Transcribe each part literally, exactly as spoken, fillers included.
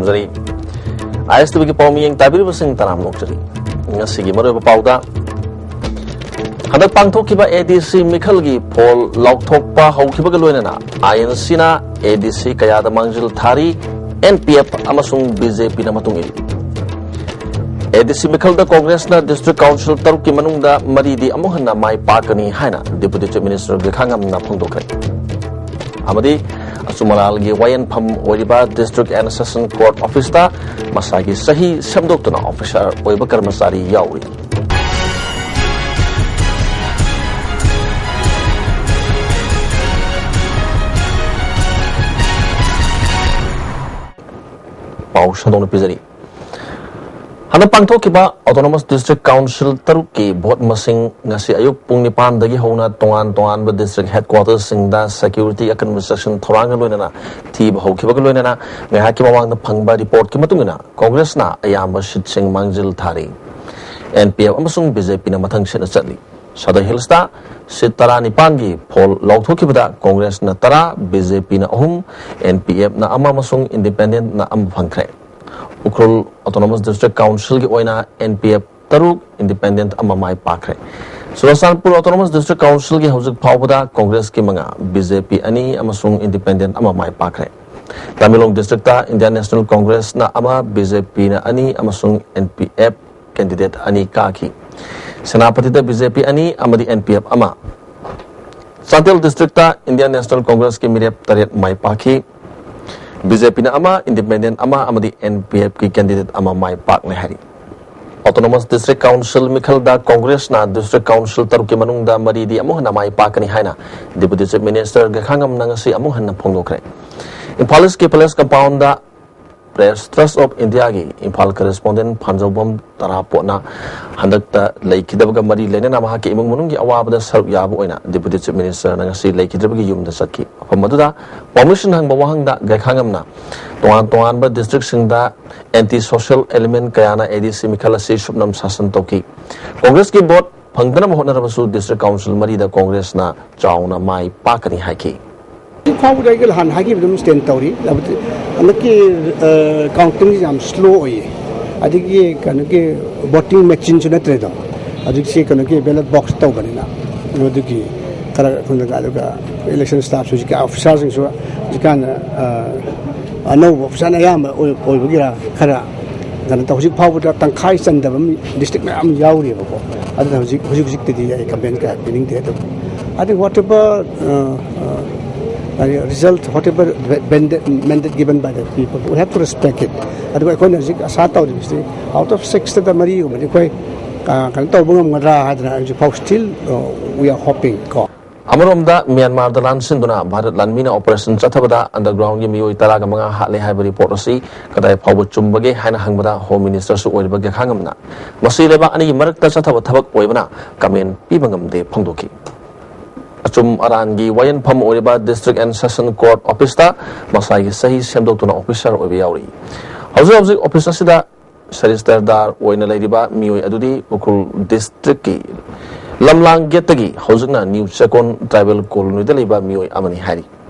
ꯖꯔꯤ꯫ ꯑꯥꯏ ꯑꯦꯁ T ꯚꯤꯒꯤ ꯄꯥꯎꯃꯤꯌꯦꯡ ꯇꯥꯕꯤꯔꯤꯕꯁꯤꯡ ꯇꯔꯥꯝꯅ ꯑꯣꯛꯆꯔꯤ꯫ ꯉꯁꯤꯒꯤ ꯃꯔꯨꯑꯣꯏꯕ ꯄꯥꯎꯗ, ꯍꯟꯗꯛ ꯄꯥꯡꯊꯣꯛꯈꯤꯕ ꯑꯦ ꯗꯤ ꯁꯤ ꯃꯤꯈꯜꯒꯤ ꯐꯣꯜ ꯂꯥꯎꯊꯣꯛꯄ ꯍꯧꯈꯤꯕꯒ ꯂꯣꯏꯅꯅ ꯑꯥꯏ ꯑꯦꯟ ꯁꯤꯅ ꯑꯦ ꯗꯤ ꯁꯤ ꯀꯌꯥꯗ ꯃꯥꯡꯖꯤꯜ ꯊꯥꯔꯤ, ꯑꯦꯟ ꯄꯤ ꯑꯦꯐ ꯑꯃꯁꯨꯡ ꯕꯤ ꯖꯦ ꯄꯤꯅ ꯃꯇꯨꯡ ꯏꯜꯂꯤ꯫ ꯑꯦ ꯗꯤ ꯁꯤ ꯃꯤꯈꯜꯗ ꯀꯣꯡꯒ꯭ꯔꯦꯁꯅ ꯗꯤꯁꯇ꯭ꯔꯤꯛ ꯀꯥꯎꯟꯁꯤꯜ ꯇꯔꯨꯛꯀꯤ ꯃꯅꯨꯡꯗ ꯃꯔꯤꯗꯤ ꯑꯃꯨꯛ ꯍꯟꯅ ꯃꯥꯏ ꯄꯥꯛꯀꯅꯤ ꯍꯥꯏꯅ ꯗꯦꯄꯨꯇꯤ ꯆꯤꯐ ꯃꯤꯅꯤꯁꯇꯔ ꯒꯦꯈꯥꯉꯝꯅ ꯐꯣꯡꯗꯣꯛꯈ꯭ꯔꯦ꯫ ꯑꯃꯗꯤ ꯑꯆꯨꯝ ꯑꯔꯥꯟꯒꯤ ꯋꯥꯌꯦꯟꯐꯝ ꯑꯣꯏꯔꯤꯕ ꯗꯤꯁꯇ꯭ꯔꯤꯛ ꯑꯦꯟ ꯁꯦꯁꯟ ꯀꯣꯔꯠ ꯑꯣꯐꯤꯁꯇ ꯃꯁꯥꯒꯤ ꯆꯍꯤ ꯁꯦꯝꯗꯣꯛꯇꯨꯅ ꯑꯣꯐꯤꯁꯥꯔ ꯑꯣꯏꯕ ꯀꯔꯃꯆꯥꯔꯤ ꯌꯥꯎꯔꯤ꯫ ꯄꯥꯎ ꯁꯟꯗꯣꯛꯅ ꯄꯤꯖꯔꯤ꯫ ꯍꯟꯗꯛ ꯄꯥꯡꯊꯣꯛꯈꯤꯕ ꯑꯣꯇꯣꯅꯣꯃꯁ ꯗꯤꯁꯇ꯭ꯔꯤꯛ ꯀꯥꯎꯟꯁꯤꯜ ꯇꯔꯨꯛꯀꯤ ꯚꯣꯠ ꯃꯁꯤꯡ ꯉꯁꯤ ꯑꯌꯨꯛ ꯄꯨꯡ ꯅꯤꯄꯥꯟꯗꯒꯤ ꯍꯧꯅ ꯇꯣꯉꯥꯟ ꯇꯣꯉꯥꯟꯕ ꯗꯤꯁꯇ꯭ꯔꯤꯛ ꯍꯦꯗꯀ꯭ꯋꯥꯇꯔꯁꯤꯡꯗ ꯁꯦꯀ꯭ꯌꯨꯔꯤꯇꯤ ꯑꯀꯟꯕ ꯆꯦꯛꯁꯤꯟ ꯊꯧꯔꯥꯡꯒ ꯂꯣꯏꯅꯅ ꯊꯤꯕ ꯍꯧꯈꯤꯕꯒ ꯂꯣꯏꯅꯅ ꯉꯥꯏꯍꯥꯛꯀꯤ ꯃꯃꯥꯡꯗ ꯐꯪꯕ ꯔꯤꯄꯣꯔꯠꯀꯤ ꯃꯇꯨꯡ ꯏꯟꯅ ꯀꯣꯡꯒ꯭ꯔꯦꯁꯅ ꯑꯌꯥꯝꯕ ꯁꯤꯠꯁꯤꯡ ꯃꯥꯡꯖꯤꯜ ꯊꯥꯔꯤ꯫ ꯑꯦꯟ ꯄꯤ ꯑꯦꯐ ꯑꯃꯁꯨꯡ ꯕꯤ ꯖꯦ ꯄꯤꯅ ꯃꯊꯪ ꯁꯤꯠꯅ ꯆꯠꯂꯤ꯫ ꯁꯗꯔ ꯍꯤꯜꯁꯇ ꯁꯤꯠ ꯇꯔꯥꯅꯤꯄꯥꯟꯒꯤ ꯐꯣꯜ ꯂꯥꯎꯊꯣꯛꯈꯤꯕꯗ ꯀꯣꯡꯒ꯭ꯔꯦꯁꯅ ꯇꯔꯥ, ꯕꯤ ꯖꯦ ꯄꯤꯅ ꯑꯍꯨꯝ, ꯑꯦꯟ ꯄꯤ ꯑꯦꯐꯅ ꯑꯃ ꯑꯃꯁꯨꯡ ꯏꯟꯗꯤꯄꯦꯟꯗꯦꯟꯠꯅ ꯑꯃ ꯐꯪꯈ꯭ꯔꯦ꯫ ꯎꯈ꯭ꯔꯨꯜ ꯑꯣꯇꯣꯅꯣꯃꯁ ꯗꯤꯁꯇ꯭ꯔꯤꯛ ꯀꯥꯎꯟꯁꯤꯜꯒꯤ ꯑꯣꯏꯅ ꯑꯦꯟ ꯄꯤ ꯑꯦꯐ ꯇꯔꯨꯛ, ꯏꯟꯗꯤꯄꯦꯟꯗꯦꯟꯠ ꯑꯃ ꯃꯥꯏ ꯄꯥꯛꯈ꯭ꯔꯦ꯫ ꯆꯨꯔꯆꯥꯟꯄꯨꯔ ꯑꯣꯇꯣꯅꯣꯃꯁ ꯗꯤꯁꯇ꯭ꯔꯤꯛ ꯀꯥꯎꯟꯁꯤꯜꯒꯤ ꯍꯧꯖꯤꯛ ꯐꯥꯎꯕꯗ ꯀꯣꯡꯒ꯭ꯔꯦꯁꯀꯤ ꯃꯉꯥ, ꯕꯤ ꯖꯦ ꯄꯤ ꯑꯅꯤ ꯑꯃꯁꯨꯡ ꯏꯟꯗꯤꯄꯦꯟꯗꯦꯟꯠ ꯑꯃ ꯃꯥꯏ ꯄꯥꯛꯈ꯭ꯔꯦ꯫ ꯇꯃꯦꯡꯂꯣꯡ ꯗꯤꯁꯇ꯭ꯔꯤꯛꯇ ꯏꯟꯗꯤꯌꯥꯟ ꯅꯦꯁꯅꯦꯜ ꯀꯣꯡꯒ꯭ꯔꯦꯁꯅ ꯑꯃ, ꯕꯤ ꯖꯦ ꯄꯤꯅ ꯑꯅꯤ ꯑꯃꯁꯨꯡ ꯑꯦꯟ ꯄꯤ ꯑꯦꯐ ꯀꯦꯟꯗꯤꯗꯦꯠ ꯑꯅꯤ ꯀꯥꯈꯤ꯫ ꯁꯦꯅꯥꯄꯇꯤꯗ ꯕꯤ ꯖꯦ ꯄꯤ ꯑꯅꯤ ꯑꯃꯗꯤ ꯑꯦꯟ ꯄꯤ ꯑꯦꯐ ꯑꯃ, ꯆꯥꯟꯗꯦꯜ ꯗꯤꯁꯇ꯭ꯔꯤꯛꯇ ꯏꯟꯗꯤꯌꯥꯟ ꯅꯦꯁꯅꯦꯜ ꯀꯣꯡꯒ꯭ꯔꯦꯁꯀꯤ ꯃꯤꯔꯦꯞ ꯇꯔꯦꯠ ꯃꯥꯏ ꯄꯥꯛꯈꯤ꯫ ꯕꯤ ꯖꯦ ꯄꯤꯅ ꯑꯃ, ꯏꯟꯗꯤꯄꯦꯟꯗꯦꯟꯠ ꯑꯃ ꯑꯃꯗꯤ ꯑꯦꯟ ꯄꯤ ꯑꯦꯐꯀꯤ ꯀꯦꯟꯗꯤꯗꯦꯠ ꯑꯃ ꯃꯥꯏ ꯄꯥꯛꯂꯦ ꯍꯥꯏꯔꯤ꯫ ꯑꯣꯇꯣꯅꯣꯃꯁ ꯗꯤꯁꯇ꯭ꯔꯤꯛ ꯀꯥꯎꯟꯁꯤꯜ ꯃꯤꯈꯜꯗ ꯀꯣꯡꯒ꯭ꯔꯦꯁꯅ ꯗꯤꯁꯇ꯭ꯔꯤꯛ ꯀꯥꯎꯟꯁꯤꯜ ꯇꯔꯨꯛꯀꯤ ꯃꯅꯨꯡꯗ ꯃꯔꯤꯗꯤ ꯑꯃꯨꯛ ꯍꯟꯅ ꯃꯥꯏ ꯄꯥꯛꯀꯅꯤ ꯍꯥꯏꯅ ꯗꯦꯄꯨꯇꯤ ꯆꯤꯐ ꯃꯤꯅꯤꯁꯇꯔ ꯒꯦꯈꯥꯉꯝꯅ ꯉꯁꯤ ꯑꯃꯨꯛ ꯍꯟꯅ ꯐꯣꯡꯗꯣꯛꯈ꯭ꯔꯦ꯫ ꯏꯝꯐꯥꯜ ꯏꯁꯀꯤ palace compound press trust of ꯏꯟꯗꯤꯌꯥꯒꯤ ꯏꯝꯐꯥꯜ ꯀꯔꯦꯁꯄꯣꯟꯗꯦꯟꯠ ꯐꯥꯟꯖꯧꯕꯝ ꯇꯔꯥꯄꯣꯠꯅ ꯍꯟꯗꯛꯇ ꯂꯩꯈꯤꯗꯕꯒ ꯃꯔꯤ ꯂꯩꯅꯅ ꯃꯍꯥꯛꯀꯤ ꯏꯃꯨꯡ ꯃꯅꯨꯡꯒꯤ ꯑꯋꯥꯕꯗ ꯁꯔꯨꯛ ꯌꯥꯕ ꯑꯣꯏꯅ ꯗꯦꯄꯨꯇꯤ ꯆꯤꯐ ꯃꯤꯅꯤꯁꯇꯔꯅ ꯉꯁꯤ ꯂꯩꯈꯤꯗ꯭ꯔꯕꯒꯤ ꯌꯨꯝꯗ ꯆꯠꯈꯤ꯫ ꯃꯐꯝ ꯑꯗꯨꯗ ꯄꯥꯎꯃꯤꯁꯤꯡꯅ ꯍꯪꯕ ꯋꯥꯍꯪꯗ ꯒꯩꯈꯥꯉꯝꯅ ꯇꯣꯉꯥꯟ ꯇꯣꯉꯥꯟꯕ ꯗꯤꯁꯇ꯭ꯔꯤꯛꯁꯤꯡꯗ ꯑꯦꯟꯇꯤ ꯁꯣꯁꯤꯌꯦꯜ ꯑꯦꯂꯤꯃꯦꯟꯠ ꯀꯌꯥꯅ ꯑꯦ ꯗꯤ ꯁꯤ ꯃꯤꯈꯜ ꯑꯁꯤ ꯁꯨꯞꯅꯝ ꯁꯥꯁꯟ ꯇꯧꯈꯤ꯫ ꯀꯣꯡꯒ꯭ꯔꯦꯁꯀꯤ ꯚꯣꯠ ꯐꯪꯗꯅꯕ ꯍꯣꯠꯅꯔꯕꯁꯨ ꯗꯤꯁꯇ꯭ꯔꯤꯛ ꯀꯥꯎꯟꯁꯤꯜ ꯃꯔꯤꯗ ꯀꯣꯡꯒ꯭ꯔꯦꯁꯅ ꯆꯥꯎꯅ ꯃꯥꯏ ꯄꯥꯛꯀꯅꯤ ꯍꯥꯏꯈꯤ꯫ ꯍꯧꯖꯤꯛ ꯐꯥꯎꯕꯗ ꯑꯩꯒꯤ ꯍꯥꯟꯅ ꯍꯥꯏꯈꯤꯕ ꯑꯗꯨꯝ ꯁ꯭ꯇꯦꯟ ꯇꯧꯔꯤ꯫ ꯍꯟꯗꯛꯀꯤ ꯀꯥꯎꯟꯇꯤꯡꯁꯤ ꯌꯥꯝ ꯁ꯭ꯂꯣ ꯑꯣꯏꯌꯦ꯫ ꯑꯗꯒꯤ ꯀꯩꯅꯣꯒꯤ ꯚꯣꯇꯤꯡ ꯃꯦꯆꯤꯟꯁꯨ ꯅꯠꯇ꯭ꯔꯦꯗꯣ꯫ ꯍꯧꯖꯤꯛꯁꯤ ꯀꯩꯅꯣꯒꯤ ꯕꯦꯂꯠ ꯕꯣꯛꯁ ꯇꯧꯕꯅꯤꯅ꯫ ꯑꯗꯨꯒꯤ ꯈꯔ ꯑꯩꯈꯣꯏꯅ ꯑꯗꯨꯒ ꯏꯂꯦꯛꯁꯟ ꯁ꯭ꯇꯥꯐꯁꯨ ꯍꯧꯖꯤꯛꯀꯤ ꯑꯣꯐꯤꯁꯥꯔꯁꯤꯡꯁꯨ ꯍꯧꯖꯤꯛꯀꯥꯟ ꯑꯅꯧꯕ ꯑꯣꯐꯤꯁꯥꯔꯅ ꯑꯌꯥꯝꯕ ꯑꯣꯏꯕꯒꯤꯔ ꯈꯔ ꯀꯩꯅꯣ ꯇꯧ, ꯍꯧꯖꯤꯛ ꯐꯥꯎꯕꯗ ꯇꯪꯈꯥꯏ ꯆꯟꯗꯕ ꯃꯤ ꯗꯤꯁꯇ꯭ꯔꯤꯛ ꯃꯌꯥꯝ ꯌꯥꯎꯔꯤꯕꯀꯣ꯫ ꯑꯗꯨꯅ ꯍꯧꯖꯤꯛ ꯍꯧꯖꯤꯛ ꯍꯧꯖꯤꯛꯇꯗꯤ ꯑꯩ ꯀꯝꯄ꯭ꯂꯦꯟ ꯀꯌꯥ ꯄꯤꯅꯤꯡꯗꯦ꯫ ꯑꯗꯨꯕꯨ ꯑꯗꯩ whatever result, whatever mandate given by the people, we have to respect it. ꯑꯗꯨꯒ ꯑꯩꯈꯣꯏꯅ ꯍꯧꯖꯤꯛ ꯑꯁꯥ ꯇꯧꯔꯤꯕꯁꯤ, out of sixꯇ ꯃꯔꯤꯒꯨꯝꯕꯗꯤ ꯑꯩꯈꯣꯏ ꯀꯩꯅꯣ ꯇꯧꯕ ꯉꯝꯒꯗ꯭ꯔꯥ ꯍꯥꯏꯗꯅ ꯍꯧꯖꯤꯛ ꯐꯥꯎ still we are hoping ꯀꯣ꯫ ꯑꯃꯔꯣꯝꯗ, ꯃ꯭ꯌꯥꯟꯃꯥꯔꯗ ꯂꯥꯟꯁꯤꯟꯗꯨꯅ ꯚꯥꯔꯠ ꯂꯥꯟꯃꯤꯅ ꯑꯣꯄꯔꯦꯁꯟ ꯆꯠꯊꯕꯗ ꯑꯟꯗꯔꯒ꯭ꯔꯥꯎꯟꯒꯤ ꯃꯤꯑꯣꯏ ꯇꯔꯥꯒ ꯃꯉꯥ ꯍꯥꯠꯂꯦ ꯍꯥꯏꯕ ꯔꯤꯄꯣꯔꯠ ꯑꯁꯤ ꯀꯗꯥꯏ ꯐꯥꯎꯕ ꯆꯨꯝꯕꯒꯦ ꯍꯥꯏꯅ ꯍꯪꯕꯗ, ꯍꯣꯝ ꯃꯤꯅꯤꯁꯇꯔꯁꯨ ꯑꯣꯏꯔꯤꯕ ꯒꯦꯈꯥ ꯉꯝꯅ ꯃꯁꯤ ꯂꯩꯕꯥꯛ ꯑꯅꯤꯒꯤ ꯃꯔꯛꯇ ꯆꯠꯊꯕ ꯊꯕꯛ ꯑꯣꯏꯕꯅ ꯀꯃꯦꯟ ꯄꯤꯕ ꯉꯝꯗꯦ ꯐꯣꯡꯗꯣꯛꯈꯤ꯫ ꯑꯆꯨꯝ ꯑꯔꯥꯟꯒꯤ ꯋꯥꯌꯦꯜꯐꯝ ꯑꯣꯏꯔꯤꯕ ꯗꯤꯁꯇ꯭ꯔꯤꯛ ꯑꯦꯟ ꯁꯦꯁꯟ ꯀꯣꯔꯠ ꯑꯣꯐꯤꯁꯇ ꯃꯁꯥꯒꯤ ꯁꯍꯤ ꯁꯦꯝꯗꯣꯛꯇꯨꯅ ꯑꯣꯐꯤꯁꯥꯔ ꯑꯣꯏꯕ ꯌꯥꯎꯔꯤ꯫ ꯍꯧꯖꯤꯛ ꯍꯧꯖꯤꯛ ꯑꯣꯐꯤꯁ ꯑꯁꯤꯗ ꯁꯦꯔꯤꯁꯇꯔꯗꯥꯔ ꯑꯣꯏꯅ ꯂꯩꯔꯤꯕ ꯃꯤꯑꯣꯏ ꯑꯗꯨꯗꯤ ꯎꯈ꯭ꯔꯨꯜ ꯗꯤꯁꯇ꯭ꯔꯤꯛꯀꯤ ꯂꯝꯂꯥꯡ ꯒꯦꯠꯇꯒꯤ ꯍꯧꯖꯤꯛꯅ ꯅ꯭ꯌꯨ ꯆꯦꯀꯣꯟ ꯇ꯭ꯔꯥꯏꯕꯦꯜ ꯀꯣꯂꯣꯅꯤꯗ ꯂꯩꯕ ꯃꯤꯑꯣꯏ ꯑꯃꯅꯤ ꯍꯥꯏꯔꯤ꯫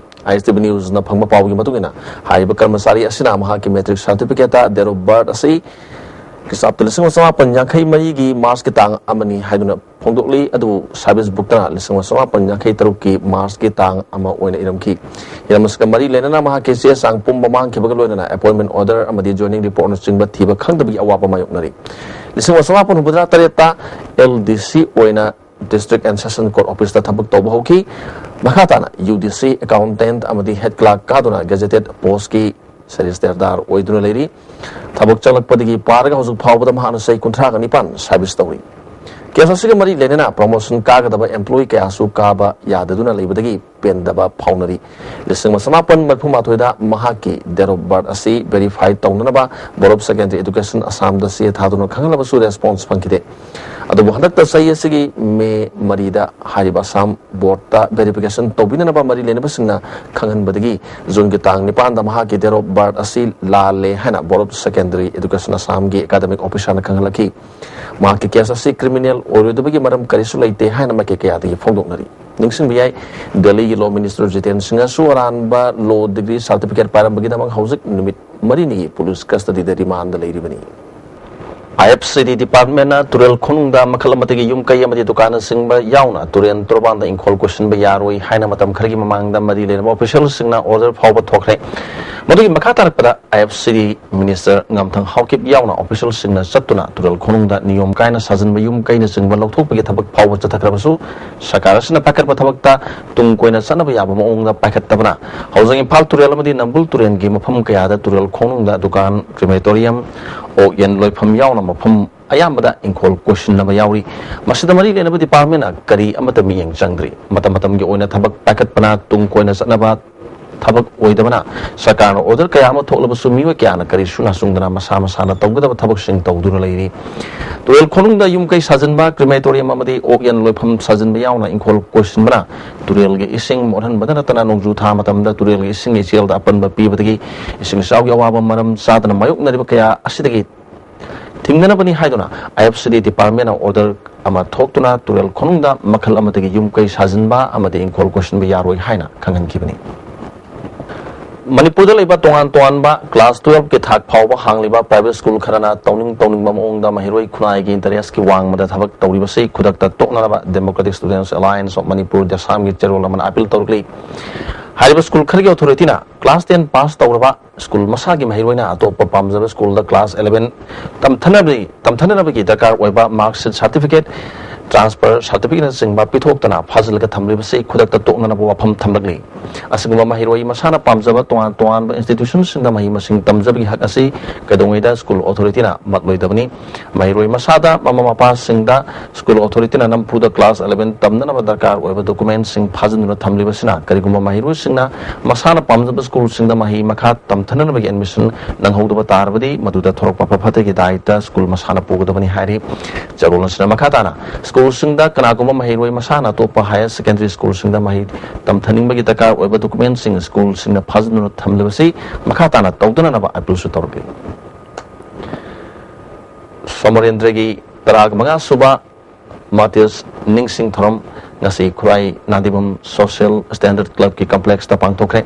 ꯑꯥꯏ ꯑꯦꯁ ꯇꯤ ꯚꯤ ꯅ꯭ꯌꯨꯁꯅ ꯐꯪꯕ ꯄꯥꯎꯒꯤ ꯃꯇꯨꯡ ꯏꯟꯅ, ꯍꯥꯏꯔꯤꯕ ꯀꯔꯃꯆꯥꯔꯤ ꯑꯁꯤꯅ ꯃꯍꯥꯛꯀꯤ ꯃꯦꯇ꯭ꯔꯤꯛ ꯁꯥꯔꯇꯤꯐꯤꯀꯦꯠꯇ date of birth ꯑꯁꯤ ꯈ꯭ꯔꯤꯁꯇꯥꯕꯇ ꯂꯤꯁꯤꯡ ꯑꯃ ꯆꯃꯥꯄꯟ ꯌꯥꯡꯈꯩ ꯃꯔꯤꯒꯤ ꯃꯥꯔꯆꯀꯤ ꯇꯥꯡ ꯑꯃꯅꯤ ꯍꯥꯏꯗꯨꯅ ꯐꯣꯡꯗꯣꯛꯂꯤ꯫ ꯑꯗꯨꯕꯨ ꯁꯥꯔꯚꯤꯁ ꯕꯨꯛꯇꯅ ꯂꯤꯁꯤꯡ ꯑꯃ ꯆꯃꯥꯄꯟ ꯌꯥꯡꯈꯩ ꯇꯔꯨꯛꯀꯤ ꯃꯥꯔꯆꯀꯤ ꯇꯥꯡ ꯑꯃ ꯑꯣꯏꯅ ꯏꯔꯝꯈꯤ꯫ ꯍꯤꯔꯝ ꯑꯁꯤꯒ ꯃꯔꯤ ꯂꯩꯅꯅ ꯃꯍꯥꯛꯀꯤ ꯆꯦ ꯆꯥꯡ ꯄꯨꯝꯕ ꯃꯥꯡꯈꯤꯕꯒ ꯂꯣꯏꯅꯅ ꯑꯦꯄꯣꯏꯟꯃꯦꯟ ꯑꯣꯔꯗꯔ ꯑꯃꯗꯤ ꯖꯣꯏꯅꯤꯡ ꯔꯤꯄꯣꯔꯠꯅꯆꯤꯡꯕ ꯊꯤꯕ ꯈꯪꯗꯕꯒꯤ ꯑꯋꯥꯕ ꯃꯥꯌꯣꯛꯅꯔꯤ꯫ ꯂꯤꯁꯤꯡ ꯑꯃ ꯆꯃꯥꯄꯟ ꯍꯨꯝꯐꯨꯇꯔꯥ ꯇꯔꯦꯠꯇ ꯑꯦꯜ ꯗꯤ ꯁꯤ ꯑꯣꯏꯅ ꯗꯤꯁꯇ꯭ꯔꯤꯛ ꯑꯦꯟ ꯁꯦꯁꯟ ꯀꯣꯔꯠ ꯑꯣꯐꯤꯁꯇ ꯊꯕꯛ ꯇꯧꯕ ꯍꯧꯈꯤ꯫ ꯃꯈꯥ ꯇꯥꯅ ꯌꯨ ꯗꯤ ꯁꯤ ꯑꯦꯀꯥꯎꯟꯇꯦꯟꯠ ꯑꯃꯗꯤ ꯍꯦꯗ ꯀ꯭ꯂꯥꯔꯛ ꯀꯥꯗꯨꯅ ꯒꯦꯖꯦꯇꯦꯗ ꯄꯣꯁꯀꯤ ꯁꯦꯔꯤꯁꯇꯔꯗꯥꯔ ꯑꯣꯏꯗꯨꯅ ꯂꯩꯔꯤ꯫ ꯊꯕꯛ ꯆꯪꯂꯛꯄꯗꯒꯤ ꯄꯥꯔꯒ ꯍꯧꯖꯤꯛ ꯐꯥꯎꯕꯗ ꯃꯍꯥꯛꯅ ꯆꯍꯤ ꯀꯨꯟꯊ꯭ꯔꯥꯒ ꯅꯤꯄꯥꯟ ꯁꯥꯔꯚꯤꯁ ꯇꯧꯔꯤ꯫ ꯀꯦꯁ ꯑꯁꯤꯒ ꯃꯔꯤ ꯂꯩꯅꯅ ꯄ꯭ꯔꯣꯃꯣꯁꯟ ꯀꯥꯒꯗꯕ ꯑꯦꯝꯄ꯭ꯂꯣꯌꯤ ꯀꯌꯥꯁꯨ ꯀꯥꯕ ꯌꯥꯗꯗꯨꯅ ꯂꯩꯕꯗꯒꯤ ꯄꯦꯟꯗꯕ ꯐꯥꯎꯅꯔꯤ꯫ ꯂꯤꯁꯤꯡ ꯑꯃ ꯆꯃꯥꯄꯟ ꯃꯔꯤꯐꯨ ꯃꯥꯊꯣꯏꯗ ꯃꯍꯥꯛꯀꯤ date of birth ꯑꯁꯤ ꯚꯦꯔꯤꯐꯥꯏ ꯇꯧꯅꯅꯕ Board of Secondary Education ꯑꯁꯥꯝꯗ ꯆꯦ ꯊꯥꯗꯨꯅ ꯈꯪꯍꯜꯂꯕꯁꯨ ꯔꯦꯁꯄꯣꯟꯁ ꯐꯪꯈꯤꯗꯦ꯫ ꯑꯗꯨꯕꯨ ꯍꯟꯗꯛꯇ ꯆꯍꯤ ꯑꯁꯤꯒꯤ ꯃꯦ ꯃꯔꯤꯗ ꯍꯥꯏꯔꯤꯕ ꯑꯁꯥꯝ ꯕꯣꯔꯗꯇ ꯚꯦꯔꯤꯐꯤꯀꯦꯁꯟ ꯇꯧꯕꯤꯅꯅꯕ ꯃꯔꯤ ꯂꯩꯅꯕꯁꯤꯡꯅ ꯈꯪꯍꯟꯕꯗꯒꯤ ꯖꯨꯟꯒꯤ ꯇꯥꯡ ꯅꯤꯄꯥꯟꯗ ꯃꯍꯥꯛꯀꯤ date of birth ꯑꯁꯤ ꯂꯥꯜꯂꯦ ꯍꯥꯏꯅ Board of Secondary Education ꯑꯁꯥꯝꯒꯤ ꯑꯦꯀꯥꯗꯃꯤꯛ ꯑꯣꯐꯤꯁꯥꯔꯅ ꯈꯪꯍꯜꯂꯛꯈꯤ꯫ ꯃꯍꯥꯛꯀꯤ ꯀꯦꯁ ꯑꯁꯤ ꯀ꯭ꯔꯤꯃꯤꯅꯦꯜ ꯑꯣꯏꯔꯣꯏꯗꯕꯒꯤ ꯃꯔꯝ ꯀꯔꯤꯁꯨ ꯂꯩꯇꯦ ꯍꯥꯏꯅ ꯃꯥꯏꯀꯩ ꯀꯌꯥꯗꯒꯤ ꯐꯣꯡꯗꯣꯛꯅꯔꯤ꯫ ꯅꯤꯡꯁꯤꯡꯕ ꯌꯥꯏ, ꯗꯦꯜꯂꯤꯒꯤ ꯂꯣ ꯃꯤꯅꯤꯁꯇꯔ ꯖꯤꯇꯦꯟ ꯁꯤꯡꯍꯁꯨ ꯑꯔꯥꯟꯕ ꯂꯣ ꯗꯤꯒ꯭ꯔꯤ ꯁꯥꯔꯇꯤꯐꯤꯀꯦꯠ ꯄꯥꯏꯔꯝꯕꯒꯤꯗꯃꯛ ꯍꯧꯖꯤꯛ ꯅꯨꯃꯤꯠ ꯃꯔꯤꯅꯤꯒꯤ ꯄꯨꯂꯤꯁ ꯀꯁꯇꯗꯤꯗ ꯔꯤꯃꯥꯟꯗ ꯂꯩꯔꯤꯕꯅꯤ꯫ ꯑꯥꯏ ꯑꯦꯐ ꯁꯤ ꯗꯤ ꯗꯤꯄꯥꯔꯠꯃꯦꯟꯅ ꯇꯨꯔꯦꯜ ꯈꯣꯡꯅꯨꯡꯗ ꯃꯈꯜ ꯑꯃꯠꯇꯒꯤ ꯌꯨꯝ ꯀꯩ ꯑꯃꯗꯤ ꯗꯨꯀꯥꯟꯅꯆꯤꯡꯕ ꯌꯥꯎꯅ ꯇꯨꯔꯦꯜ ꯇꯣꯔꯕꯥꯟꯗ ꯏꯪꯈꯣꯜ ꯀꯣꯏꯁꯤꯟꯕ ꯌꯥꯔꯣꯏ ꯍꯥꯏꯅ ꯃꯇꯝ ꯈꯔꯒꯤ ꯃꯃꯥꯡꯗ ꯃꯔꯤ ꯂꯩꯅꯕ ꯑꯣꯐꯤꯁꯤꯌꯦꯜꯁꯤꯡꯅ ꯑꯣꯔꯗꯔ ꯐꯥꯎꯕ ꯊꯣꯛꯈ꯭ꯔꯦ꯫ ꯃꯗꯨꯒꯤ ꯃꯈꯥ ꯇꯥꯔꯛꯄꯗ ꯑꯥꯏ ꯑꯦꯐ ꯁꯤ ꯗꯤ ꯃꯤꯅꯤꯁꯇꯔ ꯉꯝꯊꯪ ꯍꯥꯎꯀꯤꯞ ꯌꯥꯎꯅ ꯑꯣꯐꯤꯁꯤꯌꯦꯜꯁꯤꯡꯅ ꯆꯠꯇꯨꯅ ꯇꯨꯔꯦꯜ ꯈꯣꯡꯅꯨꯡꯗ ꯅꯤꯌꯣꯝ ꯀꯥꯏꯅ ꯁꯥꯖꯤꯟꯕ ꯌꯨꯝ ꯀꯩꯅꯆꯤꯡꯕ ꯂꯧꯊꯣꯛꯄꯒꯤ ꯊꯕꯛ ꯐꯥꯎꯕ ꯆꯠꯊꯈ꯭ꯔꯕꯁꯨ, ꯁꯔꯀꯥꯔ ꯑꯁꯤꯅ ꯄꯥꯏꯈꯠꯄ ꯊꯕꯛꯇ ꯇꯨꯡ ꯀꯣꯏꯅ ꯆꯠꯅꯕ ꯌꯥꯕ ꯃꯑꯣꯡꯗ ꯄꯥꯏꯈꯠꯇꯕꯅ ꯍꯧꯖꯤꯛ ꯏꯝꯐꯥꯜ ꯇꯨꯔꯦꯜ ꯑꯃꯗꯤ ꯅꯝꯕꯨꯜ ꯇꯨꯔꯦꯜꯒꯤ ꯃꯐꯝ ꯀꯌꯥꯗ ꯇꯨꯔꯦꯜ ꯈꯣꯡꯅꯨꯡꯗ ꯗꯨꯀꯥꯟ, ꯀ꯭ꯔꯤꯃꯦꯇꯣꯔꯤꯌꯝ, ꯑꯣꯛ ꯌꯦꯟ ꯂꯣꯏꯐꯝ ꯌꯥꯎꯅ ꯃꯐꯝ ꯑꯌꯥꯝꯕꯗ ꯏꯪꯈꯣꯜ ꯀꯣꯏꯁꯤꯟꯅꯕ ꯌꯥꯎꯔꯤ꯫ ꯃꯁꯤꯗ ꯃꯔꯤ ꯂꯩꯅꯕ ꯗꯤꯄꯥꯔꯠꯃꯦꯟꯅ ꯀꯔꯤ ꯑꯃꯠꯇ ꯃꯤꯠꯌꯦꯡ ꯆꯪꯗ꯭ꯔꯤ꯫ ꯃꯇꯝ ꯃꯇꯝꯒꯤ ꯑꯣꯏꯅ ꯊꯕꯛ ꯄꯥꯏꯈꯠꯄꯅ ꯇꯨꯡ ꯀꯣꯏꯅ ꯆꯠꯅꯕ ꯊꯕꯛ ꯑꯣꯏꯗꯕꯅ ꯁꯔꯀꯥꯔꯅ ꯑꯣꯔꯗꯔ ꯀꯌꯥ ꯑꯃ ꯊꯣꯛꯂꯕꯁꯨ ꯃꯤꯑꯣꯏ ꯀꯌꯥꯅ ꯀꯔꯤꯁꯨ ꯅꯥꯆꯨꯡꯗꯅ ꯃꯁꯥ ꯃꯁꯥꯅ ꯇꯧꯒꯗꯕ ꯊꯕꯛꯁꯤꯡ ꯇꯧꯗꯨꯅ ꯂꯩꯔꯤ꯫ ꯇꯨꯔꯦꯜ ꯈꯣꯡꯅꯨꯡꯗ ꯌꯨꯝ ꯀꯩ ꯁꯥꯖꯤꯟꯕ, ꯀ꯭ꯔꯤꯃꯦꯇꯣꯔꯤꯌꯝ ꯑꯃꯗꯤ ꯑꯣꯛ ꯌꯦꯟ ꯂꯣꯏꯐꯝ ꯁꯥꯖꯤꯟꯕ ꯌꯥꯎꯅ ꯏꯪꯈꯣꯜ ꯀꯣꯏꯁꯤꯟꯕꯅ ꯇꯨꯔꯦꯜꯒꯤ ꯏꯁꯤꯡ ꯃꯣꯠꯍꯟꯕꯗ ꯅꯠꯇꯅ ꯅꯣꯡꯖꯨ ꯊꯥ ꯃꯇꯝꯗ ꯇꯨꯔꯦꯜꯒꯤ ꯏꯁꯤꯡ ꯏꯆꯦꯜꯗ ꯑꯄꯟꯕ ꯄꯤꯕꯗꯒꯤ ꯏꯁꯤꯡ ꯏꯆꯥꯎꯒꯤ ꯑꯋꯥꯕ ꯃꯔꯝ ꯆꯥꯗꯅ ꯃꯥꯌꯣꯛꯅꯔꯤꯕ ꯀꯌꯥ ꯑꯁꯤꯗꯒꯤ ꯊꯤꯡꯅꯅꯕꯅꯤ ꯍꯥꯏꯗꯨꯅ ꯑꯥꯏ ꯑꯦꯐ ꯁꯤ ꯗꯤ ꯗꯤꯄꯥꯔꯠꯃꯦꯟꯅ ꯑꯣꯔꯗꯔ ꯑꯃ ꯊꯣꯛꯇꯨꯅ ꯇꯨꯔꯦꯜ ꯈꯣꯡꯅꯨꯡꯗ ꯃꯈꯜ ꯑꯃꯠꯇꯒꯤ ꯌꯨꯝ ꯀꯩ ꯁꯥꯖꯤꯟꯕ ꯑꯃꯗꯤ ꯏꯪꯈꯣꯜ ꯀꯣꯏꯁꯤꯟꯕ ꯌꯥꯔꯣꯏ ꯍꯥꯏꯅ ꯈꯪꯍꯟꯈꯤꯕꯅꯤ꯫ ꯃꯅꯤꯄꯨꯔꯗ ꯂꯩꯕ ꯇꯣꯉꯥꯟ ꯇꯣꯉꯥꯟꯕ ꯀ꯭ꯂꯥꯁ ꯇꯨꯌꯦꯜꯐꯀꯤ ꯊꯥꯛ ꯐꯥꯎꯕ ꯍꯥꯡꯂꯤꯕ ꯄ꯭ꯔꯥꯏꯚꯦꯠ ꯁ꯭ꯀꯨꯜ ꯈꯔꯅ ꯇꯧꯅꯤꯡ ꯇꯧꯅꯤꯡꯕ ꯃꯑꯣꯡꯗ ꯃꯍꯩꯔꯣꯏ ꯈꯨꯟꯅꯥꯏꯒꯤ ꯏꯟꯇꯔꯦꯁꯀꯤ ꯋꯥꯡꯃꯗ ꯊꯕꯛ ꯇꯧꯔꯤꯕꯁꯤ ꯈꯨꯗꯛꯇ ꯇꯣꯛꯅꯅꯕ Democratic Students Alliance of Manipur, ꯗꯦꯁꯥꯝꯒꯤ ꯆꯦꯔꯣꯜ ꯑꯃꯅ ꯑꯥꯄꯤꯜ ꯇꯧꯔꯛꯂꯤ꯫ ꯍꯥꯏꯔꯤꯕ ꯁ꯭ꯀꯨꯜ ꯈꯔꯒꯤ ꯑꯣꯊꯣꯔꯤꯇꯤꯅ ꯀ꯭ꯂꯥꯁ ꯇꯦꯟ ꯄꯥꯁ ꯇꯧꯔꯕ ꯁ꯭ꯀꯨꯜ ꯃꯁꯥꯒꯤ ꯃꯍꯩꯔꯣꯏꯅ ꯑꯇꯣꯞꯄ ꯄꯥꯝꯖꯕ ꯁ꯭ꯀꯨꯜꯗ ꯀ꯭ꯂꯥꯁ ꯏꯂꯦꯚꯦꯟ ꯇꯝꯊꯅꯕꯒꯤ, ꯇꯝꯊꯅꯅꯕꯒꯤ ꯗꯔꯀꯥꯔ ꯑꯣꯏꯕ ꯃꯥꯔꯛꯁꯤꯠ, ꯁꯥꯔꯇꯤꯐꯤꯀꯦꯠ, transfer certificateꯅꯆꯤꯡꯕ ꯄꯤꯊꯣꯛꯇꯅ ꯐꯥꯖꯤꯜꯂꯒ ꯊꯝꯂꯤꯕꯁꯤ ꯈꯨꯗꯛꯇ ꯇꯣꯛꯅꯅꯕ ꯋꯥꯐꯝ ꯊꯝꯂꯛꯂꯤ꯫ ꯑꯁꯤꯒꯨꯝꯕ ꯃꯍꯩꯔꯣꯏ ꯃꯁꯥꯅ ꯄꯥꯝꯖꯕ ꯇꯣꯉꯥꯟ ꯇꯣꯉꯥꯟꯕ institutionꯁꯤꯡꯗ ꯃꯍꯩ ꯃꯁꯤꯡ ꯇꯝꯖꯕꯒꯤ ꯍꯛ ꯑꯁꯤ ꯀꯩꯗꯧꯉꯩꯗ school authorityꯅ ꯃꯠꯂꯣꯏꯗꯕꯅꯤ꯫ ꯃꯍꯩꯔꯣꯏ ꯃꯁꯥꯗ, ꯃꯃꯥ ꯃꯄꯥꯁꯤꯡꯗ school authorityꯅ ꯅꯝꯐꯨꯗ class eleven ꯇꯝꯅꯅꯕ ꯗꯔꯀꯥꯔ ꯑꯣꯏꯕ documentꯁꯤꯡ ꯐꯥꯖꯤꯟꯗꯨꯅ ꯊꯝꯂꯤꯕꯁꯤꯅ ꯀꯔꯤꯒꯨꯝꯕ ꯃꯍꯩꯔꯣꯏꯁꯤꯡꯅ ꯃꯁꯥꯅ ꯄꯥꯝꯖꯕ schoolꯁꯤꯡꯗ ꯃꯍꯩ ꯃꯈꯥ ꯇꯝꯊꯅꯅꯕꯒꯤ admission ꯅꯪꯍꯧꯗꯕ ꯇꯥꯔꯕꯗꯤ ꯃꯗꯨꯗ ꯊꯣꯔꯛꯄ ꯑꯐ ꯐꯠꯇꯒꯤ ꯗꯥꯏꯇ school ꯃꯁꯥꯅ ꯄꯨꯒꯗꯕꯅꯤ ꯍꯥꯏꯔꯤ꯫ ꯆꯥꯔꯣꯜ ꯑꯁꯤꯅ ꯃꯈꯥ ꯇꯥꯅ schoolꯁꯤꯡꯗ ꯀꯅꯥꯒꯨꯝꯕ ꯃꯍꯩꯔꯣꯏ ꯃꯁꯥꯅ ꯑꯇꯣꯞꯄ higher secondary schoolꯁꯤꯡꯗ ꯃꯍꯩ ꯇꯝꯊꯅꯤꯡꯕꯒꯤ ꯗꯔꯀꯥꯔ ꯑꯣꯏꯕ documentꯁꯤꯡ schoolꯁꯤꯡꯅ ꯐꯥꯖꯤꯟꯗꯨꯅ ꯊꯝꯂꯤꯕꯁꯤ ꯃꯈꯥ ꯇꯥꯅ ꯇꯧꯗꯅꯅꯕ appealꯁꯨ ꯇꯧꯔꯛꯂꯤ꯫ ꯁꯣꯃꯣꯔꯦꯟꯗ꯭ꯔꯒꯤ ꯇꯔꯥꯃꯉꯥ ꯁꯨꯕ ꯃꯥꯇꯤꯁ ꯅꯤꯡꯁꯤꯡ ꯊꯧꯔꯝ ꯉꯁꯤ ꯈꯨꯔꯥꯏ ꯅꯥꯗꯤꯕꯝ Social Standard Clubꯀꯤ complexꯇ ꯄꯥꯡꯊꯣꯛꯈ꯭ꯔꯦ꯫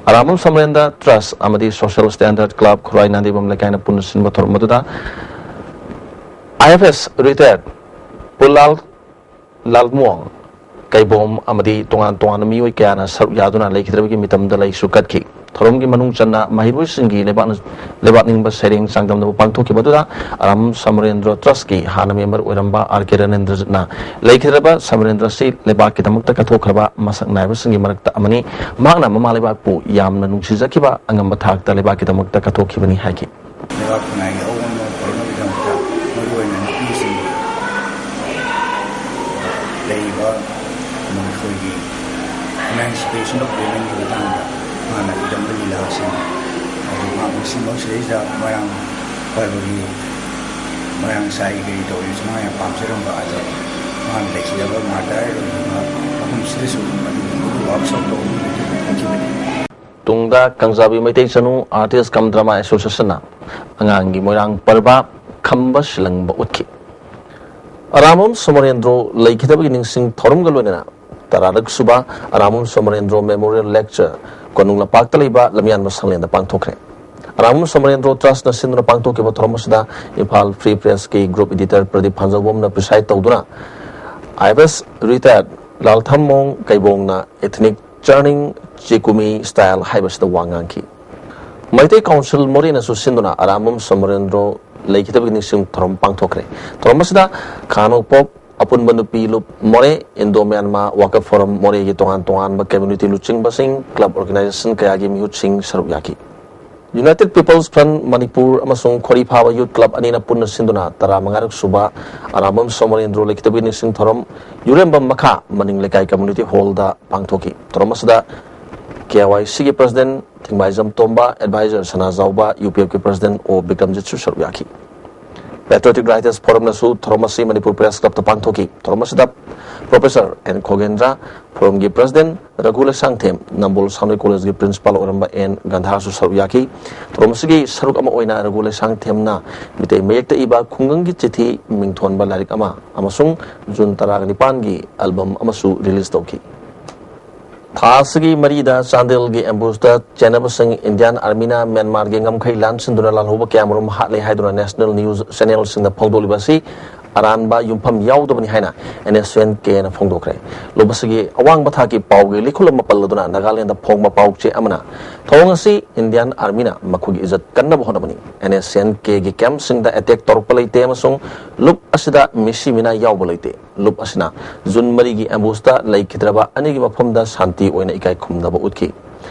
ꯑꯔꯥꯝꯕꯝ ꯁꯣꯃꯣꯔꯦꯟꯗ꯭ꯔ Trust ꯑꯃꯗꯤ Social Standard Club ꯈꯨꯔꯥꯏ ꯅꯥꯗꯤꯕꯝ ꯂꯩꯀꯥꯏꯅ ꯄꯨꯟꯅ ꯁꯤꯟꯕ ꯊꯧꯔꯝ ꯑꯗꯨꯗ I F S retired ꯄꯨꯂꯥꯜ ꯂꯥꯜꯃꯣꯡ ꯀꯩꯕꯣꯝ ꯑꯃꯗꯤ ꯇꯣꯉꯥꯟ ꯇꯣꯉꯥꯟꯕ ꯃꯤꯑꯣꯏ ꯀꯌꯥꯅ ꯁꯔꯨꯛ ꯌꯥꯗꯨꯅ ꯂꯩꯈꯤꯗ꯭ꯔꯕꯒꯤ ꯃꯤꯇꯝꯗ ꯂꯩꯁꯨ ꯀꯠꯈꯤ꯫ ꯊꯧꯔꯝꯒꯤ ꯃꯅꯨꯡ ꯆꯟꯅ ꯃꯍꯩꯔꯣꯏꯁꯤꯡꯒꯤ ꯂꯩꯕꯥꯛꯅ-, ꯂꯩꯕꯥꯛ ꯅꯤꯡꯕ ꯁꯩꯔꯦꯡ ꯆꯥꯡꯗꯝꯅꯕ ꯄꯥꯡꯊꯣꯛꯈꯤꯕ ꯑꯗꯨꯗ ꯑꯔꯥꯝ ꯁꯃꯔꯦꯟꯗ꯭ꯔ Trustꯀꯤ ꯍꯥꯟꯅ member ꯑꯣꯏꯔꯝꯕ R K ꯔꯅꯦꯟꯗ꯭ꯔꯖꯤꯠꯅ ꯂꯩꯈꯤꯗ꯭ꯔꯕ ꯁꯃꯔꯦꯟꯗ꯭ꯔ ꯑꯁꯤ ꯂꯩꯕꯥꯛꯀꯤꯗꯃꯛꯇ ꯀꯠꯊꯣꯛꯈ꯭ꯔꯕ ꯃꯁꯛ ꯅꯥꯏꯕꯁꯤꯡꯒꯤ ꯃꯔꯛꯇ ꯑꯃꯅꯤ꯫ ꯃꯍꯥꯛꯅ ꯃꯃꯥ ꯂꯩꯕꯥꯛꯄꯨ ꯌꯥꯝꯅ ꯅꯨꯡꯁꯤꯖꯈꯤꯕ, ꯑꯉꯝꯕ ꯊꯥꯛꯇ ꯂꯩꯕꯥꯛꯀꯤꯗꯃꯛꯇ ꯀꯠꯊꯣꯛꯈꯤꯕꯅꯤ ꯍꯥꯏꯈꯤ꯫ ꯂꯩꯕꯥꯛ ꯈꯨꯟꯅꯥꯏꯒꯤ ꯑꯑꯣꯟꯕ ꯄꯨꯔꯛꯅꯕꯒꯤꯗꯃꯛꯇ ꯃꯔꯨꯑꯣꯏꯅ ꯅꯨꯄꯤꯁꯤꯡ ꯂꯩꯔꯤꯕ ꯃꯈꯣꯏꯒꯤ Emancipation of Womenꯒꯤ ꯃꯇꯥꯡꯗ ꯃꯥꯅ ꯏꯔꯝꯕ ꯂꯤꯂꯥꯁꯤꯡ ꯑꯗꯨ ꯃꯍꯥꯛ ꯉꯁꯤꯃꯛ ꯁꯤꯗꯩꯁꯤꯗ ꯃꯣꯏꯔꯥꯡ ꯍꯣꯏꯕꯒꯤ ꯃꯣꯏꯔꯥꯡ ꯁꯥꯏ ꯀꯔꯤ ꯇꯧꯔꯤꯕꯁꯤ ꯃꯥ ꯌꯥꯝ ꯄꯥꯝꯖꯔꯝꯕ ꯑꯗꯣ ꯃꯥꯅ ꯂꯩꯈꯤꯗꯕ ꯃꯥꯔꯇꯥꯏ ꯑꯣꯏꯔꯤꯕ ꯃꯐꯝꯁꯤꯗꯁꯨ ꯑꯗꯨꯒꯨꯝꯕꯒꯤ workshop ꯇꯧꯕꯒꯤ ꯈꯟꯈꯤꯕꯅꯤ꯫ ꯇꯨꯡꯗ ꯀꯪꯖꯥꯕꯤ ꯃꯩꯇꯩ ꯆꯅꯨ Artist cum Drama Associationꯅ ꯑꯉꯥꯡꯒꯤ ꯃꯣꯏꯔꯥꯡ ꯄꯔꯕ ꯈꯝꯕ ꯁꯤꯂꯪꯕ ꯎꯠꯈꯤ꯫ ꯑꯔꯥꯝꯕꯝ ꯁꯣꯃꯣꯔꯦꯟꯗ꯭ꯔꯣ ꯂꯩꯈꯤꯗꯕꯒꯤ ꯅꯤꯡꯁꯤꯡ ꯊꯧꯔꯝꯒ ꯂꯣꯏꯅꯅ ꯇꯔꯥꯔꯛ ꯁꯨꯕ ꯑꯔꯥꯝꯕꯝ ꯁꯣꯃꯣꯔꯦꯟꯗ꯭ꯔꯣ Memorial Lecture ꯀꯣꯅꯨꯡ ꯂꯝꯄꯥꯛꯇ ꯂꯩꯕ ꯂꯝꯌꯥꯟꯕ ꯁꯪꯂꯦꯟꯗ ꯄꯥꯡꯊꯣꯛꯈ꯭ꯔꯦ꯫ ꯑꯔꯥꯝꯕꯝ ꯁꯣꯃꯣꯔꯦꯟꯗ꯭ꯔꯣ Trustꯅ ꯁꯤꯟꯗꯨꯅ ꯄꯥꯡꯊꯣꯛꯈꯤꯕ ꯊꯧꯔꯝ ꯑꯁꯤꯗ Imphal Free Pressꯀꯤ group editor Pradeep ꯐꯥꯟꯖꯧꯕꯝꯅ preside ꯇꯧꯗꯨꯅ I F S retired ꯂꯥꯜꯊꯝꯃꯣꯡ ꯀꯩꯕꯣꯡꯅ ethnic ꯆꯔꯅꯤꯡ ꯆꯦꯀꯨꯃꯤ style ꯍꯥꯏꯕꯁꯤꯗ ꯋꯥ ꯉꯥꯡꯈꯤ꯫ ꯃꯩꯇꯩ Council ꯃꯣꯔꯦꯅꯁꯨ ꯁꯤꯟꯗꯨꯅ ꯑꯔꯥꯝꯕꯝ ꯁꯣꯃꯣꯔꯦꯟꯗ꯭ꯔꯣ ꯂꯩꯈꯤꯗꯕꯒꯤ ꯅꯤꯡꯁꯤꯡ ꯊꯧꯔꯝ ꯄꯥꯡꯊꯣꯛꯈ꯭ꯔꯦ꯫ ꯊꯧꯔꯝ ꯑꯁꯤꯗ ꯈꯥ ꯅꯣꯡꯄꯣꯛ ꯑꯄꯨꯟꯕ ꯅꯨꯄꯤ ꯂꯨꯞ ꯃꯣꯔꯦ, Indo Myanmar Worker Forum ꯃꯣꯔꯦꯒꯤ ꯇꯣꯉꯥꯟ ꯇꯣꯉꯥꯟꯕ community ꯂꯨꯆꯤꯡꯕꯁꯤꯡ, club organization ꯀꯌꯥꯒꯤ ꯃꯤꯍꯨꯠꯁꯤꯡ ꯁꯔꯨꯛ ꯌꯥꯈꯤ꯫ United People's Front ꯃꯅꯤꯄꯨꯔ ꯑꯃꯁꯨꯡ ꯈꯣꯔꯤ ꯐꯥꯕ Youth Club ꯑꯅꯤꯅ ꯄꯨꯟꯅ ꯁꯤꯟꯗꯨꯅ ꯇꯔꯥꯃꯉꯥꯔꯛ ꯁꯨꯕ ꯑꯔꯥꯝꯕꯝ ꯁꯣꯃꯣꯔꯦꯟꯗ꯭ꯔꯣ ꯂꯩꯈꯤꯗꯕꯒꯤ ꯅꯤꯡꯁꯤꯡ ꯊꯧꯔꯝ ꯌꯨꯔꯦꯝꯕꯝ ꯃꯈꯥ ꯃꯅꯤꯡ ꯂꯩꯀꯥꯏ community hall ꯗ ꯄꯥꯡꯊꯣꯛꯈꯤ꯫ ꯊꯧꯔꯝ ꯑꯁꯤꯗ K Y C ꯒꯤ president ꯊꯤꯡꯕꯥꯏꯖꯝ ꯇꯣꯝꯕ, advisor ꯁꯅꯥꯖꯥꯎꯕ, U P F ꯀꯤ president O ꯕꯤꯀ꯭ꯔꯝꯖꯤꯠꯁꯨ ꯁꯔꯨꯛ ꯌꯥꯈꯤ꯫ Patriotic Writers Forum ꯅꯁꯨ ꯊꯧꯔꯝ ꯑꯁꯤ ꯃꯅꯤꯄꯨꯔ Press Club ꯇ ꯄꯥꯡꯊꯣꯛꯈꯤ꯫ ꯊꯧꯔꯝ ꯑꯁꯤꯗ Professor N ꯈꯣꯒꯦꯟꯗ꯭ꯔ, forum ꯒꯤ president ꯔꯘꯨ ꯂꯩꯁꯥꯡꯊꯦꯝ, ꯅꯝꯕꯣꯜ ꯁꯥꯟꯅꯣꯏ college ꯒꯤ principal ꯑꯣꯏꯔꯝꯕ N ꯒꯟꯙꯥꯔꯁꯨ ꯁꯔꯨꯛ ꯌꯥꯈꯤ꯫ ꯊꯧꯔꯝ ꯑꯁꯤꯒꯤ ꯁꯔꯨꯛ ꯑꯃ ꯑꯣꯏꯅ ꯔꯘꯨ ꯂꯩꯁꯥꯡꯊꯦꯝꯅ ꯃꯤꯇꯩ ꯃꯌꯦꯛꯇ ꯏꯕ ꯈꯨꯡꯒꯪꯒꯤ ꯆꯤꯊꯤ ꯃꯤꯡꯊꯣꯟꯕ ꯂꯥꯏꯔꯤꯛ ꯑꯃ ꯑꯃꯁꯨꯡ June ꯇꯔꯥꯒ ꯅꯤꯄꯥꯟꯒꯤ album ꯑꯃꯁꯨ release ꯇꯧꯈꯤ꯫ ꯊꯥ ꯑꯁꯤꯒꯤ ꯃꯔꯤꯗ ꯆꯥꯟꯗꯦꯜꯒꯤ ambush ꯇ ꯆꯦꯟꯅꯕꯁꯤꯡ Indian Army ꯅ Myanmar ꯒꯤ ꯉꯝꯈꯩ ꯂꯥꯟꯁꯤꯟꯗꯨꯅ ꯂꯥꯜꯍꯧꯕ ꯀꯌꯥꯃꯔꯨꯝ ꯍꯥꯠꯂꯦ ꯍꯥꯏꯗꯨꯅ national news channel ꯁꯤꯡꯅ ꯐꯣꯡꯗꯣꯛꯂꯤꯕ ꯑꯁꯤ ꯑꯔꯥꯟꯕ ꯌꯨꯝꯐꯝ ꯌꯥꯎꯗꯕꯅꯤ ꯍꯥꯏꯅ N S C N K ꯅ ꯐꯣꯡꯗꯣꯛꯈ꯭ꯔꯦ꯫ ꯂꯨꯞ ꯑꯁꯤꯒꯤ ꯑꯋꯥꯡꯕ ꯊꯥꯛꯀꯤ ꯄꯥꯎꯒꯤ ꯂꯤꯈꯨꯜ ꯑꯃ ꯄꯜꯂꯗꯨꯅ ꯅꯥꯒꯥꯂꯦꯟꯗ ꯐꯣꯡꯕ ꯄꯥꯎꯆꯦ ꯑꯃꯅ, ꯊꯧꯑꯣꯡ ꯑꯁꯤ Indian Army ꯅ ꯃꯈꯣꯏꯒꯤ ꯏꯖꯠ ꯀꯟꯅꯕ ꯍꯣꯠꯅꯕꯅꯤ꯫ N S C N K ꯒꯤ camp ꯁꯤꯡꯗ attack ꯇꯧꯔꯛꯄ ꯂꯩꯇꯦ ꯑꯃꯁꯨꯡ ꯂꯨꯞ ꯑꯁꯤꯗ ꯃꯤꯁꯤ ꯃꯤꯅꯥ ꯌꯥꯎꯕ ꯂꯩꯇꯦ꯫ ꯂꯨꯞ ꯑꯁꯤꯅ June ꯃꯔꯤꯒꯤ ambush ꯇ ꯂꯩꯈꯤꯗ꯭ꯔꯕ ꯑꯅꯤꯒꯤ ꯃꯐꯝꯗ ꯁꯥꯟꯇꯤ ꯑꯣꯏꯅ ꯏꯀꯥꯏ ꯈꯨꯝꯅꯕ ꯎꯠꯈꯤ꯫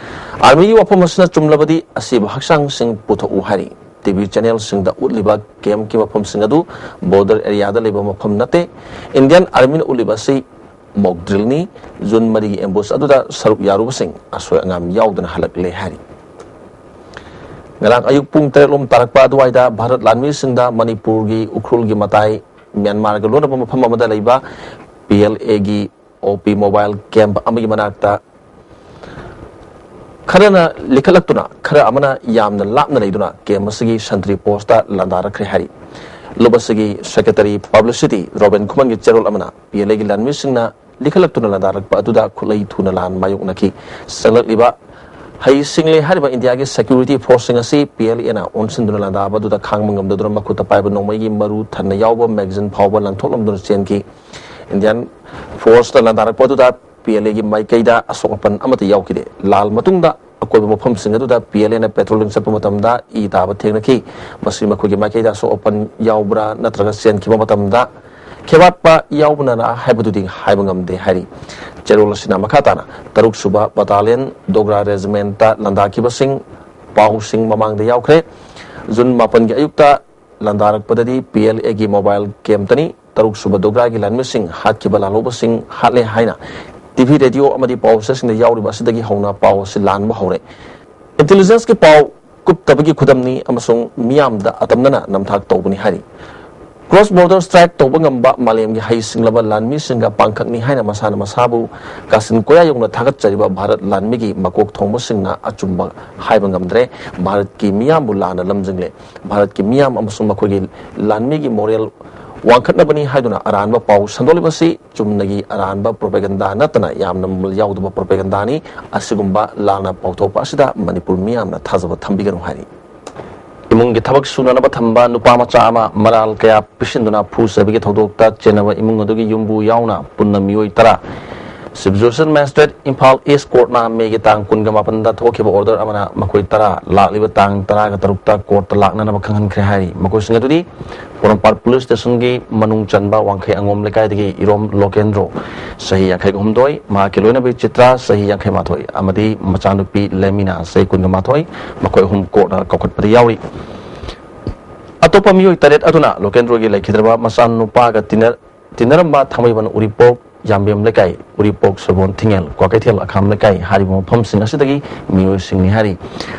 Army ꯒꯤ ꯋꯥꯐꯝ ꯑꯁꯤꯅ ꯆꯨꯝꯂꯕꯗꯤ ꯑꯁꯤꯕ ꯍꯛꯆꯥꯡꯁꯤꯡ ꯄꯨꯊꯣꯛꯎ ꯍꯥꯏꯔꯤ꯫ T V channel ꯁꯤꯡꯗ ꯎꯠꯂꯤꯕ camp ꯀꯤ ꯃꯐꯝꯁꯤꯡ ꯑꯗꯨ border area ꯗ ꯂꯩꯕ ꯃꯐꯝ ꯅꯠꯇꯦ꯫ Indian Army ꯅ ꯎꯠꯂꯤꯕ ꯑꯁꯤ mock drill ꯅꯤ꯫ June ꯃꯔꯤꯒꯤ ambush ꯑꯗꯨꯗ ꯁꯔꯨꯛ ꯌꯥꯔꯨꯕꯁꯤꯡ ꯑꯁꯣꯏ ꯑꯉꯥꯝ ꯌꯥꯎꯗꯅ ꯍꯜꯂꯛꯂꯦ ꯍꯥꯏꯔꯤ꯫ ꯉꯔꯥꯡ ꯑꯌꯨꯛ ꯄꯨꯡ ꯇꯔꯦꯠ ꯂꯣꯝ ꯇꯥꯔꯛꯄ ꯑꯗꯨꯋꯥꯏꯗ ꯚꯥꯔꯠ ꯂꯥꯟꯃꯤꯁꯤꯡꯗ ꯃꯅꯤꯄꯨꯔꯒꯤ ꯎꯈ꯭ꯔꯨꯜꯒꯤ ꯃꯇꯥꯏ ꯃ꯭ꯌꯥꯟꯃꯥꯔꯒ ꯂꯣꯟꯅꯕ ꯃꯐꯝ ꯑꯃꯗ ꯂꯩꯕ P L A ꯒꯤ O P mobile camp ꯑꯃꯒꯤ ꯃꯅꯥꯛꯇ ꯈꯔꯅ ꯂꯤꯈꯠꯂꯛꯇꯨꯅ, ꯈꯔ ꯑꯃꯅ ꯌꯥꯝꯅ ꯂꯥꯞꯅ ꯂꯩꯗꯨꯅ camp ꯑꯁꯤꯒꯤ sentry post ꯇ ꯂꯥꯟꯗꯥꯔꯛꯈ꯭ꯔꯦ ꯍꯥꯏꯔꯤ꯫ ꯂꯨꯞ ꯑꯁꯤꯒꯤ secretary publicity ꯔꯣꯕꯤꯟ ꯈꯨꯃꯟꯒꯤ ꯆꯦꯔꯣꯜ ꯑꯃꯅ P L A ꯒꯤ ꯂꯥꯟꯃꯤꯁꯤꯡꯅ ꯂꯤꯈꯠꯂꯛꯇꯨꯅ ꯂꯥꯟꯗꯥꯔꯛꯄ ꯑꯗꯨꯗ ꯈꯨꯠꯂꯩ ꯊꯨꯅ ꯂꯥꯟ ꯃꯥꯌꯣꯛꯅꯈꯤ꯫ ꯆꯪꯂꯛꯂꯤꯕ ꯍꯩꯁꯤꯡꯂꯦ ꯍꯥꯏꯔꯤꯕ ꯏꯟꯗꯤꯌꯥꯒꯤ security force ꯁꯤꯡ ꯑꯁꯤ P L A ꯅ ꯑꯣꯟꯁꯤꯟꯗꯨꯅ ꯂꯥꯟꯗꯥꯕ ꯑꯗꯨꯗ ꯈꯥꯡꯕ ꯉꯝꯗꯗꯨꯅ ꯃꯈꯨꯠꯇ ꯄꯥꯏꯕ ꯅꯣꯡꯃꯩꯒꯤ ꯃꯔꯨ ꯊꯟꯅ ꯌꯥꯎꯕ magazine ꯐꯥꯎꯕ ꯂꯪꯊꯣꯛꯂꯝꯗꯨꯅ ꯆꯦꯟꯈꯤ꯫ Indian force ꯇ ꯂꯥꯟꯗꯥꯔꯛꯄ ꯑꯗꯨꯗ P L A ꯒꯤ ꯃꯥꯏꯀꯩꯗ ꯑꯁꯣꯛ ꯑꯄꯟ ꯑꯃꯠꯇ ꯌꯥꯎꯈꯤꯗꯦ꯫ ꯂꯥꯜ ꯃꯇꯨꯡꯗ ꯑꯀꯣꯏꯕ ꯃꯐꯝꯁꯤꯡ ꯑꯗꯨꯗ P L A ꯅ patrolling ꯆꯠꯄ ꯃꯇꯝꯗ ꯏ ꯇꯥꯕ ꯊꯦꯡꯅꯈꯤ꯫ ꯃꯁꯤ ꯃꯈꯣꯏꯒꯤ ꯃꯥꯏꯀꯩꯗ ꯑꯁꯣꯛ ꯑꯄꯟ ꯌꯥꯎꯕ꯭ꯔꯥ ꯅꯠꯇ꯭ꯔꯒ ꯆꯦꯟꯈꯤꯕ ꯃꯇꯝꯗ ꯈꯦꯕꯥꯠꯄ ꯌꯥꯎꯕꯅꯔꯥ ꯍꯥꯏꯕꯗꯨꯗꯤ ꯍꯥꯏꯕ ꯉꯝꯗꯦ ꯍꯥꯏꯔꯤ꯫ ꯆꯦꯔꯣꯜ ꯑꯁꯤꯅ ꯃꯈꯥ ꯇꯥꯅ ꯇꯔꯨꯛ ꯁꯨꯕ ꯕꯇꯥꯂꯤꯌꯟ ꯗꯣꯒ꯭ꯔꯥ ꯔꯦꯖꯤꯃꯦꯟꯇ ꯂꯥꯟꯗꯥꯈꯤꯕꯁꯤꯡ ꯄꯥꯎꯁꯤꯡ ꯃꯃꯥꯡꯗ ꯌꯥꯎꯈ꯭ꯔꯦ꯫ ꯖꯨꯟ ꯃꯥꯄꯟꯒꯤ ꯑꯌꯨꯛꯇ ꯂꯥꯟꯗꯥꯔꯛꯄꯗꯗꯤ ꯄꯤ ꯑꯦꯜ ꯑꯦꯒꯤ ꯃꯣꯕꯥꯏꯜ ꯀꯦꯝꯇꯅꯤ ꯇꯔꯨꯛ ꯁꯨꯕ ꯗꯣꯒ꯭ꯔꯥꯒꯤ ꯂꯥꯟꯃꯤꯁꯤꯡ ꯍꯥꯠꯈꯤꯕ ꯂꯥꯜꯍꯧꯕꯁꯤꯡ ꯍꯥꯠꯂꯦ ꯍꯥꯏꯅ ꯇꯤ ꯚꯤ, ꯔꯦꯗꯤꯑꯣ ꯑꯃꯗꯤ ꯄꯥꯎ ꯆꯦꯁꯤꯡꯗ ꯌꯥꯎꯔꯤꯕ ꯑꯁꯤꯗꯒꯤ ꯍꯧꯅ ꯄꯥꯎ ꯑꯁꯤ ꯂꯥꯟꯕ ꯍꯧꯔꯦ꯫ ꯏꯟꯇꯦꯂꯤꯖꯦꯟꯁꯀꯤ ꯄꯥꯎ ꯀꯨꯞꯇꯕꯒꯤ ꯈꯨꯗꯝꯅꯤ ꯑꯃꯁꯨꯡ ꯃꯤꯌꯥꯝꯗ ꯑꯇꯝꯅꯅ ꯅꯝꯊꯥꯛ ꯇꯧꯕꯅꯤ ꯍꯥꯏꯔꯤ꯫ ꯀ꯭ꯔꯣꯁ ꯕꯣꯔꯗꯔ ꯁ꯭ꯇ꯭ꯔꯥꯏꯛ ꯇꯧꯕ ꯉꯝꯕ ꯃꯥꯂꯦꯝꯒꯤ ꯍꯩꯁꯤꯡꯂꯕ ꯂꯥꯟꯃꯤꯁꯤꯡꯒ ꯄꯥꯡꯈꯛꯅꯤ ꯍꯥꯏꯅ ꯃꯁꯥꯅ ꯃꯁꯥꯕꯨ ꯀꯥꯆꯤꯟ ꯀꯣꯌꯥ ꯌꯧꯅ ꯊꯥꯒꯠꯆꯔꯤꯕ ꯚꯥꯔꯠ ꯂꯥꯟꯃꯤꯒꯤ ꯃꯀꯣꯛ ꯊꯣꯡꯕꯁꯤꯡꯅ ꯑꯆꯨꯝꯕ ꯍꯥꯏꯕ ꯉꯝꯗ꯭ꯔꯦ꯫ ꯚꯥꯔꯠꯀꯤ ꯃꯤꯌꯥꯝꯕꯨ ꯂꯥꯟꯅ ꯂꯝꯖꯤꯡꯂꯦ꯫ ꯚꯥꯔꯠꯀꯤ ꯃꯤꯌꯥꯝ ꯑꯃꯁꯨꯡ ꯃꯈꯣꯏꯒꯤ ꯂꯥꯟꯃꯤꯒꯤ ꯃꯣꯔꯦꯜ ꯋꯥꯡꯈꯠꯅꯕꯅꯤ ꯍꯥꯏꯗꯨꯅ ꯑꯔꯥꯟꯕ ꯄꯥꯎ ꯁꯟꯗꯣꯛꯂꯤꯕꯁꯤ ꯆꯨꯝꯅꯒꯤ ꯑꯔꯥꯟꯕ ꯄ꯭ꯔꯣꯄꯦꯒꯟꯗꯥ ꯅꯠꯇꯅ ꯌꯥꯝꯅ ꯃꯃꯜ ꯌꯥꯎꯗꯕ ꯄ꯭ꯔꯣꯄꯦꯒꯟꯗꯥꯅꯤ꯫ ꯑꯁꯤꯒꯨꯝꯕ ꯂꯥꯟꯅ ꯄꯥꯎꯊꯣꯛꯄ ꯑꯁꯤꯗ ꯃꯅꯤꯄꯨꯔ ꯃꯤꯌꯥꯝꯅ ꯊꯥꯖꯕ ꯊꯝꯕꯤꯒꯅꯨ ꯍꯥꯏꯔꯤ꯫ ꯏꯃꯨꯡꯒꯤ ꯊꯕꯛ ꯁꯨꯅꯅꯕ ꯊꯝꯕ ꯅꯨꯄꯥ ꯃꯆꯥ ꯑꯃ ꯃꯔꯥꯜ ꯀꯌꯥ ꯄꯤꯁꯤꯟꯗꯨꯅ ꯐꯨ ꯆꯩꯕꯒꯤ ꯊꯧꯗꯣꯛꯇ ꯆꯦꯟꯅꯕ ꯏꯃꯨꯡ ꯑꯗꯨꯒꯤ ꯌꯨꯝꯕꯨ ꯌꯥꯎꯅ ꯄꯨꯟꯅ ꯃꯤꯑꯣꯏ ꯇꯔꯥ ꯁꯤꯞ ꯖꯨꯗꯤꯁꯤꯌꯦꯜ ꯃꯦꯖꯤꯁꯇ꯭ꯔꯦꯠ ꯏꯝꯐꯥꯜ ꯏꯁ ꯀꯣꯔꯠꯅ ꯃꯦꯒꯤ ꯇꯥꯡ ꯀꯨꯟꯒ ꯃꯥꯄꯟꯗ ꯊꯣꯛꯈꯤꯕ ꯑꯣꯔꯗꯔ ꯑꯃꯅ ꯃꯈꯣꯏ ꯇꯔꯥ ꯂꯥꯛꯂꯤꯕ ꯇꯥꯡ ꯇꯔꯥꯒ ꯇꯔꯨꯛꯇ ꯀꯣꯔꯠꯇ ꯂꯥꯛꯅꯅꯕ ꯈꯪꯍꯟꯈ꯭ꯔꯦ ꯍꯥꯏꯔꯤ꯫ ꯃꯈꯣꯏꯁꯤꯡ ꯑꯗꯨꯗꯤ ꯄꯣꯔꯣꯝꯄꯥꯠ ꯄꯨꯂꯤꯁ ꯁ꯭ꯇꯦꯁꯟꯒꯤ ꯃꯅꯨꯡ ꯆꯟꯕ ꯋꯥꯡꯈꯩ ꯑꯉꯣꯝ ꯂꯩꯀꯥꯏꯗꯒꯤ ꯏꯔꯣꯝ ꯂꯣꯀꯦꯟꯗ꯭ꯔꯣ, ꯆꯍꯤ ꯌꯥꯡꯈꯩ ꯍꯨꯝꯗꯣꯏ, ꯃꯍꯥꯛꯀꯤ ꯂꯣꯏꯅꯕꯤ ꯆꯤꯇ꯭ꯔꯥ, ꯆꯍꯤ ꯌꯥꯡꯈꯩ ꯃꯥꯊꯣꯏ, ꯑꯃꯗꯤ ꯃꯆꯥꯅꯨꯄꯤ ꯂꯦꯃꯤꯅꯥ, ꯆꯍꯤ ꯀꯨꯟꯒ ꯃꯥꯊꯣꯏ, ꯃꯈꯣꯏ ꯑꯍꯨꯝ ꯀꯣꯔꯠꯅ ꯀꯧꯈꯠꯄꯗ ꯌꯥꯎꯔꯤ꯫ ꯑꯇꯣꯞꯄ ꯃꯤꯑꯣꯏ ꯇꯔꯦꯠ ꯑꯗꯨꯅ ꯂꯣꯀꯦꯟꯗ꯭ꯔꯣꯒꯤ ꯂꯩꯈꯤꯗ꯭ꯔꯕ ꯃꯆꯥꯅꯨꯄꯥꯒ ꯇꯤꯟꯅ-, ꯇꯤꯟꯅꯔꯝꯕ ꯊꯥꯡꯃꯩꯕꯟ ꯎꯔꯤꯄꯣꯛ ꯌꯥꯝꯕꯦꯝ ꯂꯩꯀꯥꯏ, ꯎꯔꯤꯄꯣꯛ ꯁꯣꯏꯕꯣꯟ ꯊꯤꯡꯉꯦꯜ, ꯀ꯭ꯋꯥꯀꯩꯊꯦꯜ ꯑꯈꯥꯝ ꯂꯩꯀꯥꯏ ꯍꯥꯏꯔꯤꯕ ꯃꯐꯝꯁꯤꯡ ꯑꯁꯤꯗꯒꯤ ꯃꯤꯑꯣꯏꯁꯤꯡꯅꯤ ꯍꯥꯏꯔꯤ꯫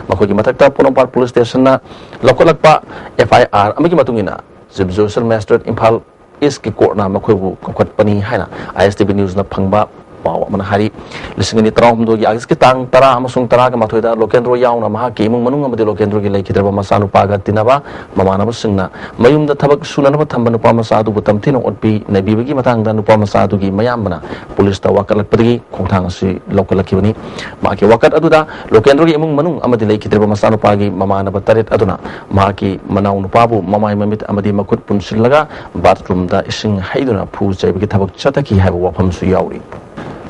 ꯃꯈꯣꯏꯒꯤ ꯃꯊꯛꯇ ꯄꯣꯔꯣꯝꯄꯥꯠ ꯄꯨꯂꯤꯁ ꯁ꯭ꯇꯦꯁꯟꯅ ꯂꯧꯈꯠꯂꯛꯄ ꯑꯦꯐ ꯑꯥꯏ ꯑꯥꯔ ꯑꯃꯒꯤ ꯃꯇꯨꯡ ꯏꯟꯅ ꯆꯤꯐ ꯖꯨꯗꯤꯁꯤꯌꯦꯜ ꯃꯦꯖꯤꯁꯇ꯭ꯔꯦꯠ ꯏꯝꯐꯥꯜ ꯏꯁꯀꯤ ꯀꯣꯔꯠꯅ ꯃꯈꯣꯏꯕꯨ ꯀꯧꯈꯠꯄꯅꯤ ꯍꯥꯏꯅ ꯑꯥꯏ ꯑꯦꯁ ꯇꯤ ꯚꯤ ꯅ꯭ꯌꯨꯁꯅ ꯐꯪꯕ ꯄꯥꯎ ꯑꯃꯅ ꯍꯥꯏꯔꯤ꯫ ꯂꯤꯁꯤꯡ ꯑꯅꯤ ꯇꯔꯥꯍꯨꯝꯗꯣꯏꯒꯤ ꯑꯥꯒꯁꯀꯤ ꯇꯥꯡ ꯇꯔꯥ ꯑꯃꯁꯨꯡ ꯇꯔꯥꯒ ꯃꯥꯊꯣꯏꯗ ꯂꯣꯀꯦꯟꯗ꯭ꯔꯣ ꯌꯥꯎꯅ ꯃꯍꯥꯛꯀꯤ ꯏꯃꯨꯡ ꯃꯅꯨꯡ ꯑꯃꯗꯤ ꯂꯣꯀꯦꯟꯗ꯭ꯔꯣꯒꯤ ꯂꯩꯈꯤꯗ꯭ꯔꯕ ꯃꯆꯥꯅꯨꯄꯥꯒ ꯇꯤꯟꯅꯕ ꯃꯃꯥꯟꯅꯕꯁꯤꯡꯅ ꯃꯌꯨꯝꯗ ꯊꯕꯛ ꯁꯨꯅꯅꯕ ꯊꯝꯕ ꯅꯨꯄꯥ ꯃꯆꯥ ꯑꯗꯨꯕꯨ ꯇꯝꯊꯤꯅ ꯑꯣꯠꯄꯤ ꯅꯩꯕꯤꯕꯒꯤ ꯃꯇꯥꯡꯗ ꯅꯨꯄꯥ ꯃꯆꯥ ꯑꯗꯨꯒꯤ ꯃꯌꯥꯝꯕꯅ ꯄꯨꯂꯤꯁꯇ ꯋꯥꯀꯠꯂꯛꯄꯗꯒꯤ ꯈꯣꯡꯊꯥꯡ ꯑꯁꯤ ꯂꯧꯈꯠꯂꯛꯈꯤꯕꯅꯤ꯫ ꯃꯍꯥꯛꯀꯤ ꯋꯥꯀꯠ ꯑꯗꯨꯗ ꯂꯣꯀꯦꯟꯗ꯭ꯔꯣꯒꯤ ꯏꯃꯨꯡ ꯃꯅꯨꯡ ꯑꯃꯗꯤ ꯂꯩꯈꯤꯗ꯭ꯔꯕ ꯃꯆꯥꯅꯨꯄꯥꯒꯤ ꯃꯃꯥꯟꯅꯕ ꯇꯔꯦꯠ ꯑꯗꯨꯅ ꯃꯍꯥꯛꯀꯤ ꯃꯅꯥꯎ ꯅꯨꯄꯥꯕꯨ ꯃꯃꯥꯏ ꯃꯃꯤꯠ ꯑꯃꯗꯤ ꯃꯈꯨꯠ ꯄꯨꯟꯁꯤꯜꯂꯒ ꯕꯥꯊꯔꯨꯝꯗ ꯏꯁꯤꯡ ꯍꯩꯗꯨꯅ ꯐꯨ ꯆꯩꯕꯒꯤ ꯊꯕꯛ ꯆꯠꯊꯈꯤ ꯍꯥꯏꯕ ꯋꯥꯐꯝꯁꯨ ꯌꯥꯎꯔꯤ꯫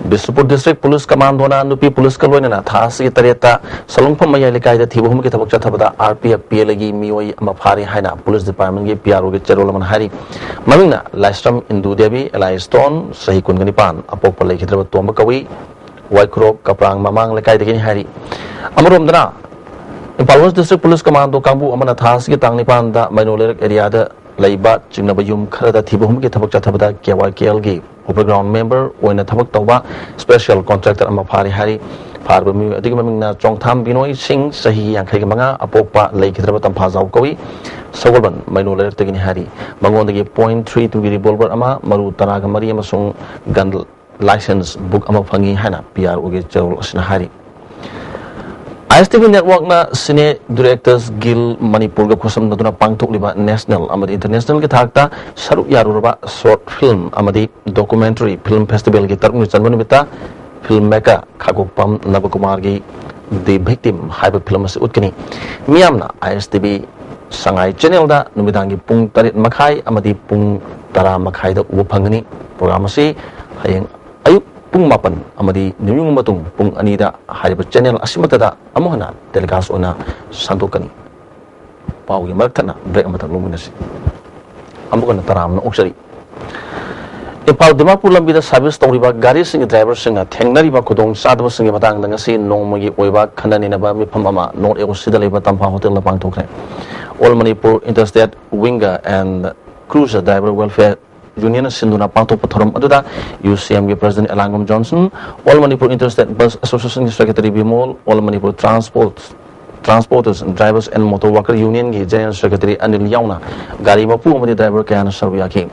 ꯕꯤꯁꯅꯨꯄꯨꯔ ꯗꯤꯁꯇ꯭ꯔꯤꯛ ꯄꯨꯂꯤꯁ ꯀꯃꯥꯟꯗꯣꯅ ꯅꯨꯄꯤ ꯄꯨꯂꯤꯁꯀ ꯂꯣꯏꯅꯅ ꯊꯥ ꯑꯁꯤꯒꯤ ꯇꯔꯦꯠꯇ ꯁꯂꯨꯡꯐꯝ ꯃꯌꯥꯏ ꯂꯩꯀꯥꯏꯗ ꯊꯤꯕ ꯍꯨꯝꯕꯒꯤ ꯊꯕꯛ ꯆꯠꯊꯕꯗ R P F P L ꯑꯦꯒꯤ ꯃꯤꯑꯣꯏ ꯑꯃ ꯐꯥꯔꯤ ꯍꯥꯏꯅ ꯄꯨꯂꯤꯁ ꯗꯤꯄꯥꯔꯠꯃꯦꯟꯒꯤ ꯄꯤ ꯑꯥꯔ ꯑꯣꯒꯤ ꯆꯦꯔꯣꯜ ꯑꯃꯅ ꯍꯥꯏꯔꯤ꯫ ꯃꯃꯤꯡꯅ ꯂꯥꯏꯁ꯭ꯔꯝ ꯏꯟꯗꯨ ꯗꯦꯕꯤ, ꯑꯦꯂꯥꯏꯁ ꯇꯣꯟ, ꯆꯍꯤ ꯀꯨꯟꯒ ꯅꯤꯄꯥꯟ, ꯑꯄꯣꯛꯄ ꯂꯩꯈꯤꯗ꯭ꯔꯕ ꯇꯣꯝꯕ ꯀꯧꯏ, ꯋꯥꯏꯈꯨꯔꯣꯛ ꯀꯄ꯭ꯔꯥꯡ ꯃꯃꯥꯡ ꯂꯩꯀꯥꯏꯗꯒꯤꯅꯤ ꯍꯥꯏꯔꯤ꯫ ꯑꯃꯔꯣꯝꯗꯅ Imphal west district police commando ꯀꯥꯡꯕꯨ ꯑꯃꯅ ꯊꯥ ꯑꯁꯤꯒꯤ ꯇꯥꯡ ꯅꯤꯄꯥꯟꯗ ꯃꯩꯅꯣ ꯂꯩꯔꯛ ꯑꯦꯔꯤꯌꯥꯗ ꯂꯩꯕ ꯆꯤꯡꯅꯕ ꯌꯨꯝ ꯈꯔꯗ ꯊꯤꯕ ꯍꯨꯝꯕꯒꯤ ꯊꯕꯛ ꯆꯠꯊꯕꯗ ꯀꯦ ꯋꯥꯏ ꯀꯦ ꯑꯦꯜꯒꯤ ꯑꯣꯚꯔꯒ꯭ꯔꯥꯎꯟ ꯃꯦꯝꯕꯔ ꯑꯣꯏꯅ ꯊꯕꯛ ꯇꯧꯕ ꯁ꯭ꯄꯦꯁꯤꯌꯦꯜ ꯀꯣꯟꯇ꯭ꯔꯦꯛꯇꯔ ꯑꯃ ꯐꯥꯔꯤ ꯍꯥꯏꯔꯤ꯫ ꯐꯥꯔꯤꯕ ꯃꯤꯑꯣꯏ ꯑꯗꯨꯒꯤ ꯃꯃꯤꯡꯅ ꯆꯣꯡꯊꯥꯝ ꯕꯤꯅꯣꯏ ꯁꯤꯡ, ꯆꯍꯤ ꯌꯥꯡꯈꯩꯒ ꯃꯉꯥ, ꯑꯄꯣꯛꯄ ꯂꯩꯈꯤꯗ꯭ꯔꯕ ꯇꯝꯐꯥꯖꯥꯎ ꯀꯧꯏ, ꯁꯒꯣꯜꯕꯟ ꯃꯩꯅꯣ ꯂꯩꯔꯛꯇꯒꯤꯅꯤ ꯍꯥꯏꯔꯤ꯫ ꯃꯉꯣꯟꯗꯒꯤ ꯄꯣꯏꯟ ꯊ꯭ꯔꯤ ꯇꯨꯒꯤ ꯔꯤꯚꯣꯜꯚꯔ ꯑꯃ, ꯃꯔꯨ ꯇꯔꯥꯒ ꯃꯔꯤ ꯑꯃꯁꯨꯡ ꯒꯟ ꯂꯥꯏꯁꯦꯟꯁ ꯕꯨꯛ ꯑꯃ ꯐꯪꯉꯤ ꯍꯥꯏꯅ ꯄꯤ ꯑꯥꯔ ꯑꯣꯒꯤ ꯆꯦꯔꯣꯜ ꯑꯁꯤꯅ ꯍꯥꯏꯔꯤ꯫ ꯑꯥꯏ ꯑꯦꯁ ꯇꯤ ꯚꯤ ꯅꯦꯠꯋꯥꯔꯛꯅ ꯁꯤꯅꯦ ꯗꯤꯔꯦꯛꯇꯔꯁ ꯒꯤꯜ ꯃꯅꯤꯄꯨꯔꯒ ꯈꯨꯠꯁꯝꯅꯗꯨꯅ ꯄꯥꯡꯊꯣꯛꯂꯤꯕ ꯅꯦꯁꯅꯦꯜ ꯑꯃꯗꯤ ꯏꯟꯇꯔꯅꯦꯁꯅꯦꯜꯒꯤ ꯊꯥꯛꯇ ꯁꯔꯨꯛ ꯌꯥꯔꯨꯔꯕ ꯁꯣꯔꯠ ꯐꯤꯜꯝ ꯑꯃꯗꯤ ꯗꯣꯀꯨꯃꯦꯟꯇꯔꯤ ꯐꯤꯜꯝ ꯐꯦꯁꯇꯤꯚꯦꯜꯒꯤ ꯇꯔꯨꯛꯅꯤ ꯆꯟꯕ ꯅꯨꯃꯤꯠꯇ ꯐꯤꯜꯝ ꯃꯦꯀꯔ ꯈꯥꯒꯣꯛꯄꯝ ꯅꯕꯀꯨꯃꯥꯔꯒꯤ ꯗꯤ ꯚꯤꯛꯇꯤꯝ ꯍꯥꯏꯕ ꯐꯤꯜꯝ ꯑꯁꯤ ꯎꯠꯀꯅꯤ꯫ ꯃꯤꯌꯥꯝꯅ ꯑꯥꯏ ꯑꯦꯁ ꯇꯤ ꯚꯤ ꯁꯉꯥꯏ ꯆꯦꯅꯦꯜꯗ ꯅꯨꯃꯤꯗꯥꯡꯒꯤ ꯄꯨꯡ ꯇꯔꯦꯠ ꯃꯈꯥꯏ ꯑꯃꯗꯤ ꯄꯨꯡ ꯇꯔꯥ ꯃꯈꯥꯏꯗ ꯎꯕ ꯐꯪꯒꯅꯤ꯫ ꯄ꯭ꯔꯣꯒ꯭ꯔꯥꯝ ꯑꯁꯤ ꯍꯌꯦꯡ ꯑꯌꯨꯛ ꯄꯨꯡ ꯃꯥꯄꯟ ꯑꯃꯗꯤ ꯅꯤꯌꯨꯡ ꯃꯇꯨꯡ ꯄꯨꯡ ꯑꯅꯤꯗ ꯍꯥꯏꯔꯤꯕ ꯆꯦꯅꯦꯜ ꯑꯁꯤꯃꯛꯇꯗ ꯑꯃꯨꯛ ꯍꯟꯅ ꯇꯦꯂꯤꯀꯥꯁ ꯑꯣꯏꯅ ꯁꯟꯗꯣꯛꯀꯅꯤ꯫ ꯄꯥꯎꯒꯤ ꯃꯔꯛ ꯊꯠꯅ ꯕ꯭ꯔꯦꯛ ꯑꯃꯇꯪ ꯂꯧꯃꯤꯟꯅꯁꯤ꯫ ꯑꯃꯨꯛ ꯍꯟꯅ ꯇꯔꯥꯝꯅ ꯑꯣꯛꯆꯔꯤ꯫ ꯏꯝꯐꯥꯜ ꯗꯤꯃꯥꯄꯨꯔ ꯂꯝꯕꯤꯗ ꯁꯥꯔꯚꯤꯁ ꯇꯧꯔꯤꯕ ꯒꯥꯔꯤꯁꯤꯡꯒꯤ ꯗ꯭ꯔꯥꯏꯚꯔꯁꯤꯡꯅ ꯊꯦꯡꯅꯔꯤꯕ ꯈꯨꯗꯣꯡꯆꯥꯗꯕꯁꯤꯡꯒꯤ ꯃꯇꯥꯡꯗ ꯉꯁꯤ ꯅꯣꯡꯃꯒꯤ ꯑꯣꯏꯕ ꯈꯟꯅ ꯅꯩꯅꯕ ꯃꯤꯐꯝ ꯑꯃ ꯅꯣꯔꯠ ꯑꯦ ꯑꯣ ꯁꯤꯗ ꯂꯩꯕ ꯇꯝꯐꯥ ꯍꯣꯇꯦꯜꯗ ꯄꯥꯡꯊꯣꯛꯈ꯭ꯔꯦ꯫ All Manipur interstate winger and cruiser driver welfare ꯌꯨꯅꯤꯌꯟꯅ ꯁꯤꯟꯗꯨꯅ ꯄꯥꯡꯊꯣꯛꯄ ꯊꯧꯔꯝ ꯑꯗꯨꯗ ꯌꯨ ꯁꯤ ꯑꯦꯝꯒꯤ president Elangam Johnson, all Manipur interstate bus ꯑꯦꯁꯣꯁꯤꯌꯦꯁꯟꯒꯤ secretary Bimol, all Manipur transport transporters, drivers and motor worker ꯌꯨꯅꯤꯌꯟꯒꯤ ꯖꯦꯅꯔꯦꯜ ꯁꯦꯀ꯭ꯔꯦꯇꯔꯤ ꯑꯅꯤꯜ ꯌꯥꯎꯅ ꯒꯥꯔꯤ ꯃꯄꯨ ꯑꯃꯗꯤ ꯗ꯭ꯔꯥꯏꯚꯔ ꯀꯌꯥꯅ ꯁꯔꯨꯛ ꯌꯥꯈꯤ꯫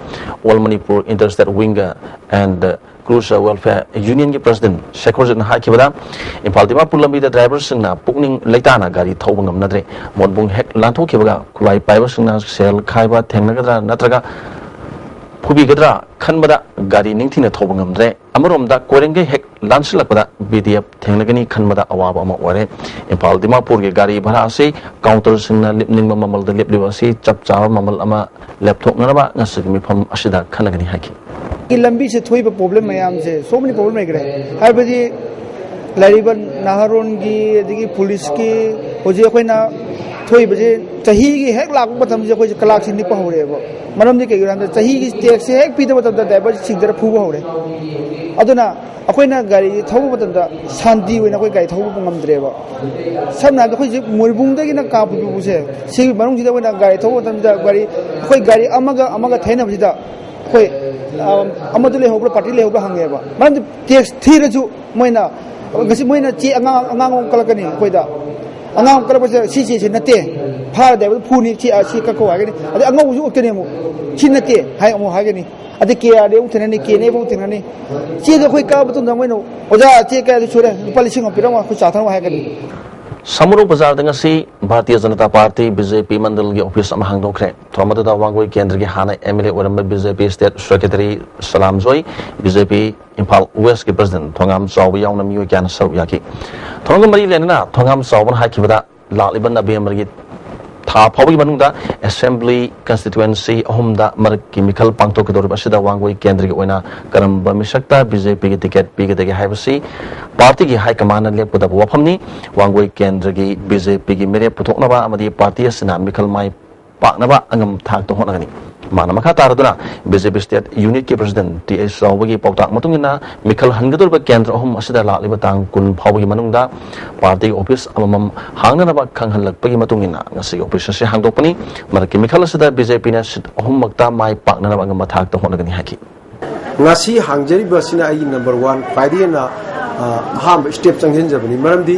All Manipur interstate winger and cruiser welfare ꯌꯨꯅꯤꯌꯟꯒꯤ ꯄ꯭ꯔꯁꯤꯗꯦꯟꯠ ꯁꯦꯈꯣꯔꯖꯤꯠꯅ ꯍꯥꯏꯈꯤꯕꯗ, ꯏꯝꯐꯥꯜ ꯗꯤꯃꯥꯄꯨꯔ ꯂꯝꯕꯤꯗ ꯗ꯭ꯔꯥꯏꯚꯔꯁꯤꯡꯅ ꯄꯨꯛꯅꯤꯡ ꯂꯩꯇꯥꯅ ꯒꯥꯔꯤ ꯊꯧꯕ ꯉꯝꯅꯗ꯭ꯔꯦ꯫ ꯃꯣꯠꯕꯨꯡ ꯍꯦꯛ ꯂꯥꯟꯊꯣꯛꯈꯤꯕꯒ ꯈꯨꯠꯂꯥꯏ ꯄꯥꯏꯕꯁꯤꯡꯅ ꯁꯦꯜ ꯈꯥꯏꯕ ꯊꯦꯡꯅꯒꯗ꯭ꯔꯥ ꯅꯠꯇ꯭ꯔꯒ ꯐꯨꯕꯤꯒꯗ꯭ꯔꯥ ꯈꯟꯕꯗ ꯒꯥꯔꯤ ꯅꯤꯡꯊꯤꯅ ꯊꯧꯕ ꯉꯝꯗ꯭ꯔꯦ꯫ ꯑꯃꯔꯣꯝꯗ ꯀꯣꯏꯔꯦꯡꯒꯩ ꯍꯦꯛ ꯂꯥꯟꯁꯤꯜꯂꯛꯄꯗ ꯕꯤ ꯗꯤ ꯑꯦꯐ ꯊꯦꯡꯅꯒꯅꯤ ꯈꯟꯕꯗ ꯑꯋꯥꯕ ꯑꯃ ꯑꯣꯏꯔꯦ꯫ ꯏꯝꯐꯥꯜ ꯗꯤꯃꯥꯄꯨꯔꯒꯤ ꯒꯥꯔꯤ ꯚꯔꯥ ꯑꯁꯤ ꯀꯥꯎꯟꯇꯔꯁꯤꯡꯅ ꯂꯦꯞꯅꯤꯡꯕ ꯃꯃꯜꯗ ꯂꯦꯞꯂꯤꯕ ꯑꯁꯤ ꯆꯞ ꯆꯥꯕ ꯃꯃꯜ ꯑꯃ ꯂꯦꯞꯊꯣꯛꯅꯅꯕ ꯉꯁꯤꯒꯤ ꯃꯤꯐꯝ ꯑꯁꯤꯗ ꯈꯟꯅꯒꯅꯤ ꯍꯥꯏꯈꯤ꯫ ꯂꯝꯕꯤꯁꯦ ꯊꯣꯛꯏꯕ ꯄ꯭ꯔꯣꯕ꯭ꯂꯦꯝ ꯃꯌꯥꯝꯁꯦ, ꯁꯣ ꯃꯦꯅꯤ ꯄ꯭ꯔꯣꯕ꯭ꯂꯦꯝ ꯂꯩꯈ꯭ꯔꯦ꯫ ꯍꯥꯏꯕꯗꯤ ꯂꯩꯔꯤꯕ ꯅꯍꯥꯔꯣꯟꯒꯤ, ꯑꯗꯒꯤ ꯄꯨꯂꯤꯁꯀꯤ, ꯍꯧꯖꯤꯛ ꯑꯩꯈꯣꯏꯅ ꯊꯣꯛꯏꯕꯁꯦ, ꯆꯍꯤꯒꯤ ꯍꯦꯛ ꯂꯥꯛꯄ ꯃꯇꯝꯁꯦ ꯑꯩꯈꯣꯏꯁꯦ ꯀꯂꯥꯛꯁꯦ ꯅꯤꯛꯄ ꯍꯧꯔꯛꯑꯦꯕ꯫ ꯃꯔꯝꯗꯤ ꯀꯩꯒꯤꯅꯣ ꯍꯥꯏꯕꯗ, ꯆꯍꯤꯒꯤ ꯇꯦꯛꯁꯁꯦ ꯍꯦꯛ ꯄꯤꯗꯕ ꯃꯇꯝꯗ ꯗ꯭ꯔꯥꯏꯚꯔꯁꯦ ꯁꯤꯡꯗꯔ ꯐꯨꯕ ꯍꯧꯔꯦ꯫ ꯑꯗꯨꯅ ꯑꯩꯈꯣꯏꯅ ꯒꯥꯔꯤ ꯊꯧꯕ ꯃꯇꯝꯗ ꯁꯥꯟꯇꯤ ꯑꯣꯏꯅ ꯑꯩꯈꯣꯏ ꯒꯥꯔꯤ ꯊꯧꯕ ꯉꯝꯗ꯭ꯔꯦꯕ꯫ ꯁꯝꯅ ꯍꯥꯏꯔꯕꯗ, ꯑꯩꯈꯣꯏ ꯍꯧꯖꯤꯛ ꯃꯣꯏꯔꯕꯨꯡꯗꯒꯤꯅ ꯀꯥꯡꯄꯣꯛꯄꯤ ꯐꯥꯎꯁꯦ, ꯁꯤꯒꯤ ꯃꯅꯨꯡꯁꯤꯗ ꯑꯩꯈꯣꯏꯅ ꯒꯥꯔꯤ ꯊꯧꯕ ꯃꯇꯝꯗ, ꯒꯥꯔꯤ, ꯑꯩꯈꯣꯏ ꯒꯥꯔꯤ ꯑꯃꯒ ꯑꯃꯒ ꯊꯩꯅꯕꯁꯤꯗ ꯑꯩꯈꯣꯏ, ꯑ, ꯑꯃꯗꯨ ꯂꯩꯍꯧꯕ꯭ꯔꯥ, ꯄꯥꯔꯇꯤ ꯂꯩꯍꯧꯕ꯭ꯔꯥ ꯍꯪꯉꯦꯕ꯫ ꯃꯔꯝꯗꯤ ꯇꯦꯛꯁ ꯊꯤꯔꯁꯨ ꯃꯣꯏꯅ, ꯉꯁꯤ ꯃꯣꯏꯅ ꯆꯦ ꯑꯉꯥꯡ, ꯑꯉꯥꯡ ꯑꯃ ꯀꯜꯂꯛꯀꯅꯤ ꯑꯩꯈꯣꯏꯗ꯫ ꯑꯉꯥꯡ ꯑꯃ ꯀꯜꯂꯛꯄꯁꯤꯗ, "ꯁꯤ ꯆꯦꯁꯤ ꯅꯠꯇꯦ, ꯐꯥꯔꯗꯤ ꯍꯥꯏꯕꯗ ꯐꯨꯅꯤ, ꯆꯦ, ꯑ, ꯁꯤ ꯀꯛꯈꯣ" ꯍꯥꯏꯒꯅꯤ꯫ ꯑꯗꯩ ꯑꯉꯧꯕꯁꯨ ꯎꯠꯀꯅꯤ ꯑꯃꯨꯛ, "ꯁꯤ ꯅꯠꯇꯦ" ꯍꯥꯏ ꯑꯃꯨꯛ ꯍꯥꯏꯒꯅꯤ꯫ ꯑꯗꯩ ꯀꯦ ꯑꯥꯔ ꯗꯤ ꯑꯃꯨꯛ ꯊꯦꯡꯅꯅꯤ, ꯀꯦ ꯑꯦꯟ ꯑꯦꯐ ꯑꯃꯨꯛ ꯊꯦꯡꯅꯅꯤ꯫ ꯆꯦꯗꯣ ꯑꯩꯈꯣꯏ ꯀꯛꯑ ꯃꯇꯨꯡꯗ ꯃꯣꯏꯅ, "ꯑꯣꯖꯥ, ꯆꯦ ꯀꯌꯥꯗꯤ ꯁꯨꯔꯦ? ꯂꯨꯄꯥ ꯂꯤꯁꯤꯡ ꯑꯃ ꯄꯤꯔꯝꯃꯣ, ꯑꯩꯈꯣꯏ ꯆꯥ ꯊꯛꯅꯕ" ꯍꯥꯏꯒꯅꯤ꯫ ꯁꯃꯨꯔꯧ ꯕꯖꯥꯔꯗ ꯉꯁꯤ Bharatiya Janata party, B J ꯄꯤ, ꯃꯟꯗꯜꯒꯤ ꯑꯣꯐꯤꯁ ꯑꯃ ꯍꯥꯡꯗꯣꯛꯈ꯭ꯔꯦ꯫ ꯊꯧꯔꯝ ꯑꯗꯨꯗ ꯋꯥꯡꯒꯣꯏ ꯀꯦꯟꯗ꯭ꯔꯒꯤ ꯍꯥꯟꯅ ꯑꯦꯝ ꯑꯦꯜ ꯑꯦ ꯑꯣꯏꯔꯝꯕ ꯕꯤ ꯖꯦ ꯄꯤ ꯁ꯭ꯇꯦꯠ ꯁꯦꯀ꯭ꯔꯦꯇꯔꯤ ꯁꯂꯥꯝꯖꯣꯏ, ꯕꯤ ꯖꯦ ꯄꯤ ꯏꯝꯐꯥꯜ ꯋꯦꯁꯀꯤ ꯄ꯭ꯔꯁꯤꯗꯦꯟꯠ ꯊꯣꯉꯥꯝ ꯆꯥꯎꯕ ꯌꯥꯎꯅ ꯃꯤꯑꯣꯏ ꯀꯌꯥꯅ ꯁꯔꯨꯛ ꯌꯥꯈꯤ꯫ ꯊꯧꯔꯝꯒ ꯃꯔꯤ ꯂꯩꯅꯅ ꯊꯣꯉꯥꯝ ꯆꯥꯎꯕꯅ ꯍꯥꯏꯈꯤꯕꯗ, ꯂꯥꯛꯂꯤꯕ ꯅꯕꯦꯝꯕꯔꯒꯤ ꯊꯥ ꯐꯥꯎꯕꯒꯤ ꯃꯅꯨꯡꯗ ꯑꯦꯁꯦꯝꯕ꯭ꯂꯤ ꯀꯟꯁꯇꯤꯇ꯭ꯋꯦꯟꯁꯤ ꯑꯍꯨꯝꯗ ꯃꯔꯛꯀꯤ ꯃꯤꯈꯜ ꯄꯥꯡꯊꯣꯛꯀꯗꯧꯔꯤꯕ ꯑꯁꯤꯗ ꯋꯥꯡꯒꯣꯏ ꯀꯦꯟꯗ꯭ꯔꯒꯤ ꯑꯣꯏꯅ ꯀꯔꯝꯕ ꯃꯤꯁꯛꯇ ꯕꯤ ꯖꯦ ꯄꯤꯒꯤ ꯇꯤꯀꯦꯠ ꯄꯤꯒꯗꯒꯦ ꯍꯥꯏꯕꯁꯤ ꯄꯥꯔꯇꯤꯒꯤ ꯍꯥꯏ ꯀꯃꯥꯟꯅ ꯂꯦꯞꯀꯗꯕ ꯋꯥꯐꯝꯅꯤ꯫ ꯋꯥꯡꯒꯣꯏ ꯀꯦꯟꯗ꯭ꯔꯒꯤ ꯕꯤ ꯖꯦ ꯄꯤꯒꯤ ꯃꯤꯔꯦꯞ ꯄꯨꯊꯣꯛꯅꯕ ꯑꯃꯗꯤ ꯄꯥꯔꯇꯤ ꯑꯁꯤꯅ ꯃꯤꯈꯜ ꯃꯥꯏ ꯄꯥꯛꯅꯕ ꯑꯉꯝ ꯊꯥꯛꯇ ꯍꯣꯠꯅꯒꯅꯤ꯫ ꯃꯥꯅ ꯃꯈꯥ ꯇꯥꯔꯗꯨꯅ ꯕꯤ ꯖꯦ ꯄꯤ ꯁ꯭ꯇꯦꯠ ꯌꯨꯅꯤꯠꯀꯤ ꯄ꯭ꯔꯁꯤꯗꯦꯟꯠ ꯇꯤ ꯑꯩꯆ ꯆꯥꯎꯕꯒꯤ ꯄꯥꯎꯇꯥꯛ ꯃꯇꯨꯡ ꯏꯟꯅ, ꯃꯤꯈꯜ ꯍꯟꯒꯗꯧꯔꯤꯕ ꯀꯦꯟꯗ꯭ꯔ ꯑꯍꯨꯝ ꯑꯁꯤꯗ ꯂꯥꯛꯂꯤꯕ ꯇꯥꯡ ꯀꯨꯟ ꯐꯥꯎꯕꯒꯤ ꯃꯅꯨꯡꯗ ꯄꯥꯔꯇꯤꯒꯤ ꯑꯣꯐꯤꯁ ꯑꯃꯃꯝ ꯍꯥꯡꯅꯅꯕ ꯈꯪꯍꯜꯂꯛꯄꯒꯤ ꯃꯇꯨꯡ ꯏꯟꯅ ꯉꯁꯤꯒꯤ ꯑꯣꯐꯤꯁ ꯑꯁꯤ ꯍꯥꯡꯗꯣꯛꯄꯅꯤ꯫ ꯃꯔꯛꯀꯤ ꯃꯤꯈꯜ ꯑꯁꯤꯗ ꯕꯤ ꯖꯦ ꯄꯤꯅ ꯁꯤꯠ ꯑꯍꯨꯝꯃꯛꯇ ꯃꯥꯏ ꯄꯥꯛꯅꯅꯕ ꯑꯉꯝꯕ ꯊꯥꯛꯇ ꯍꯣꯠꯅꯒꯅꯤ ꯍꯥꯏꯈꯤ꯫ ꯉꯁꯤ ꯍꯥꯡꯖꯔꯤꯕ ꯑꯁꯤꯅ ꯑꯩꯒꯤ ꯅꯝꯕꯔ ꯋꯥꯟ, ꯈ꯭ꯋꯥꯏꯗꯒꯤ ꯍꯦꯟꯅ, ꯑ, ꯑꯍꯥꯟꯕ ꯁ꯭ꯇꯦꯞ ꯆꯪꯁꯤꯟꯖꯕꯅꯤ꯫ ꯃꯔꯝꯗꯤ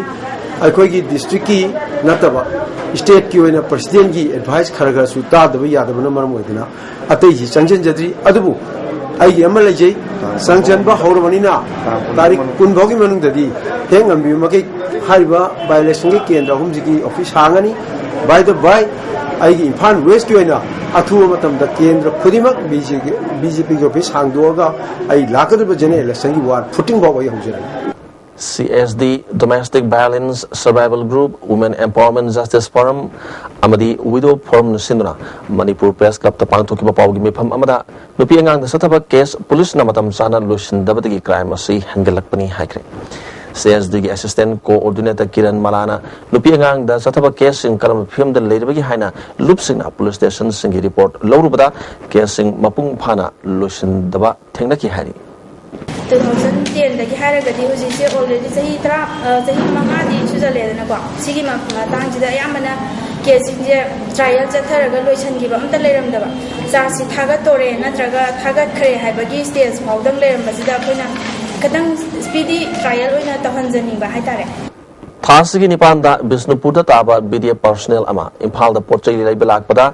ꯑꯩꯈꯣꯏꯒꯤ ꯗꯤꯁꯇ꯭ꯔꯤꯛꯀꯤ ꯅꯠꯇꯕ, ꯁ꯭ꯇꯦꯠꯀꯤ ꯑꯣꯏꯅ ꯄ꯭ꯔꯁꯤꯗꯦꯟꯠꯀꯤ ꯑꯦꯗꯚꯥꯏꯁ ꯈꯔ ꯈꯔꯁꯨ ꯇꯥꯗꯕ ꯌꯥꯗꯕꯅ ꯃꯔꯝ ꯑꯣꯏꯗꯨꯅ ꯑꯇꯩꯁꯤ ꯆꯪꯁꯤꯟꯖꯗ꯭ꯔꯤ꯫ ꯑꯗꯨꯕꯨ ꯑꯩꯒꯤ ꯑꯃ ꯂꯩꯖꯩ, ꯆꯪꯁꯤꯟꯕ ꯍꯧꯔꯕꯅꯤꯅ ꯇꯥꯔꯤꯛ ꯀꯨꯟ ꯐꯥꯎꯒꯤ ꯃꯅꯨꯡꯗꯗꯤ ꯍꯦꯛ ꯉꯝꯕꯤꯕ ꯃꯈꯩ ꯍꯥꯏꯔꯤꯕ ꯕꯥꯏ ꯏꯂꯦꯛꯁꯟꯒꯤ ꯀꯦꯟꯗ꯭ꯔ ꯑꯍꯨꯝꯁꯤꯒꯤ ꯑꯣꯐꯤꯁ ꯍꯥꯡꯒꯅꯤ꯫ By the by, ꯑꯩꯒꯤ ꯏꯝꯐꯥꯜ ꯋꯦꯁꯀꯤ ꯑꯣꯏꯅ ꯑꯊꯨꯕ ꯃꯇꯝꯗ ꯀꯦꯟꯗ꯭ꯔ ꯈꯨꯗꯤꯡꯃꯛ ꯕꯤ ꯖꯦ ꯄꯤꯒꯤ ꯑꯣꯐꯤꯁ ꯍꯥꯡꯗꯣꯛꯑꯒ ꯑꯩ ꯂꯥꯛꯀꯗꯧꯔꯤꯕ ꯖꯦꯅꯔꯦꯜ ꯏꯂꯦꯛꯁꯟꯒꯤ ꯋꯥꯟ ꯐꯨꯇꯤꯡ ꯐꯥꯎꯕ ꯑꯩ ꯍꯧꯖꯔꯒꯦ꯫ C S D, Domestic Violence Survival Group, Women Empowerment Justice Forum ꯑꯃꯗꯤ Widow Forum ꯅ ꯁꯤꯟꯗꯨꯅ ꯃꯅꯤꯄꯨꯔ Press Club ꯇ ꯄꯥꯡꯊꯣꯛꯈꯤꯕ ꯄꯥꯎꯒꯤ ꯃꯤꯐꯝ ꯑꯃꯗ ꯅꯨꯄꯤ ꯑꯉꯥꯡꯗ ꯆꯠꯊꯕ case ꯄꯨꯂꯤꯁꯅ ꯃꯇꯝ ꯆꯥꯅ ꯂꯣꯏꯁꯤꯟꯗꯕꯗꯒꯤ crime ꯑꯁꯤ ꯍꯦꯟꯒꯠꯂꯛꯄꯅꯤ ꯍꯥꯏꯈ꯭ꯔꯦ꯫ C S D ꯒꯤ Assistant Coordinator ꯀꯤꯔꯟ ꯃꯂꯥꯅ ꯅꯨꯄꯤ ꯑꯉꯥꯡꯗ ꯆꯠꯊꯕ case ꯁꯤꯡ ꯀꯔꯝꯕ ꯐꯤꯕꯝꯗ ꯂꯩꯔꯤꯕꯒꯦ ꯍꯥꯏꯅ ꯂꯨꯞꯁꯤꯡꯅ police station ꯁꯤꯡꯒꯤ report ꯂꯧꯔꯨꯕꯗ case ꯁꯤꯡ ꯃꯄꯨꯡ ꯐꯥꯅ ꯂꯣꯏꯁꯤꯟꯗꯕ ꯊꯦꯡꯅꯈꯤ ꯍꯥꯏꯔꯤ꯫ Two thousand ten ꯗꯒꯤ ꯍꯥꯏꯔꯒꯗꯤ ꯍꯧꯖꯤꯛꯁꯦ already ꯆꯍꯤ ꯇꯔꯥ, ꯑ, ꯆꯍꯤ ꯃꯉꯥꯗꯤ ꯁꯨꯖꯜꯂꯦꯗꯅꯀꯣ꯫ ꯁꯤꯒꯤ ꯃ-, ꯃꯇꯥꯡꯁꯤꯗ ꯑꯌꯥꯝꯕꯅ case ꯁꯤꯡꯁꯦ trial ꯆꯠꯊꯔꯒ ꯂꯣꯏꯁꯤꯟꯈꯤꯕ ꯑꯝꯇ ꯂꯩꯔꯝꯗꯕ꯫ Charge sheet ꯊꯥꯒꯠꯇꯣꯔꯦ ꯅꯠꯇ꯭ꯔꯒ ꯊꯥꯒꯠꯈ꯭ꯔꯦ ꯍꯥꯏꯕꯒꯤ stage ꯐꯥꯎꯗꯪ ꯂꯩꯔꯝꯕꯁꯤꯗ ꯑꯩꯈꯣꯏꯅ ꯈꯤꯇꯪ speedy trial ꯑꯣꯏꯅ ꯇꯧꯍꯟꯖꯅꯤꯡꯕ ꯍꯥꯏꯇꯥꯔꯦ꯫ ꯊꯥ ꯑꯁꯤꯒꯤ ꯅꯤꯄꯥꯟꯗ ꯕꯤꯁꯅꯨꯄꯨꯔꯗ ꯇꯥꯕ B D F personnel ꯑꯃ ꯏꯝꯐꯥꯜꯗ ꯄꯣꯠ ꯆꯩ ꯂꯩꯕ ꯂꯥꯛꯄꯗ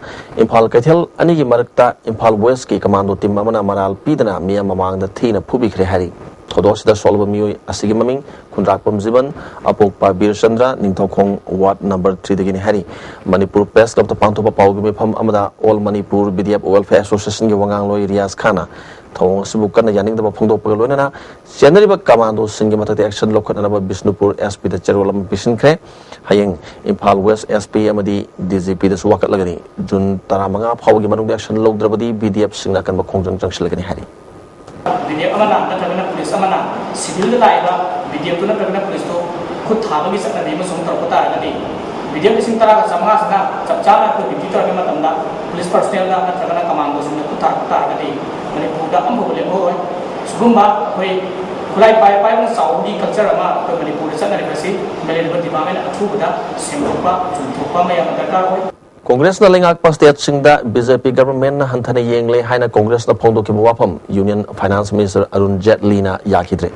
ꯏꯝꯐꯥꯜ ꯀꯩꯊꯦꯜ ꯑꯅꯤꯒꯤ ꯃꯔꯛꯇ ꯏꯝꯐꯥꯜ West ꯀꯤ commando team ꯑꯃꯅ ꯃꯔꯥꯜ ꯄꯤꯗꯅ ꯃꯤꯌꯥꯝ ꯃꯃꯥꯡꯗ ꯊꯤꯅ ꯐꯨꯕꯤꯈ꯭ꯔꯦ ꯍꯥꯏꯔꯤ꯫ ꯊꯧꯗꯣꯛ ꯑꯁꯤꯗ ꯁꯣꯛꯂꯕ ꯃꯤꯑꯣꯏ ꯑꯁꯤꯒꯤ ꯃꯃꯤꯡ ꯈꯨꯟꯗ꯭ꯔꯥꯛꯄꯝ ꯖꯤꯕꯟ, ꯑꯄꯣꯛꯄ ꯕꯤꯔꯆꯟꯗ꯭ꯔ, ꯅꯤꯡꯊꯧꯈꯣꯡ ward number three ꯗꯒꯤꯅꯤ ꯍꯥꯏꯔꯤ꯫ ꯃꯅꯤꯄꯨꯔ Press Club ꯇ ꯄꯥꯡꯊꯣꯛꯄ ꯄꯥꯎꯒꯤ ꯃꯤꯐꯝ ꯑꯃꯗ All Manipur B D F Welfare Association ꯒꯤ ꯋꯥꯉꯥꯡꯂꯣꯏ ꯔꯤꯌꯥꯖ ꯈꯥꯟꯅ ꯊꯧꯑꯣꯡ ꯑꯁꯤꯕꯨ ꯀꯟꯅ ꯌꯥꯅꯤꯡꯗꯕ ꯐꯣꯡꯗꯣꯛꯄꯒ ꯂꯣꯏꯅꯅ ꯆꯦꯟꯅꯔꯤꯕ commando ꯁꯤꯡꯒꯤ ꯃꯊꯛꯇ action ꯂꯧꯈꯠꯅꯅꯕ ꯕꯤꯁꯅꯨꯄꯨꯔ S P ꯗ ꯆꯦꯔꯣꯜ ꯑꯃ ꯄꯤꯁꯤꯟꯈ꯭ꯔꯦ꯫ ꯍꯌꯦꯡ ꯏꯝꯐꯥꯜ West S P ꯑꯃꯗꯤ D G P ꯗꯁꯨ ꯋꯥꯀꯠꯂꯒꯅꯤ꯫ ꯖꯨꯟ ꯇꯔꯥꯃꯉꯥ ꯐꯥꯎꯕꯒꯤ ꯃꯅꯨꯡꯗ action ꯂꯧꯗ꯭ꯔꯕꯗꯤ B D F ꯁꯤꯡꯅ ꯑꯀꯟꯕ ꯈꯣꯡꯖꯪ ꯆꯪꯁꯤꯜꯂꯒꯅꯤ ꯍꯥꯏꯔꯤ꯫ B D F ꯑꯃꯅ ꯅꯠꯇ꯭ꯔꯒꯅ ꯄꯨꯂꯤꯁ ꯑꯃꯅ civil ꯗ ꯂꯥꯛꯏꯕ B D F ꯇꯨ ꯅꯠꯇ꯭ꯔꯒꯅ ꯄꯨꯂꯤꯁꯇꯨ ꯈꯨꯠ ꯊꯥꯕꯒꯤ ꯆꯠꯅꯕꯤ ꯑꯃꯁꯨꯡ ꯇꯧꯔꯛꯄ ꯇꯥꯔꯒꯗꯤ, B D F ꯂꯤꯁꯤꯡ ꯇꯔꯥꯒ ꯆꯥꯃꯉꯥꯁꯤꯅ ꯆꯞ ꯆꯥꯅ ꯑꯩꯈꯣꯏ duty ꯇꯧꯔꯛꯄ ꯃꯇꯝꯗ ꯄꯨꯂꯤꯁ personnel ꯗ ꯅꯠꯇ꯭ꯔꯒꯅ commando ꯁꯤꯡꯅ ꯈꯨꯠ ꯊꯥꯔꯛꯄ ꯇꯥꯔꯒꯗꯤ ꯃꯅꯤꯄꯨꯔꯗ ꯑꯃꯐꯥꯎꯕ ꯂꯦꯝꯍꯧꯔꯣꯏ꯫ ꯁꯤꯒꯨꯝꯕ ꯑꯩꯈꯣꯏ ꯈꯨꯠꯂꯥꯏ ꯄꯥꯏ ꯄꯥꯏꯕꯅ ꯆꯥꯎꯕꯒꯤ culture ꯑꯃ ꯑꯩꯈꯣꯏ ꯃꯅꯤꯄꯨꯔꯗ ꯆꯠꯅꯔꯤꯕꯁꯤ relevant department ꯅ ꯑꯊꯨꯕꯗ ꯁꯦꯡꯗꯣꯛꯄ ꯆꯨꯝꯊꯣꯛꯄ ꯑꯃ ꯌꯥꯝꯅ ꯗꯔꯀꯥꯔ ꯑꯣꯏ꯫ ꯀꯣꯡꯒ꯭ꯔꯦꯁꯅ ꯂꯩꯉꯥꯛꯄ state ꯁꯤꯡꯗ B J P government ꯅ ꯍꯟꯊꯅ ꯌꯦꯡꯂꯦ ꯍꯥꯏꯅ ꯀꯣꯡꯒ꯭ꯔꯦꯁꯅ ꯐꯣꯡꯗꯣꯛꯈꯤꯕ ꯋꯥꯐꯝ Union Finance Minister ꯑꯔꯨꯟ ꯖꯦꯠꯂꯤꯅ ꯌꯥꯈꯤꯗ꯭ꯔꯦ꯫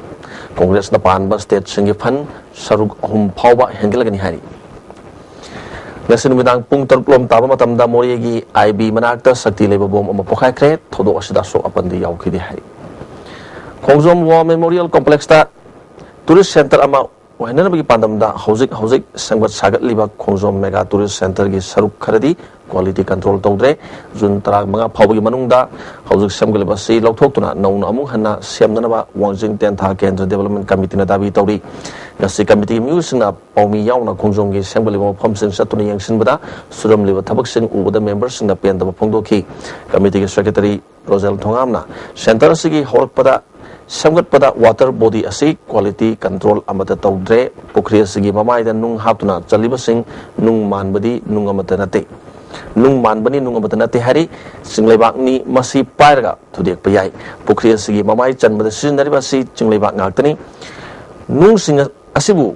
ꯀꯣꯡꯒ꯭ꯔꯦꯁꯅ ꯄꯥꯟꯕ state ꯁꯤꯡꯒꯤ fund ꯁꯔꯨꯛ ꯑꯍꯨꯝ ꯐꯥꯎꯕ ꯍꯦꯟꯒꯠꯂꯒꯅꯤ ꯍꯥꯏꯔꯤ꯫ ꯉꯁꯤ ꯅꯨꯃꯤꯗꯥꯡ ꯄꯨꯡ ꯇꯔꯨꯛ ꯂꯣꯝ ꯇꯥꯕ ꯃꯇꯝꯗ ꯃꯣꯔꯦꯒꯤ I B ꯃꯅꯥꯛꯇ ꯁꯛꯇꯤ ꯂꯩꯕ bomb ꯑꯃ ꯄꯣꯈꯥꯏꯈ꯭ꯔꯦ꯫ ꯊꯧꯗꯣꯛ ꯑꯁꯤꯗ ꯑꯁꯣꯛ ꯑꯄꯟꯗꯤ ꯌꯥꯎꯈꯤꯗꯦ ꯍꯥꯏꯔꯤ꯫ ꯈꯣꯡꯖꯣꯝ War Memorial Complex ꯇ tourist centre ꯑꯃ ꯑꯣꯏꯍꯟꯅꯕꯒꯤ ꯄꯥꯟꯗꯝꯗ ꯍꯧꯖꯤꯛ ꯍꯧꯖꯤꯛ ꯁꯦꯝꯒꯠ ꯁꯥꯒꯠꯂꯤꯕ ꯈꯣꯡꯖꯣꯝ ꯃꯦꯒꯥ ꯇꯨꯔꯤꯁ ꯁꯦꯟꯇꯔꯒꯤ ꯁꯔꯨꯛ ꯈꯔꯗꯤ ꯀ꯭ꯋꯥꯂꯤꯇꯤ ꯀꯟꯇ꯭ꯔꯣꯜ ꯇꯧꯗ꯭ꯔꯦ꯫ ꯖꯨꯟ ꯇꯔꯥꯃꯉꯥ ꯐꯥꯎꯕꯒꯤ ꯃꯅꯨꯡꯗ ꯍꯧꯖꯤꯛ ꯁꯦꯝꯒꯠꯂꯤꯕ ꯑꯁꯤ ꯂꯧꯊꯣꯛꯇꯨꯅ ꯅꯧꯅ ꯑꯃꯨꯛ ꯍꯟꯅ ꯁꯦꯝꯅꯅꯕ ꯋꯥꯡꯖꯤꯡ ꯇꯦꯟꯊꯥ ꯀꯦꯟꯗ꯭ꯔ ꯗꯤꯕꯦꯂꯞꯃꯦꯟ ꯀꯃꯤꯇꯤꯅ ꯗꯥꯕꯤ ꯇꯧꯔꯤ꯫ ꯉꯁꯤ ꯀꯃꯤꯇꯤꯒꯤ ꯃꯤꯑꯣꯏꯁꯤꯡꯅ ꯄꯥꯎꯃꯤ ꯌꯥꯎꯅ ꯈꯣꯡꯖꯣꯝꯒꯤ ꯁꯦꯝꯒꯠꯂꯤꯕ ꯃꯐꯝꯁꯤꯡ ꯆꯠꯇꯨꯅ ꯌꯦꯡꯁꯤꯟꯕꯗ ꯁꯨꯔꯝꯂꯤꯕ ꯊꯕꯛꯁꯤꯡ ꯎꯕꯗ ꯃꯦꯝꯕꯔꯁꯤꯡꯅ ꯄꯦꯟꯗꯕ ꯐꯣꯡꯗꯣꯛꯈꯤ꯫ ꯀꯃꯤꯇꯤꯒꯤ ꯁꯦꯀ꯭ꯔꯦꯇꯔꯤ ꯔꯣꯖꯦꯜ ꯊꯣꯉꯥꯝꯅ ꯁꯦꯟꯇꯔ ꯑꯁꯤꯒꯤ ꯍꯧꯔꯛꯄꯗ ꯁꯦꯝꯒꯠꯄꯗ ꯋꯥꯇꯔ ꯕꯣꯗꯤ ꯑꯁꯤ ꯀ꯭ꯋꯥꯂꯤꯇꯤ ꯀꯟꯇ꯭ꯔꯣꯜ ꯑꯃꯠꯇ ꯇꯧꯗ꯭ꯔꯦ꯫ ꯄꯨꯈ꯭ꯔꯤ ꯑꯁꯤꯒꯤ ꯃꯃꯥꯏꯗ ꯅꯨꯡ ꯍꯥꯞꯇꯨꯅ ꯆꯜꯂꯤꯕꯁꯤꯡ ꯅꯨꯡ ꯃꯥꯟꯕꯗꯤ ꯅꯨꯡ ꯑꯃꯠꯇ ꯅꯠꯇꯦ꯫ ꯅꯨꯡ ꯃꯥꯟꯕꯅꯤ ꯅꯨꯡ ꯑꯃꯠꯇ ꯅꯠꯇꯦ ꯍꯥꯏꯔꯤ꯫ ꯆꯤꯡꯂꯩꯕꯥꯛꯅꯤ, ꯃꯁꯤ ꯄꯥꯏꯔꯒ ꯊꯨꯗꯦꯛꯄ ꯌꯥꯏ꯫ ꯄꯨꯈ꯭ꯔꯤ ꯑꯁꯤꯒꯤ ꯃꯃꯥꯏ ꯆꯟꯕꯗ ꯁꯤꯖꯤꯟꯅꯔꯤꯕ ꯑꯁꯤ ꯆꯤꯡꯂꯩꯕꯥꯛ ꯉꯥꯛꯇꯅꯤ꯫ ꯅꯨꯡꯁꯤꯡ ꯑꯁꯤꯕꯨ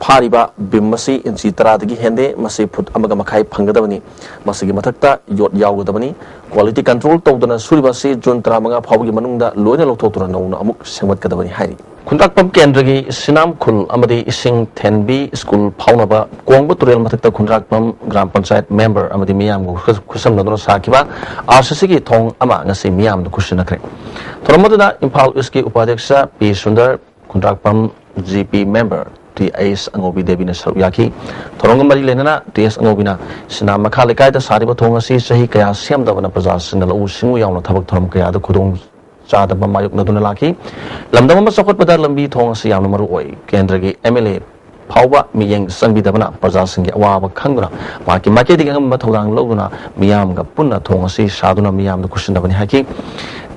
ꯐꯥꯔꯤꯕ ꯕꯤꯝ ꯑꯁꯤ ꯏꯟꯆꯤ ꯇꯔꯥꯗꯒꯤ ꯍꯦꯟꯗꯦ, ꯃꯁꯤ ꯐꯨꯠ ꯑꯃꯒ ꯃꯈꯥꯏ ꯐꯪꯒꯗꯕꯅꯤ꯫ ꯃꯁꯤꯒꯤ ꯃꯊꯛꯇ ꯌꯣꯠ ꯌꯥꯎꯒꯗꯕꯅꯤ꯫ ꯀ꯭ꯋꯥꯂꯤꯇꯤ ꯀꯟꯇ꯭ꯔꯣꯜ ꯇꯧꯗꯅ ꯁꯨꯔꯤꯕ ꯑꯁꯤ ꯖꯨꯟ ꯇꯔꯥꯃꯉꯥ ꯐꯥꯎꯕꯒꯤ ꯃꯅꯨꯡꯗ ꯂꯣꯏꯅ ꯂꯧꯊꯣꯛꯇꯨꯅ ꯅꯧꯅ ꯑꯃꯨꯛ ꯁꯦꯝꯒꯠꯀꯗꯕꯅꯤ ꯍꯥꯏꯔꯤ꯫ ꯈꯨꯟꯗ꯭ꯔꯥꯛꯄꯝ ꯀꯦꯟꯗ꯭ꯔꯒꯤ ꯁꯤꯅꯥꯝ ꯈꯨꯜ ꯑꯃꯗꯤ ꯏꯁꯤꯡ ꯊꯦꯟꯕꯤ ꯁ꯭ꯀꯨꯜ ꯐꯥꯎꯅꯕ ꯀꯣꯡꯕ ꯇꯨꯔꯦꯜ ꯃꯊꯛꯇ ꯈꯨꯟꯗ꯭ꯔꯥꯛꯄꯝ ꯒ꯭ꯔꯥꯝ ꯄꯟꯆꯥꯌꯠ ꯃꯦꯝꯕꯔ ꯑꯃꯗꯤ ꯃꯤꯌꯥꯝꯒ ꯈꯨꯠꯁꯝꯅꯗꯨꯅ ꯁꯥꯈꯤꯕ ꯑꯥꯔ ꯁꯤ ꯁꯤꯒꯤ ꯊꯣꯡ ꯑꯃ ꯉꯁꯤ ꯃꯤꯌꯥꯝꯗ ꯈꯨꯠꯁꯤꯟꯅꯈ꯭ꯔꯦ꯫ ꯊꯧꯔꯝ ꯑꯗꯨꯗ ꯏꯝꯐꯥꯜ ꯏꯁꯀꯤ ꯎꯄꯥꯙ꯭ꯌꯛꯁ P Sundar, Khundrakpam Z P member T H Angoubi ꯗꯦꯕꯤꯅ ꯁꯔꯨꯛ ꯌꯥꯈꯤ꯫ ꯊꯧꯔꯝꯒ ꯃꯔꯤ ꯂꯩꯅꯅ ꯇꯤ ꯑꯩꯆ ꯑꯉꯧꯕꯤꯅ ꯁꯤꯅꯥꯝ ꯃꯈꯥ ꯂꯩꯀꯥꯏꯗ ꯁꯥꯔꯤꯕ ꯊꯣꯡ ꯑꯁꯤ ꯆꯍꯤ ꯀꯌꯥ ꯁꯦꯝꯗꯕꯅ ꯄ꯭ꯔꯖꯥꯁꯤꯡꯅ ꯂꯧꯎ ꯁꯤꯡꯎ ꯌꯥꯎꯅ ꯊꯕꯛ ꯊꯧꯔꯝ ꯀꯌꯥꯗ ꯈꯨꯗꯣꯡ ꯆꯥꯗꯕ ꯃꯥꯌꯣꯛꯅꯗꯨꯅ ꯂꯥꯛꯈꯤ꯫ ꯂꯝꯗꯝ ꯑꯃ ꯆꯥꯎꯈꯠꯄꯗ ꯂꯝꯕꯤ ꯊꯣꯡ ꯑꯁꯤ ꯌꯥꯝꯅ ꯃꯔꯨ ꯑꯣꯏ꯫ ꯀꯦꯟꯗ꯭ꯔꯒꯤ ꯑꯦꯝ ꯑꯦꯜ ꯑꯦ ꯐꯥꯎꯕ ꯃꯤꯠꯌꯦꯡ ꯆꯪꯕꯤꯗꯕꯅ ꯄ꯭ꯔꯖꯥꯁꯤꯡꯒꯤ ꯑꯋꯥꯕ ꯈꯪꯗꯨꯅ ꯃꯍꯥꯛꯀꯤ ꯃꯥꯏꯀꯩꯗꯒꯤ ꯑꯉꯝꯕ ꯊꯧꯗꯥꯡ ꯂꯧꯗꯨꯅ ꯃꯤꯌꯥꯝꯒ ꯄꯨꯟꯅ ꯊꯣꯡ ꯑꯁꯤ ꯁꯥꯗꯨꯅ ꯃꯤꯌꯥꯝꯗ ꯈꯨꯠꯁꯤꯟꯅꯕꯅꯤ ꯍꯥꯏꯈꯤ꯫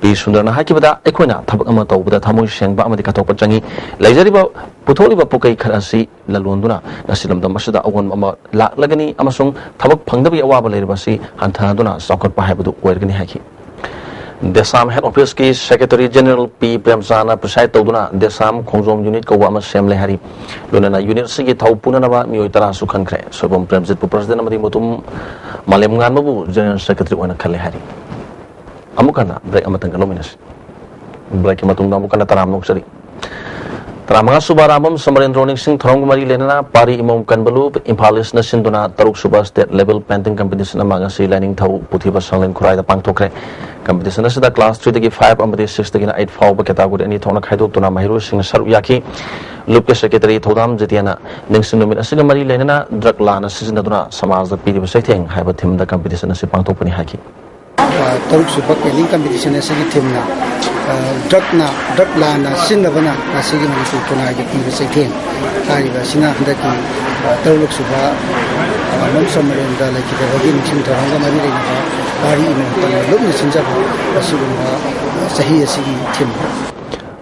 ꯄꯤ ꯁꯨꯟꯗꯔꯅ ꯍꯥꯏꯈꯤꯕꯗ, ꯑꯩꯈꯣꯏꯅ ꯊꯕꯛ ꯑꯃ ꯇꯧꯕꯗ ꯊꯃꯣꯏ ꯁꯦꯡꯕ ꯑꯃꯗꯤ ꯀꯠꯊꯣꯛꯄ ꯆꯪꯏ꯫ ꯂꯩꯖꯔꯤꯕ ꯄꯨꯊꯣꯛꯂꯤꯕ ꯄꯣꯠꯆꯩ ꯈꯔ ꯑꯁꯤ ꯂꯂꯣꯟꯗꯨꯅ ꯉꯁꯤ ꯂꯝꯗꯝ ꯑꯁꯤꯗ ꯑꯑꯣꯟꯕ ꯑꯃ ꯂꯥꯛꯂꯒꯅꯤ ꯑꯃꯁꯨꯡ ꯊꯕꯛ ꯐꯪꯗꯕꯒꯤ ꯑꯋꯥꯕ ꯂꯩꯔꯤꯕ ꯑꯁꯤ ꯍꯟꯊꯍꯟꯗꯨꯅ ꯆꯥꯎꯈꯠꯄ ꯍꯥꯏꯕꯗꯨ ꯑꯣꯏꯔꯒꯅꯤ ꯍꯥꯏꯈꯤ꯫ ꯗꯦꯁꯥꯝ ꯍꯦꯗ ꯑꯣꯐꯤꯁꯀꯤ ꯁꯦꯀ꯭ꯔꯦꯇꯔꯤ ꯖꯦꯅꯔꯦꯜ ꯄꯤ ꯄ꯭ꯔꯦꯝꯆꯥꯟꯅ ꯄ꯭ꯔꯤꯁꯥꯏꯗ ꯇꯧꯗꯨꯅ ꯗꯦꯁꯥꯝ ꯈꯣꯡꯖꯣꯝ ꯌꯨꯅꯤꯠ ꯀꯧꯕ ꯑꯃ ꯁꯦꯝꯂꯦ ꯍꯥꯏꯔꯤ꯫ ꯂꯣꯏꯅꯅ ꯌꯨꯅꯤꯠ ꯑꯁꯤꯒꯤ ꯊꯧ ꯄꯨꯅꯅꯕ ꯃꯤꯑꯣꯏ ꯇꯔꯥꯁꯨ ꯈꯟꯈ꯭ꯔꯦ꯫ ꯁꯣꯏꯕꯝ ꯄ꯭ꯔꯦꯝꯖꯤꯠꯄꯨ ꯄ꯭ꯔꯁꯤꯗꯦꯟ ꯑꯃꯗꯤ ꯃꯨꯇꯨꯝ ꯃꯥꯂꯦꯝ ꯉꯥꯟꯕꯕꯨ ꯖꯦꯅꯔꯦꯜ ꯁꯦꯀ꯭ꯔꯦꯇꯔꯤ ꯑꯣꯏꯅ ꯈꯜꯂꯦ ꯍꯥꯏꯔꯤ꯫ ꯑꯃꯨꯛ ꯍꯟꯅ ꯕ꯭ꯔꯦꯛ ꯑꯃꯇꯪꯒ ꯂꯧꯃꯤꯟꯅꯁꯤ꯫ ꯕ꯭ꯔꯦꯛꯀꯤ ꯃꯇꯨꯡꯗ ꯑꯃꯨꯛ ꯍꯟꯅ ꯇꯔꯥꯝꯅ ꯑꯣꯛꯆꯔꯤ꯫ ꯇꯔꯥꯃꯉꯥ ꯁꯨꯕ ꯑꯔꯥꯝꯕꯝ ꯁꯃꯔꯦꯟꯗ꯭ꯔꯣ ꯅꯤꯡꯁꯤꯡ ꯊꯧꯔꯝꯒ ꯃꯔꯤ ꯂꯩꯅꯅ ꯄꯥꯔꯤ ꯏꯃꯣꯝ ꯀꯟꯕꯂꯨ ꯏꯝꯐꯥꯜ ꯏꯁꯅ ꯁꯤꯟꯗꯨꯅ ꯇꯔꯨꯛ ꯁꯨꯕ ꯁ꯭ꯇꯦꯠ ꯂꯦꯚꯦꯜ ꯄꯦꯟꯇꯤꯡ ꯀꯝꯄꯤꯇꯤꯁꯟ ꯑꯃ ꯉꯁꯤ ꯂꯥꯏꯅꯤꯡꯊꯧ ꯄꯨꯊꯤꯕ ꯁꯪꯂꯦꯟ ꯈꯨꯔꯥꯏꯗ ꯄꯥꯡꯊꯣꯛꯈ꯭ꯔꯦ꯫ ꯀꯝꯄꯤꯇꯤꯁꯟ ꯑꯁꯤꯗ ꯀ꯭ꯂꯥꯁ ꯊ꯭ꯔꯤꯗꯒꯤ ꯐꯥꯏꯚ ꯑꯃꯗꯤ ꯁꯤꯛꯁꯇꯒꯤꯅ ꯑꯩꯠ ꯐꯥꯎꯕ ꯀꯦꯇꯥꯒꯣꯔꯤ ꯑꯅꯤ ꯊꯣꯛꯅ ꯈꯥꯏꯗꯣꯛꯇꯨꯅ ꯃꯍꯩꯔꯣꯏꯁꯤꯡꯅ ꯁꯔꯨꯛ ꯌꯥꯈꯤ꯫ ꯂꯨꯞꯀꯤ ꯁꯦꯀ꯭ꯔꯦꯇꯔꯤ ꯊꯧꯗꯥꯝ ꯖꯤꯇꯤꯌꯥꯅ ꯅꯤꯡꯁꯤꯡ ꯅꯨꯃꯤꯠ ꯑꯁꯤꯒ ꯃꯔꯤ ꯂꯩꯅꯅ ꯗ꯭ꯔꯒ ꯂꯥꯟꯅ ꯁꯤꯖꯤꯟꯅꯗꯨꯅ ꯁꯃꯥꯖꯗ ꯄꯤꯔꯤꯕ ꯆꯩꯊꯦꯡ ꯍꯥꯏꯕ ꯊꯤꯝꯗ ꯀꯝꯄꯤꯇꯤꯁꯟ ꯑꯁꯤ ꯄꯥꯡꯊꯣꯛꯄꯅꯤ ꯍꯥꯏꯈꯤ꯫ ꯇꯔꯨꯛ ꯁꯨꯕ ꯄꯦꯟꯇꯤꯡ ꯀꯝꯄꯤꯇꯤꯁꯟ ꯑꯁꯤꯒꯤ ꯊꯤꯝꯅ ꯗ꯭ꯔꯒꯅ ꯗ꯭ꯔꯒ ꯂꯥꯟꯅ ꯁꯤꯖꯤꯟꯅꯕꯅ ꯉꯁꯤꯒꯤ ꯃꯅꯤꯄꯨꯔ ꯈꯨꯟꯅꯥꯏꯒꯤ ꯄꯤꯕ ꯆꯩꯊꯦꯡ ꯍꯥꯏꯔꯤꯕ ꯑꯁꯤꯅ ꯍꯟꯗꯛꯀꯤ ꯇꯔꯨꯛ ꯁꯨꯕ ꯃꯝ ꯁꯃꯔꯦꯟꯗ ꯂꯩꯈꯤꯗꯕꯒꯤ ꯅꯤꯡꯁꯤꯡ ꯊꯧꯔꯝꯒ ꯃꯔꯤ ꯂꯩꯅꯕ ꯋꯥꯔꯤ ꯏꯃꯣꯝ ꯀꯟꯕ ꯂꯨꯞꯅ ꯁꯤꯟꯖꯕ ꯑꯁꯤꯒꯨꯝꯕ ꯆꯍꯤ ꯑꯁꯤꯒꯤ ꯊꯤꯝ꯫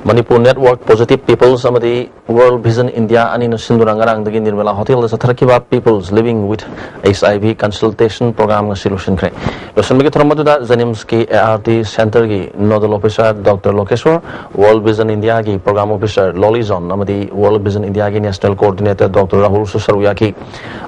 ꯃꯅꯤꯄꯨꯔ ꯅꯦꯠꯋꯥꯔꯛ ꯄꯣꯖꯤꯇꯤꯚ ꯄꯤꯄꯜꯁ ꯑꯃꯗꯤ ꯋꯥꯔꯜ ꯚꯤꯖꯟ ꯏꯟꯗꯤꯌꯥ ꯑꯅꯤꯅ ꯁꯤꯟꯗꯨꯅ ꯉꯔꯥꯡꯗꯒꯤ ꯅꯤꯔꯃꯂꯥ ꯍꯣꯇꯦꯜꯗ ꯆꯠꯊꯔꯛꯈꯤꯕ People's Living with HIV Consultation Program ꯉꯁꯤ ꯂꯣꯏꯁꯤꯟꯈ꯭ꯔꯦ꯫ ꯂꯣꯏꯁꯤꯟꯕꯒꯤ ꯊꯧꯔꯝ ꯑꯗꯨꯗ ꯖꯦꯅꯤꯝꯁꯀꯤ ART ꯁꯦꯟꯇꯔꯒꯤ nodal officer doctor Lokeshor, world vision ꯏꯟꯗꯤꯌꯥꯒꯤ ꯄ꯭ꯔꯣꯒ꯭ꯔꯥꯝ ꯑꯣꯐꯤꯁꯥꯔ ꯂꯣꯂꯤ ꯖꯣꯟ ꯑꯃꯗꯤ ꯋꯥꯔꯜ ꯚꯤꯖꯟ ꯏꯟꯗꯤꯌꯥꯒꯤ ꯅꯦꯁꯅꯦꯜ ꯀꯣꯑꯣꯔꯗꯤꯅꯦꯇꯔ ꯗꯣꯛꯇꯔ ꯔꯥꯍꯨꯜꯁꯨ ꯁꯔꯨꯛ ꯌꯥꯈꯤ꯫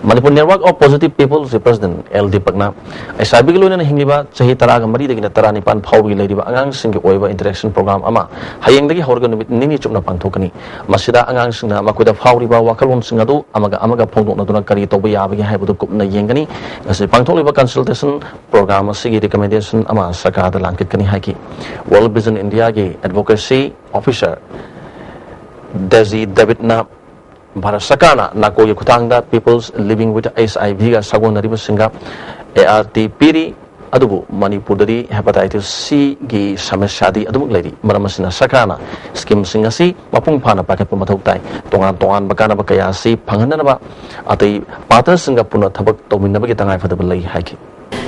ꯃꯅꯤꯄꯨꯔ ꯅꯦꯠꯋꯥꯔꯛ ꯑꯣꯐ ꯄꯣꯖꯤꯇꯤꯚ ꯄꯤꯄꯜꯁꯀꯤ ꯄ꯭ꯔꯁꯤꯗꯦꯟꯠ ꯑꯦꯜ ꯗꯤꯄꯛꯅ HIVꯒꯤ ꯂꯣꯏꯅꯅ ꯍꯤꯡꯂꯤꯕ ꯆꯍꯤ ꯇꯔꯥꯒ ꯃꯔꯤꯗꯒꯤꯅ ꯇꯔꯥꯅꯤꯄꯥꯟ ꯐꯥꯎꯕꯒꯤ ꯂꯩꯔꯤꯕ ꯑꯉꯥꯡꯁꯤꯡꯒꯤ ꯑꯣꯏꯕ ꯏꯟꯇꯔꯦꯛꯁꯟ ꯄ꯭ꯔꯣꯒ꯭ꯔꯥꯝ ꯑꯃ ꯍꯌꯦꯡꯗꯒꯤ ꯍꯧꯔꯒ ꯅꯨꯃꯤꯠ ꯅꯤꯅꯤ ꯆꯨꯞꯅ ꯄꯥꯡꯊꯣꯛꯀꯅꯤ꯫ ꯃꯁꯤꯗ ꯑꯉꯥꯡꯁꯤꯡꯅ ꯃꯈꯣꯏꯗ ꯐꯥꯎꯔꯤꯕ ꯋꯥꯈꯜꯂꯣꯟꯁꯤꯡ ꯑꯗꯨ ꯑꯃꯒ ꯑꯃꯒ ꯐꯣꯡꯗꯣꯛꯅꯗꯨꯅ ꯀꯔꯤ ꯇꯧꯕ ꯌꯥꯕꯒꯦ ꯍꯥꯏꯕꯗꯨ ꯀꯨꯞꯅ ꯌꯦꯡꯒꯅꯤ꯫ ꯉꯁꯤ ꯄꯥꯡꯊꯣꯛꯂꯤꯕ ꯀꯟꯁꯜꯇꯦꯁꯟ ꯄ꯭ꯔꯣꯒ꯭ꯔꯥꯝ ꯑꯁꯤꯒꯤ ꯔꯤꯀꯃꯦꯟꯗꯦꯁꯟ ꯑꯃ ꯁꯔꯀꯥꯔꯗ ꯂꯥꯡꯈꯠꯀꯅꯤ ꯍꯥꯏꯈꯤ꯫ ꯋꯥꯔꯜ ꯚꯤꯖꯟ ꯏꯟꯗꯤꯌꯥꯒꯤ ꯑꯦꯗꯚꯣꯀꯦꯁꯤ ꯑꯣꯐꯤꯁꯥꯔ ꯗꯦꯖꯤ ꯗꯦꯕꯤꯠꯅ ꯚꯥꯔꯠ ꯁꯔꯀꯥꯔꯅ ꯅꯥꯀꯣꯏꯒꯤ ꯈꯨꯠꯊꯥꯡꯗ People's Living with HIVꯒ ꯁꯥꯒꯣꯟꯅꯔꯤꯕꯁꯤꯡꯒ ART ꯄꯤꯔꯤ꯫ ꯑꯗꯨꯕꯨ ꯃꯅꯤꯄꯨꯔꯗꯗꯤ ꯍꯦꯄꯥꯇꯥꯏꯇꯤꯁ ꯁꯤꯒꯤ ꯁꯃꯁ꯭ꯌꯥꯗꯤ ꯑꯗꯨꯃꯛ ꯂꯩꯔꯤ꯫ ꯃꯔꯝ ꯑꯁꯤꯅ ꯁꯔꯀꯥꯔꯅ ꯁ꯭ꯀꯤꯝꯁꯤꯡ ꯑꯁꯤ ꯃꯄꯨꯡ ꯐꯥꯅ ꯄꯥꯏꯈꯠꯄ ꯃꯊꯧ ꯇꯥꯏ꯫ ꯇꯣꯉꯥꯟ ꯇꯣꯉꯥꯟꯕ ꯀꯥꯟꯅꯕ ꯀꯌꯥ ꯑꯁꯤ ꯐꯪꯍꯟꯅꯅꯕ ꯑꯇꯩ ꯄꯥꯔꯇꯅꯔꯁꯤꯡꯒ ꯄꯨꯟꯅ ꯊꯕꯛ ꯇꯧꯃꯤꯟꯅꯕꯒꯤ ꯇꯉꯥꯏꯐꯗꯕ ꯂꯩ ꯍꯥꯏꯈꯤ꯫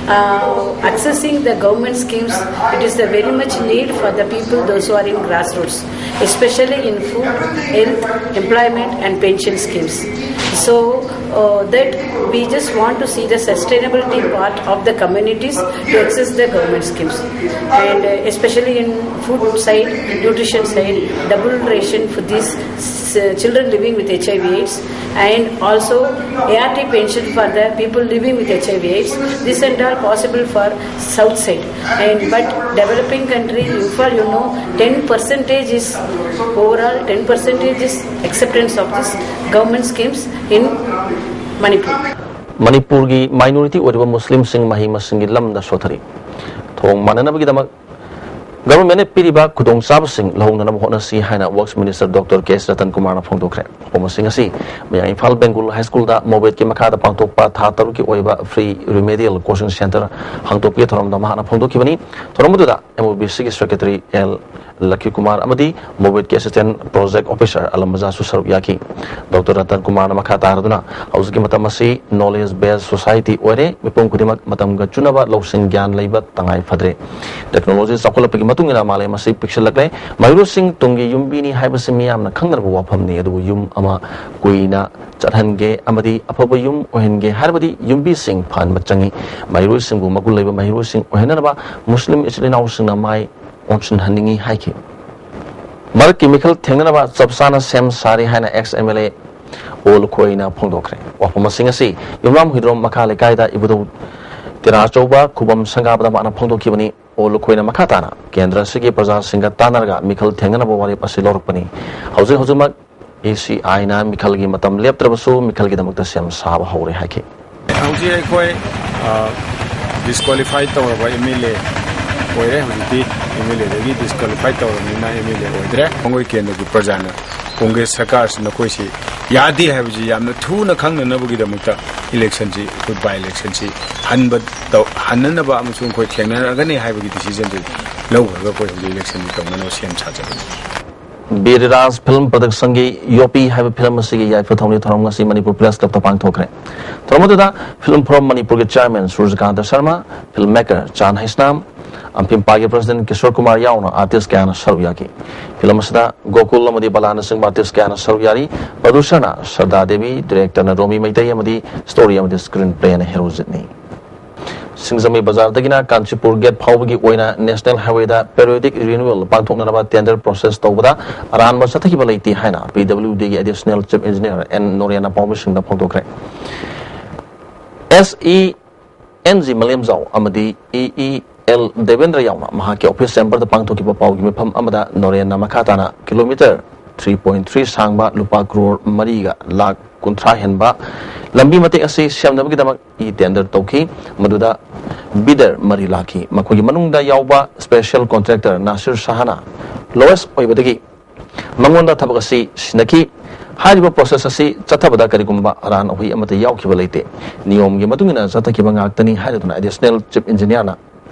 Uh, accessing the government schemes, it is the very much need for the people, those who are in grassroots, especially in food, health, employment, and pension schemes. So uh, that we just want to see the sustainability part of the communities to access the government schemes, and uh, especially in food side, nutrition side, double ration for these uh, children living with HIV AIDS. And also A R T pension for the people living with H I V AIDS. This and all possible for south side. And but developing country, Imphal, you know, ten percentage is overall ten percentage is acceptance of this government schemes in Manipur. ꯃꯅꯤꯄꯨꯔꯒꯤ minority ꯑꯣꯏꯔꯤꯕ ꯃꯨꯁꯂꯤꯝꯁꯤꯡ ꯃꯍꯩ ꯃꯁꯤꯡꯒꯤ ꯂꯝꯗ ꯁꯣꯊꯔꯤ꯫ ꯊꯣꯡ ꯃꯥꯟꯅꯅꯕꯒꯤꯗꯃꯛ ꯒꯚꯔꯟꯃꯦꯟꯠꯅ ꯄꯤꯔꯤꯕ ꯈꯨꯗꯣꯡꯆꯥꯕꯁꯤꯡ ꯂꯧꯍꯧꯅꯅꯕ ꯍꯣꯠꯅꯁꯤ ꯍꯥꯏꯅ works minister doctor ꯀꯦ ꯑꯦꯁ ꯔꯇꯟ ꯀꯨꯃꯥꯔꯅ ꯐꯣꯡꯗꯣꯛꯈ꯭ꯔꯦ꯫ ꯋꯥꯐꯝꯁꯤꯡ ꯑꯁꯤ ꯃꯌꯥꯡ ꯏꯝꯐꯥꯜ ꯕꯦꯡꯒꯨꯜ ꯍꯥꯏ ꯁ꯭ꯀꯨꯜꯗ ꯃꯣꯕꯦꯠꯀꯤ ꯃꯈꯥꯗ ꯄꯥꯡꯊꯣꯛꯄ ꯊꯥ ꯇꯔꯨꯛꯀꯤ ꯑꯣꯏꯕ ꯐ꯭ꯔꯤ ꯔꯤꯃꯦꯗꯤꯌꯦꯜ ꯀꯣꯆꯤꯡ ꯁꯦꯟꯇꯔ ꯍꯥꯡꯗꯣꯛꯄꯒꯤ ꯊꯧꯔꯝꯗ ꯃꯍꯥꯛꯅ ꯐꯣꯡꯗꯣꯛꯈꯤꯕꯅꯤ꯫ ꯊꯧꯔꯝ ꯑꯗꯨꯗ ꯑꯦꯝ ꯑꯣ ꯕꯤ ꯁꯤꯒꯤ ꯁꯦꯀ꯭ꯔꯦꯇꯔꯤ ꯑꯦꯜ ꯂꯛꯈꯤ ꯀꯨꯃꯥꯔ ꯑꯃꯗꯤ ꯃꯣꯕꯦꯠꯀꯤ ꯑꯦꯁꯤꯁꯇꯦꯟꯠ ꯄ꯭ꯔꯣꯖꯦꯛ ꯑꯣꯐꯤꯁꯥꯔ ꯑꯂꯝꯕꯖꯥꯁꯨ ꯁꯔꯨꯛ ꯌꯥꯈꯤ꯫ ꯗꯣꯛꯇꯔ ꯔꯇꯟ ꯀꯨꯃꯥꯔꯅ ꯃꯈꯥ ꯇꯥꯔꯗꯨꯅ, ꯍꯧꯖꯤꯛꯀꯤ ꯃꯇꯝ ꯑꯁꯤ ꯅꯣꯂꯦꯖ ꯕꯦꯁ ꯁꯣꯁꯥꯏꯇꯤ ꯑꯣꯏꯔꯦ, ꯃꯤꯄꯨꯝ ꯈꯨꯗꯤꯡꯃꯛ ꯃꯇꯝꯒ ꯆꯨꯅꯕ ꯂꯧꯁꯤꯡ ꯒ꯭ꯌꯥꯟ ꯂꯩꯕ ꯇꯉꯥꯏ ꯐꯗ꯭ꯔꯦ꯫ ꯇꯦꯛꯅꯣꯂꯣꯖꯤ ꯆꯥꯎꯈꯠꯂꯛꯄꯒꯤ ꯃꯇꯨꯡ ꯏꯟꯅ ꯃꯥꯂꯦꯝ ꯑꯁꯤ ꯄꯤꯛꯁꯤꯜꯂꯛꯂꯦ꯫ ꯃꯍꯩꯔꯣꯏꯁꯤꯡ ꯇꯨꯡꯒꯤ ꯌꯨꯝꯕꯤꯅꯤ ꯍꯥꯏꯕꯁꯤ ꯃꯤꯌꯥꯝꯅ ꯈꯪꯅꯔꯕ ꯋꯥꯐꯝꯅꯤ, ꯑꯗꯨꯕꯨ ꯌꯨꯝ ꯑꯃ ꯀꯨꯏꯅ ꯆꯠꯍꯟꯒꯦ ꯑꯃꯗꯤ ꯑꯐꯕ ꯌꯨꯝ ꯑꯣꯏꯍꯟꯒꯦ ꯍꯥꯏꯔꯕꯗꯤ ꯌꯨꯝꯕꯤꯁꯤꯡ ꯐꯍꯟꯕ ꯆꯪꯏ꯫ ꯃꯍꯩꯔꯣꯏꯁꯤꯡꯕꯨ ꯃꯒꯨꯟ ꯂꯩꯕ ꯃꯍꯩꯔꯣꯏꯁꯤꯡ ꯑꯣꯏꯍꯟꯅꯅꯕ ꯃꯨꯁꯂꯤꯝ ꯏꯆꯤꯜ ꯏꯅꯥꯎꯁꯤꯡꯅ ꯃꯥꯏ ꯑꯣꯟꯁꯤꯟꯍꯟꯅꯤꯡꯏ ꯍꯥꯏꯈꯤ꯫ ꯃꯔꯛꯀꯤ ꯃꯤꯈꯜ ꯊꯦꯡꯅꯅꯕ ꯆꯞ ꯆꯥꯅ ꯁꯦꯝ ꯁꯥꯔꯤ ꯍꯥꯏꯅ ꯑꯦꯛꯁ ꯑꯦꯝ ꯑꯦꯜ ꯑꯦ ꯑꯣ ꯂꯨꯈꯣꯏꯅ ꯐꯣꯡꯗꯣꯛꯈ꯭ꯔꯦ꯫ ꯋꯥꯐꯝꯁꯤꯡ ꯑꯁꯤ ꯌꯨꯝꯅꯥꯝ ꯍꯨꯏꯗ꯭ꯔꯣꯝ ꯃꯈꯥ ꯂꯩꯀꯥꯏꯗ ꯏꯕꯨꯙꯧ ꯇꯦꯔꯥ ꯑꯆꯧꯕ ꯈꯨꯕꯝ ꯁꯪꯒꯥꯕꯗ ꯃꯥꯅ ꯐꯣꯡꯗꯣꯛꯈꯤꯕꯅꯤ꯫ ꯑꯣ ꯂꯨꯈꯣꯏꯅ ꯃꯈꯥ ꯇꯥꯅ ꯀꯦꯟꯗ꯭ꯔ ꯑꯁꯤꯒꯤ ꯄ꯭ꯔꯖꯥꯁꯤꯡꯒ ꯇꯥꯟꯅꯔꯒ ꯃꯤꯈꯜ ꯊꯦꯡꯅꯅꯕ ꯋꯥꯔꯦꯞ ꯑꯁꯤ ꯂꯧꯔꯛꯄꯅꯤ꯫ ꯍꯧꯖꯤꯛ ꯍꯧꯖꯤꯛꯃꯛ ꯑꯦ ꯁꯤ ꯑꯥꯏꯅ ꯃꯤꯈꯜꯒꯤ ꯃꯇꯝ ꯂꯦꯞꯇ꯭ꯔꯕꯁꯨ ꯃꯤꯈꯜꯒꯤꯗꯃꯛꯇ ꯁꯦꯝ ꯁꯥꯕ ꯍꯧꯔꯦ ꯍꯥꯏꯈꯤ꯫ ꯍꯧꯖꯤꯛ ꯑꯩꯈꯣꯏ ꯗꯤꯁꯀ꯭ꯋꯥꯂꯤꯐꯥꯏ ꯇꯧꯔꯕ ꯑꯦꯝ ꯑꯦꯜ ꯑꯦ ꯑꯣꯏꯔꯦ꯫ ꯍꯧꯖꯤꯛꯇꯤ ꯑꯦꯝ ꯑꯦꯜ ꯑꯦꯗꯒꯤ ꯗꯤꯁꯀ꯭ꯋꯥꯂꯤꯐꯥꯏ ꯇꯧꯔꯕꯅꯤꯅ ꯑꯦꯝ ꯑꯦꯜ ꯑꯦ ꯑꯣꯏꯗ꯭ꯔꯦ꯫ ꯃꯈꯣꯏ ꯀꯦꯟꯗ꯭ꯔꯒꯤ ꯄ꯭ꯔꯖꯥꯅ ꯀꯣꯡꯒ꯭ꯔꯦꯁ ꯁꯔꯀꯥꯔꯁꯤ ꯅꯈꯣꯏꯁꯤ ꯌꯥꯗꯦ ꯍꯥꯏꯕꯁꯤ ꯌꯥꯝꯅ ꯊꯨꯅ ꯈꯪꯅꯅꯕꯒꯤꯗꯃꯛꯇ ꯏꯂꯦꯛꯁꯟꯁꯤ, ꯑꯩꯈꯣꯏ ꯕꯥꯏ ꯏꯂꯦꯛꯁꯟꯁꯤ ꯍꯟꯕ ꯇꯧ-, ꯍꯟꯅꯅꯕ ꯑꯃꯁꯨꯡ ꯑꯩꯈꯣꯏ ꯊꯦꯡꯅꯔꯒꯅꯤ ꯍꯥꯏꯕꯒꯤ ꯗꯤꯁꯤꯖꯟꯗꯨ ꯂꯧꯈ꯭ꯔꯒ ꯑꯩꯈꯣꯏ ꯍꯧꯖꯤꯛ ꯏꯂꯦꯛꯁꯟꯁꯤ ꯇꯧꯅꯅꯕ ꯁꯦꯝ ꯁꯥꯖꯕꯅꯤ꯫ ꯕꯤꯔ ꯔꯥꯖ ꯐꯤꯂꯝ ꯄ꯭ꯔꯗꯛꯁꯟꯒꯤ ꯌꯣꯄꯤ ꯍꯥꯏꯕ ꯐꯤꯂꯝ ꯑꯁꯤꯒꯤ ꯌꯥꯏꯐ ꯊꯧꯅꯤ ꯊꯧꯔꯝ ꯉꯁꯤ ꯃꯅꯤꯄꯨꯔ ꯄ꯭ꯔꯦꯁ ꯀ꯭ꯂꯕꯇ ꯄꯥꯡꯊꯣꯛꯈ꯭ꯔꯦ꯫ ꯊꯧꯔꯝ ꯑꯗꯨꯗ ꯐꯤꯂꯝ ꯐꯣꯔꯝ ꯃꯅꯤꯄꯨꯔꯒꯤ chairman Surjakanta Sharma, film maker Chan Heisnam, ꯑꯝꯐꯤꯝꯄꯥꯒꯤ ꯄ꯭ꯔꯁꯤꯗꯦꯟꯠ ꯀꯤꯁꯣꯔ ꯀꯨꯃꯥꯔ ꯌꯥꯎꯅ ꯑꯥꯔꯇꯤꯁ ꯀꯌꯥꯅ ꯁꯔꯨꯛ ꯌꯥꯈꯤ꯫ ꯐꯤꯂꯝ ꯑꯁꯤꯗ ꯒꯣꯀꯨꯜ ꯑꯃꯗꯤ ꯕꯂꯥꯅꯆꯤꯡꯕ ꯑꯥꯔꯇꯤꯁ ꯀꯌꯥꯅ ꯁꯔꯨꯛ ꯌꯥꯔꯤ꯫ ꯄ꯭ꯔꯗ꯭ꯌꯨꯁꯔꯅ ꯁꯔꯗꯥ ꯗꯦꯕꯤ, ꯗꯤꯔꯦꯛꯇꯔꯅ ꯔꯣꯃꯤ ꯃꯩꯇꯩ ꯑꯃꯗꯤ ꯁ꯭ꯇꯣꯔꯤ ꯑꯃꯗꯤ ꯁ꯭ꯀ꯭ꯔꯤꯟ ꯄ꯭ꯂꯦꯅ ꯍꯦꯔꯣꯖꯤꯠꯅꯤ꯫ ꯁꯤꯡꯖꯃꯩ ꯕꯖꯥꯔꯗꯒꯤꯅ ꯀꯥꯟꯆꯤꯄꯨꯔ ꯒꯦꯠ ꯐꯥꯎꯕꯒꯤ ꯑꯣꯏꯅ ꯅꯦꯁꯅꯦꯜ ꯍꯥꯏꯋꯦꯗ ꯄꯦꯔꯤꯌꯣꯗꯤꯛ ꯔꯤꯅ꯭ꯌꯨꯑꯦꯜ ꯄꯥꯡꯊꯣꯛꯅꯅꯕ ꯇꯦꯟꯗꯔ ꯄ꯭ꯔꯣꯁꯦꯁ ꯇꯧꯕꯗ ꯑꯔꯥꯟꯕ ꯆꯠꯊꯈꯤꯕ ꯂꯩꯇꯦ ꯍꯥꯏꯅ ꯄꯤ ꯗꯕ꯭ꯂꯤꯌꯨ ꯗꯤꯒꯤ ꯑꯦꯗꯤꯁꯅꯦꯜ ꯆꯤꯐ ꯏꯟꯖꯤꯅꯤꯌꯔ ꯑꯦꯟ ꯅꯣꯔꯦꯟꯅ ꯄꯥꯎꯃꯤꯁꯤꯡꯗ ꯐꯣꯡꯗꯣꯛꯈ꯭ꯔꯦ꯫ ꯑꯦꯁ ꯏ ꯑꯦꯟ ꯖꯤ ꯃꯂꯦꯝꯖꯥꯎ ꯑꯃꯗꯤ ꯏ ꯏ ꯑꯦꯜ ꯗꯦꯕꯦꯟꯗ꯭ꯔ ꯌꯥꯎꯅ ꯃꯍꯥꯛꯀꯤ ꯑꯣꯐꯤꯁ ꯆꯦꯝꯕꯔꯗ ꯄꯥꯡꯊꯣꯛꯈꯤꯕ ꯄꯥꯎꯒꯤ ꯃꯤꯐꯝ ꯑꯃꯗ ꯅꯣꯔꯦꯟꯅ ꯃꯈꯥ ꯇꯥꯅ ꯀꯤꯂꯣꯃꯤꯇꯔ ꯊ꯭ꯔꯤ ꯄꯣꯏꯟ ꯊ꯭ꯔꯤ ꯁꯥꯡꯕ ꯂꯨꯄꯥ ꯀ꯭ꯔꯣꯔ ꯃꯔꯤꯒ ꯂꯥꯈ ꯀꯨꯟꯊ꯭ꯔꯥ ꯍꯦꯟꯕ ꯂꯝꯕꯤ ꯃꯇꯦꯛ ꯑꯁꯤ ꯁꯦꯝꯅꯕꯒꯤꯗꯃꯛ ꯏ ꯇꯦꯟꯗꯔ ꯇꯧꯈꯤ꯫ ꯃꯗꯨꯗ ꯕꯤꯗꯔ ꯃꯔꯤ ꯂꯥꯛꯈꯤ꯫ ꯃꯈꯣꯏꯒꯤ ꯃꯅꯨꯡꯗ ꯌꯥꯎꯕ ꯁ꯭ꯄꯦꯁꯦꯜ ꯀꯣꯟꯇ꯭ꯔꯦꯛꯇꯔ ꯅꯥꯁꯤꯔ ꯁꯍꯥꯅ ꯂꯣꯋꯦꯁ ꯑꯣꯏꯕꯗꯒꯤ ꯃꯉꯣꯟꯗ ꯊꯕꯛ ꯑꯁꯤ ꯁꯤꯟꯅꯈꯤ꯫ ꯍꯥꯏꯔꯤꯕ ꯄ꯭ꯔꯣꯁꯦꯁ ꯑꯁꯤ ꯆꯠꯊꯕꯗ ꯀꯔꯤꯒꯨꯝꯕ ꯑꯔꯥꯟ ꯑꯍꯣꯏ ꯑꯃꯠꯇ ꯌꯥꯎꯈꯤꯕ ꯂꯩꯇꯦ꯫ ꯅꯤꯌꯣꯝꯒꯤ ꯃꯇꯨꯡ ꯏꯟꯅ ꯆꯠꯊꯈꯤꯕ ꯉꯥꯛꯇꯅꯤ ꯍꯥꯏꯔꯗꯨꯅ ꯑꯦꯗꯤꯁꯅꯦꯜ ꯆꯤꯐ ꯏꯟꯖꯤꯅꯤꯌꯔꯅ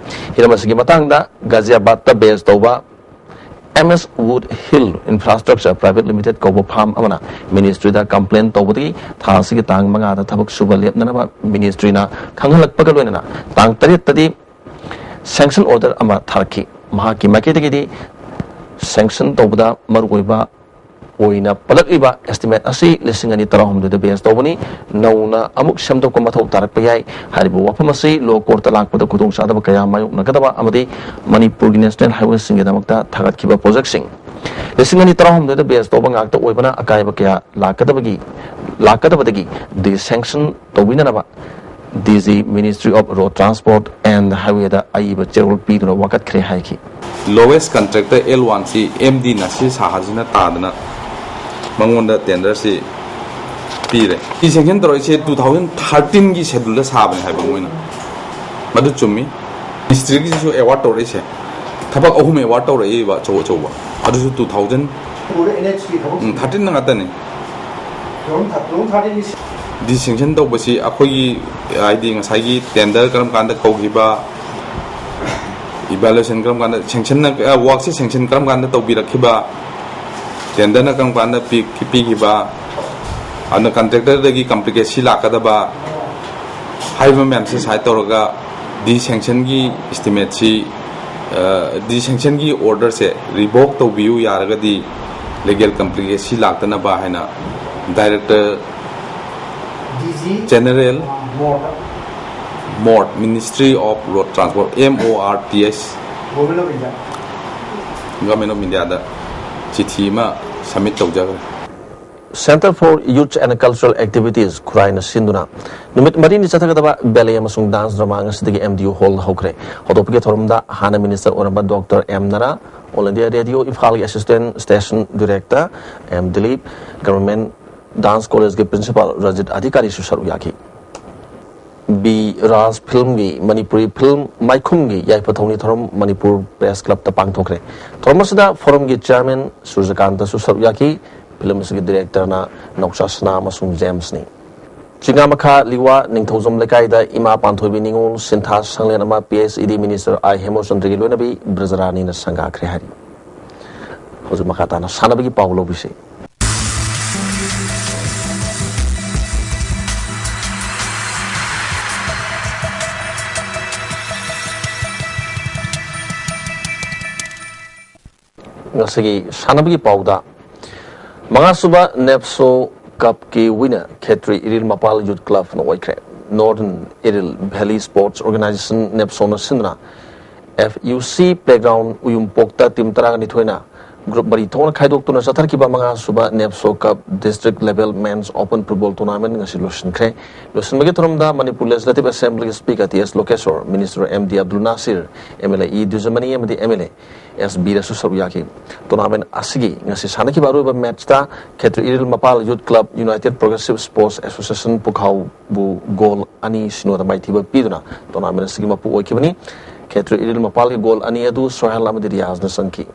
ꯍꯤꯔꯝ ꯑꯁꯤꯒꯤ ꯃꯇꯥꯡꯗ ꯒꯥꯖꯤꯌꯥꯕꯥꯗꯇ ꯕꯦꯖ ꯇꯧꯕ M S wood hill infrastructure private limited ꯀꯧꯕ ꯐꯥꯔꯝ ꯑꯃꯅ ꯃꯤꯅꯤꯁꯇ꯭ꯔꯤꯗ ꯀꯝꯄ꯭ꯂꯦꯟ ꯇꯧꯕꯗꯒꯤ ꯊꯥ ꯑꯁꯤꯒꯤ ꯇꯥꯡ ꯃꯉꯥꯗ ꯊꯕꯛ ꯁꯨꯕ ꯂꯦꯞꯅꯅꯕ ꯃꯤꯅꯤꯁꯇ꯭ꯔꯤꯅ ꯈꯪꯍꯜꯂꯛꯄꯒ ꯂꯣꯏꯅꯅ ꯇꯥꯡ ꯇꯔꯦꯠꯇꯗꯤ ꯁꯦꯡꯁꯟ ꯑꯣꯔꯗꯔ ꯑꯃ ꯊꯥꯔꯛꯈꯤ꯫ ꯃꯍꯥꯛꯀꯤ ꯃꯥꯏꯀꯩꯗꯒꯤꯗꯤ ꯁꯦꯡꯁꯟ ꯇꯧꯕꯗ ꯃꯔꯨꯑꯣꯏꯕ ꯑꯣꯏꯅ ꯄꯜꯂꯛꯂꯤꯕ ꯑꯦꯁꯇꯤꯃꯦꯠ ꯑꯁꯤ ꯂꯤꯁꯤꯡ ꯑꯅꯤ ꯇꯔꯥꯍꯨꯝꯗꯣꯏꯗ ꯕꯦꯖ ꯇꯧꯕꯅꯤ꯫ ꯅꯧꯅ ꯑꯃꯨꯛ ꯁꯦꯝꯗꯣꯛꯄ ꯃꯊꯧ ꯇꯥꯔꯛꯄ ꯌꯥꯏ꯫ ꯍꯥꯏꯔꯤꯕ ꯋꯥꯐꯝ ꯑꯁꯤ ꯂꯣ ꯀꯣꯔꯠꯇ ꯂꯥꯛꯄꯗ ꯈꯨꯗꯣꯡꯆꯥꯗꯕ ꯀꯌꯥ ꯃꯥꯌꯣꯛꯅꯒꯗꯕ ꯑꯃꯗꯤ ꯃꯅꯤꯄꯨꯔꯒꯤ ꯅꯦꯁꯅꯦꯜ ꯍꯥꯏꯋꯦꯁꯤꯡꯒꯤꯗꯃꯛꯇ ꯊꯥꯒꯠꯈꯤꯕ ꯄ꯭ꯔꯣꯖꯦꯛꯁꯤꯡ ꯂꯤꯁꯤꯡ ꯑꯅꯤ ꯇꯔꯥꯍꯨꯝꯗꯣꯏꯗ ꯕꯦꯖ ꯇꯧꯕ ꯉꯥꯛꯇ ꯑꯣꯏꯕꯅ ꯑꯀꯥꯏꯕ ꯀꯌꯥ ꯂꯥꯛꯀꯗꯕꯒꯤ ꯂꯥꯛꯀꯗꯕꯗꯒꯤ ꯗꯤꯁꯦꯡꯁꯟ ꯇꯧꯕꯤꯅꯅꯕ D G, Ministry of Road Transport and Highwayꯗ ꯑꯏꯕ ꯆꯦꯔꯣꯜ ꯄꯤꯗꯨꯅ ꯋꯥꯀꯠꯈ꯭ꯔꯦ ꯍꯥꯏꯈꯤ꯫ Lowest contractor L one ꯁꯤ ꯑꯦꯝ ꯗꯤ ꯅꯁꯤꯔ ꯁꯥꯍꯥꯁꯤꯅ ꯇꯥꯗꯅ ꯃꯉꯣꯟꯗ ꯇꯦꯟꯗꯔꯁꯤ ꯄꯤꯔꯦ꯫ ꯁꯤ ꯁꯦꯡꯁꯟ ꯇꯧꯔꯛꯏꯁꯦ two thousand thirteenꯒꯤ ꯁꯦꯗꯨꯜꯗ ꯁꯥꯕꯅꯦ ꯍꯥꯏꯕ ꯃꯣꯏꯅ꯫ ꯃꯗꯨ ꯆꯨꯝꯃꯤ꯫ ꯃꯤꯅꯤꯁꯇ꯭ꯔꯤꯒꯤꯁꯨ ꯑꯦꯋꯥꯔꯗ ꯇꯧꯔꯛꯏꯁꯦ, ꯊꯕꯛ ꯑꯍꯨꯝ ꯑꯦꯋꯥꯔꯗ ꯇꯧꯔꯛꯏꯕ ꯑꯆꯧ ꯑꯆꯧꯕ, ꯑꯗꯨꯁꯨ two thousand ꯎꯔꯦ, N H P ꯊꯕꯛ ꯎꯝ, thirteenꯗ ꯉꯥꯛꯇꯅꯤ꯫ Two thousand thirteen ꯗꯤ ꯁꯦꯡꯁꯟ ꯇꯧꯕꯁꯤ ꯑꯩꯈꯣꯏꯒꯤ, ꯍꯥꯏꯗꯤ, ꯉꯁꯥꯏꯒꯤ ꯇꯦꯟꯗꯔ ꯀꯔꯝ ꯀꯥꯟꯗ ꯀꯧꯈꯤꯕ, ꯏꯚꯥꯂꯨꯑꯦꯁꯟ ꯀꯔꯝ ꯀꯥꯟꯗ ꯁꯦꯡꯁꯟꯅ, ꯑ, ꯋꯥꯔꯛꯁꯦ ꯁꯦꯡꯁꯟ ꯀꯔꯝ ꯀꯥꯟꯗ ꯇꯧꯕꯤꯔꯛꯈꯤꯕ, ꯇꯦꯟꯗꯔꯅ ꯀꯔꯝ ꯀꯥꯟꯗ ꯄꯤ-, ꯄꯤꯈꯤꯕ, ꯑꯗꯨꯅ ꯀꯟꯇ꯭ꯔꯦꯛꯇꯔꯗꯒꯤ ꯀꯝꯄ꯭ꯂꯤꯀꯦꯁꯤ ꯂꯥꯛꯀꯗꯕ ꯍꯥꯏꯔꯤꯕ ꯃꯌꯥꯝꯁꯦ ꯁꯥꯏꯠ ꯇꯧꯔꯒ ꯗꯤ ꯁꯦꯡꯁꯟꯒꯤ ꯏꯁꯇꯤꯃꯦꯠꯁꯤ, ꯑ, ꯗꯤ ꯁꯦꯡꯁꯟꯒꯤ ꯑꯣꯔꯗꯔꯁꯦ ꯔꯤꯚꯣꯛ ꯇꯧꯕꯤꯌꯨ ꯌꯥꯔꯒꯗꯤ ꯂꯤꯒꯦꯜ ꯀꯝꯄ꯭ꯂꯤꯀꯦꯁꯤ ꯂꯥꯛꯇꯅꯕ ꯍꯥꯏꯅ ꯗꯥꯏꯔꯦꯛꯇꯔ ꯗꯤ ꯖꯤ ꯖꯦꯅꯔꯦꯜ ꯃꯣꯔꯗ MoRTH, Ministry of Road Transport, M O R T S, Government of India꯫ Government of India ꯗ ꯆꯤꯊꯤ ꯑꯃ submit ꯇꯧꯖꯈ꯭ꯔꯦ꯫ Centre for Youth and Cultural Activities, ꯈꯨꯔꯥꯏꯅ ꯁꯤꯟꯗꯨꯅ ꯅꯨꯃꯤꯠ ꯃꯔꯤꯅꯤ ꯆꯠꯊꯒꯗꯕ ballet ꯑꯃꯁꯨꯡ dance drama ꯉꯁꯤꯗꯒꯤ M D U hall ꯗ ꯍꯧꯈ꯭ꯔꯦ꯫ ꯍꯧꯗꯣꯛꯄꯒꯤ ꯊꯧꯔꯝꯗ ꯍꯥꯟꯅ minister ꯑꯣꯏꯔꯝꯕ Doctor M ꯅꯔꯥ, All India Radio ꯏꯝꯐꯥꯜꯒꯤ assistant station director M Dilip, Government Dance College ꯀꯤ principal ꯔꯖꯤꯠ ꯑꯙꯤꯀꯥꯔꯤꯁꯨ ꯁꯔꯨꯛ ꯌꯥꯈꯤ꯫ ꯕꯤ ꯔꯥꯖ film ꯒꯤ ꯃꯅꯤꯄꯨꯔꯤ film ꯃꯥꯏꯈꯨꯝꯒꯤ ꯌꯥꯏꯐ ꯊꯧꯅꯤ ꯊꯧꯔꯝ ꯃꯅꯤꯄꯨꯔ Press Club ꯇ ꯄꯥꯡꯊꯣꯛꯈ꯭ꯔꯦ꯫ ꯊꯧꯔꯝ ꯑꯁꯤꯗ forum ꯒꯤ chairman ꯁꯨꯔꯖꯀꯥꯟꯇꯁꯨ ꯁꯔꯨꯛ ꯌꯥꯈꯤ꯫ Film ꯑꯁꯤꯒꯤ director ꯅ ꯅꯧꯆꯥ ꯁꯅꯥ ꯑꯃꯁꯨꯡ ꯖꯦꯝꯁꯅꯤ꯫ ꯆꯤꯉꯥꯃꯈꯥ ꯂꯤꯋꯥ ꯅꯤꯡꯊꯧꯖꯝ ꯂꯩꯀꯥꯏꯗ ꯏꯃꯥ ꯄꯥꯟꯊꯣꯏꯕꯤ ꯅꯤꯉꯣꯜ ꯁꯤꯟꯊꯥ ꯁꯪꯂꯦꯟ ꯑꯃ P H E D minister I ꯍꯦꯃꯆꯟꯗ꯭ꯔꯒꯤ ꯂꯣꯏꯅꯕꯤ ꯕ꯭ꯔꯖꯔꯥꯅꯤꯅ ꯁꯪꯒꯥꯈ꯭ꯔꯦ ꯍꯥꯏꯔꯤ꯫ ꯍꯧꯖꯤꯛ ꯃꯈꯥ ꯇꯥꯅ ꯁꯥꯟꯅꯕꯒꯤ ꯄꯥꯎ ꯂꯧꯕꯤꯁꯤ꯫ ꯉꯁꯤꯒꯤ ꯁꯥꯟꯅꯕꯒꯤ ꯄꯥꯎꯗ, ꯃꯉꯥꯁꯨꯕ NEPSO Cup ꯀꯤ winner ꯈꯦꯇ꯭ꯔꯤ ꯏꯔꯤꯜ ꯃꯄꯥꯜ Youth Club ꯅ ꯑꯣꯏꯈ꯭ꯔꯦ꯫ Northern Iril Valley Sports Organization, NEPSO ꯅ ꯁꯤꯟꯗꯨꯅ F U C playground ꯎꯌꯨꯝꯄꯣꯛꯇ team ꯇꯔꯥꯅꯤꯊꯣꯏꯅ group ꯃꯔꯤ ꯊꯣꯛꯅ ꯈꯥꯏꯗꯣꯛꯇꯨꯅ ꯆꯠꯊꯔꯛꯈꯤꯕ ꯃꯉꯥꯁꯨꯕ NEPSO Cup District Level Men's Open Football Tournament ꯉꯁꯤ ꯂꯣꯏꯁꯤꯟꯈ꯭ꯔꯦ꯫ ꯂꯣꯏꯁꯤꯟꯕꯒꯤ ꯊꯧꯔꯝꯗ ꯃꯅꯤꯄꯨꯔ Legislative Assembly ꯒꯤ Speaker T S ꯂꯣꯀꯦꯁꯣꯔ, Minister M D Abdul Nasir, M L A E ꯗꯨꯖꯃꯅꯤ ꯑꯃꯗꯤ M L A S ꯕꯤꯔꯁꯨ ꯁꯔꯨꯛ ꯌꯥꯈꯤ꯫ Tournament ꯑꯁꯤꯒꯤ ꯉꯁꯤ ꯁꯥꯟꯅꯈꯤꯕ ꯑꯔꯣꯏꯕ match ꯇ ꯈꯦꯇ꯭ꯔꯤ ꯏꯔꯤꯜ ꯃꯄꯥꯜ Youth Club United Progressive Sports Association ꯄꯨꯈꯥꯎꯕꯨ goal ꯑꯅꯤ ꯁꯤꯅꯣꯗ ꯃꯥꯏꯊꯤꯕ ꯄꯤꯗꯨꯅ tournament ꯑꯁꯤꯒꯤ ꯃꯄꯨ ꯑꯣꯏꯈꯤꯕꯅꯤ꯫ ꯈꯦꯇ꯭ꯔꯤ ꯏꯔꯤꯜ ꯃꯄꯥꯜꯒꯤ goal ꯑꯅꯤ ꯑꯗꯨ ꯁꯣꯍꯦꯜ ꯑꯃꯗꯤ ꯔꯤꯌꯥꯖꯅ ꯆꯟꯈꯤ꯫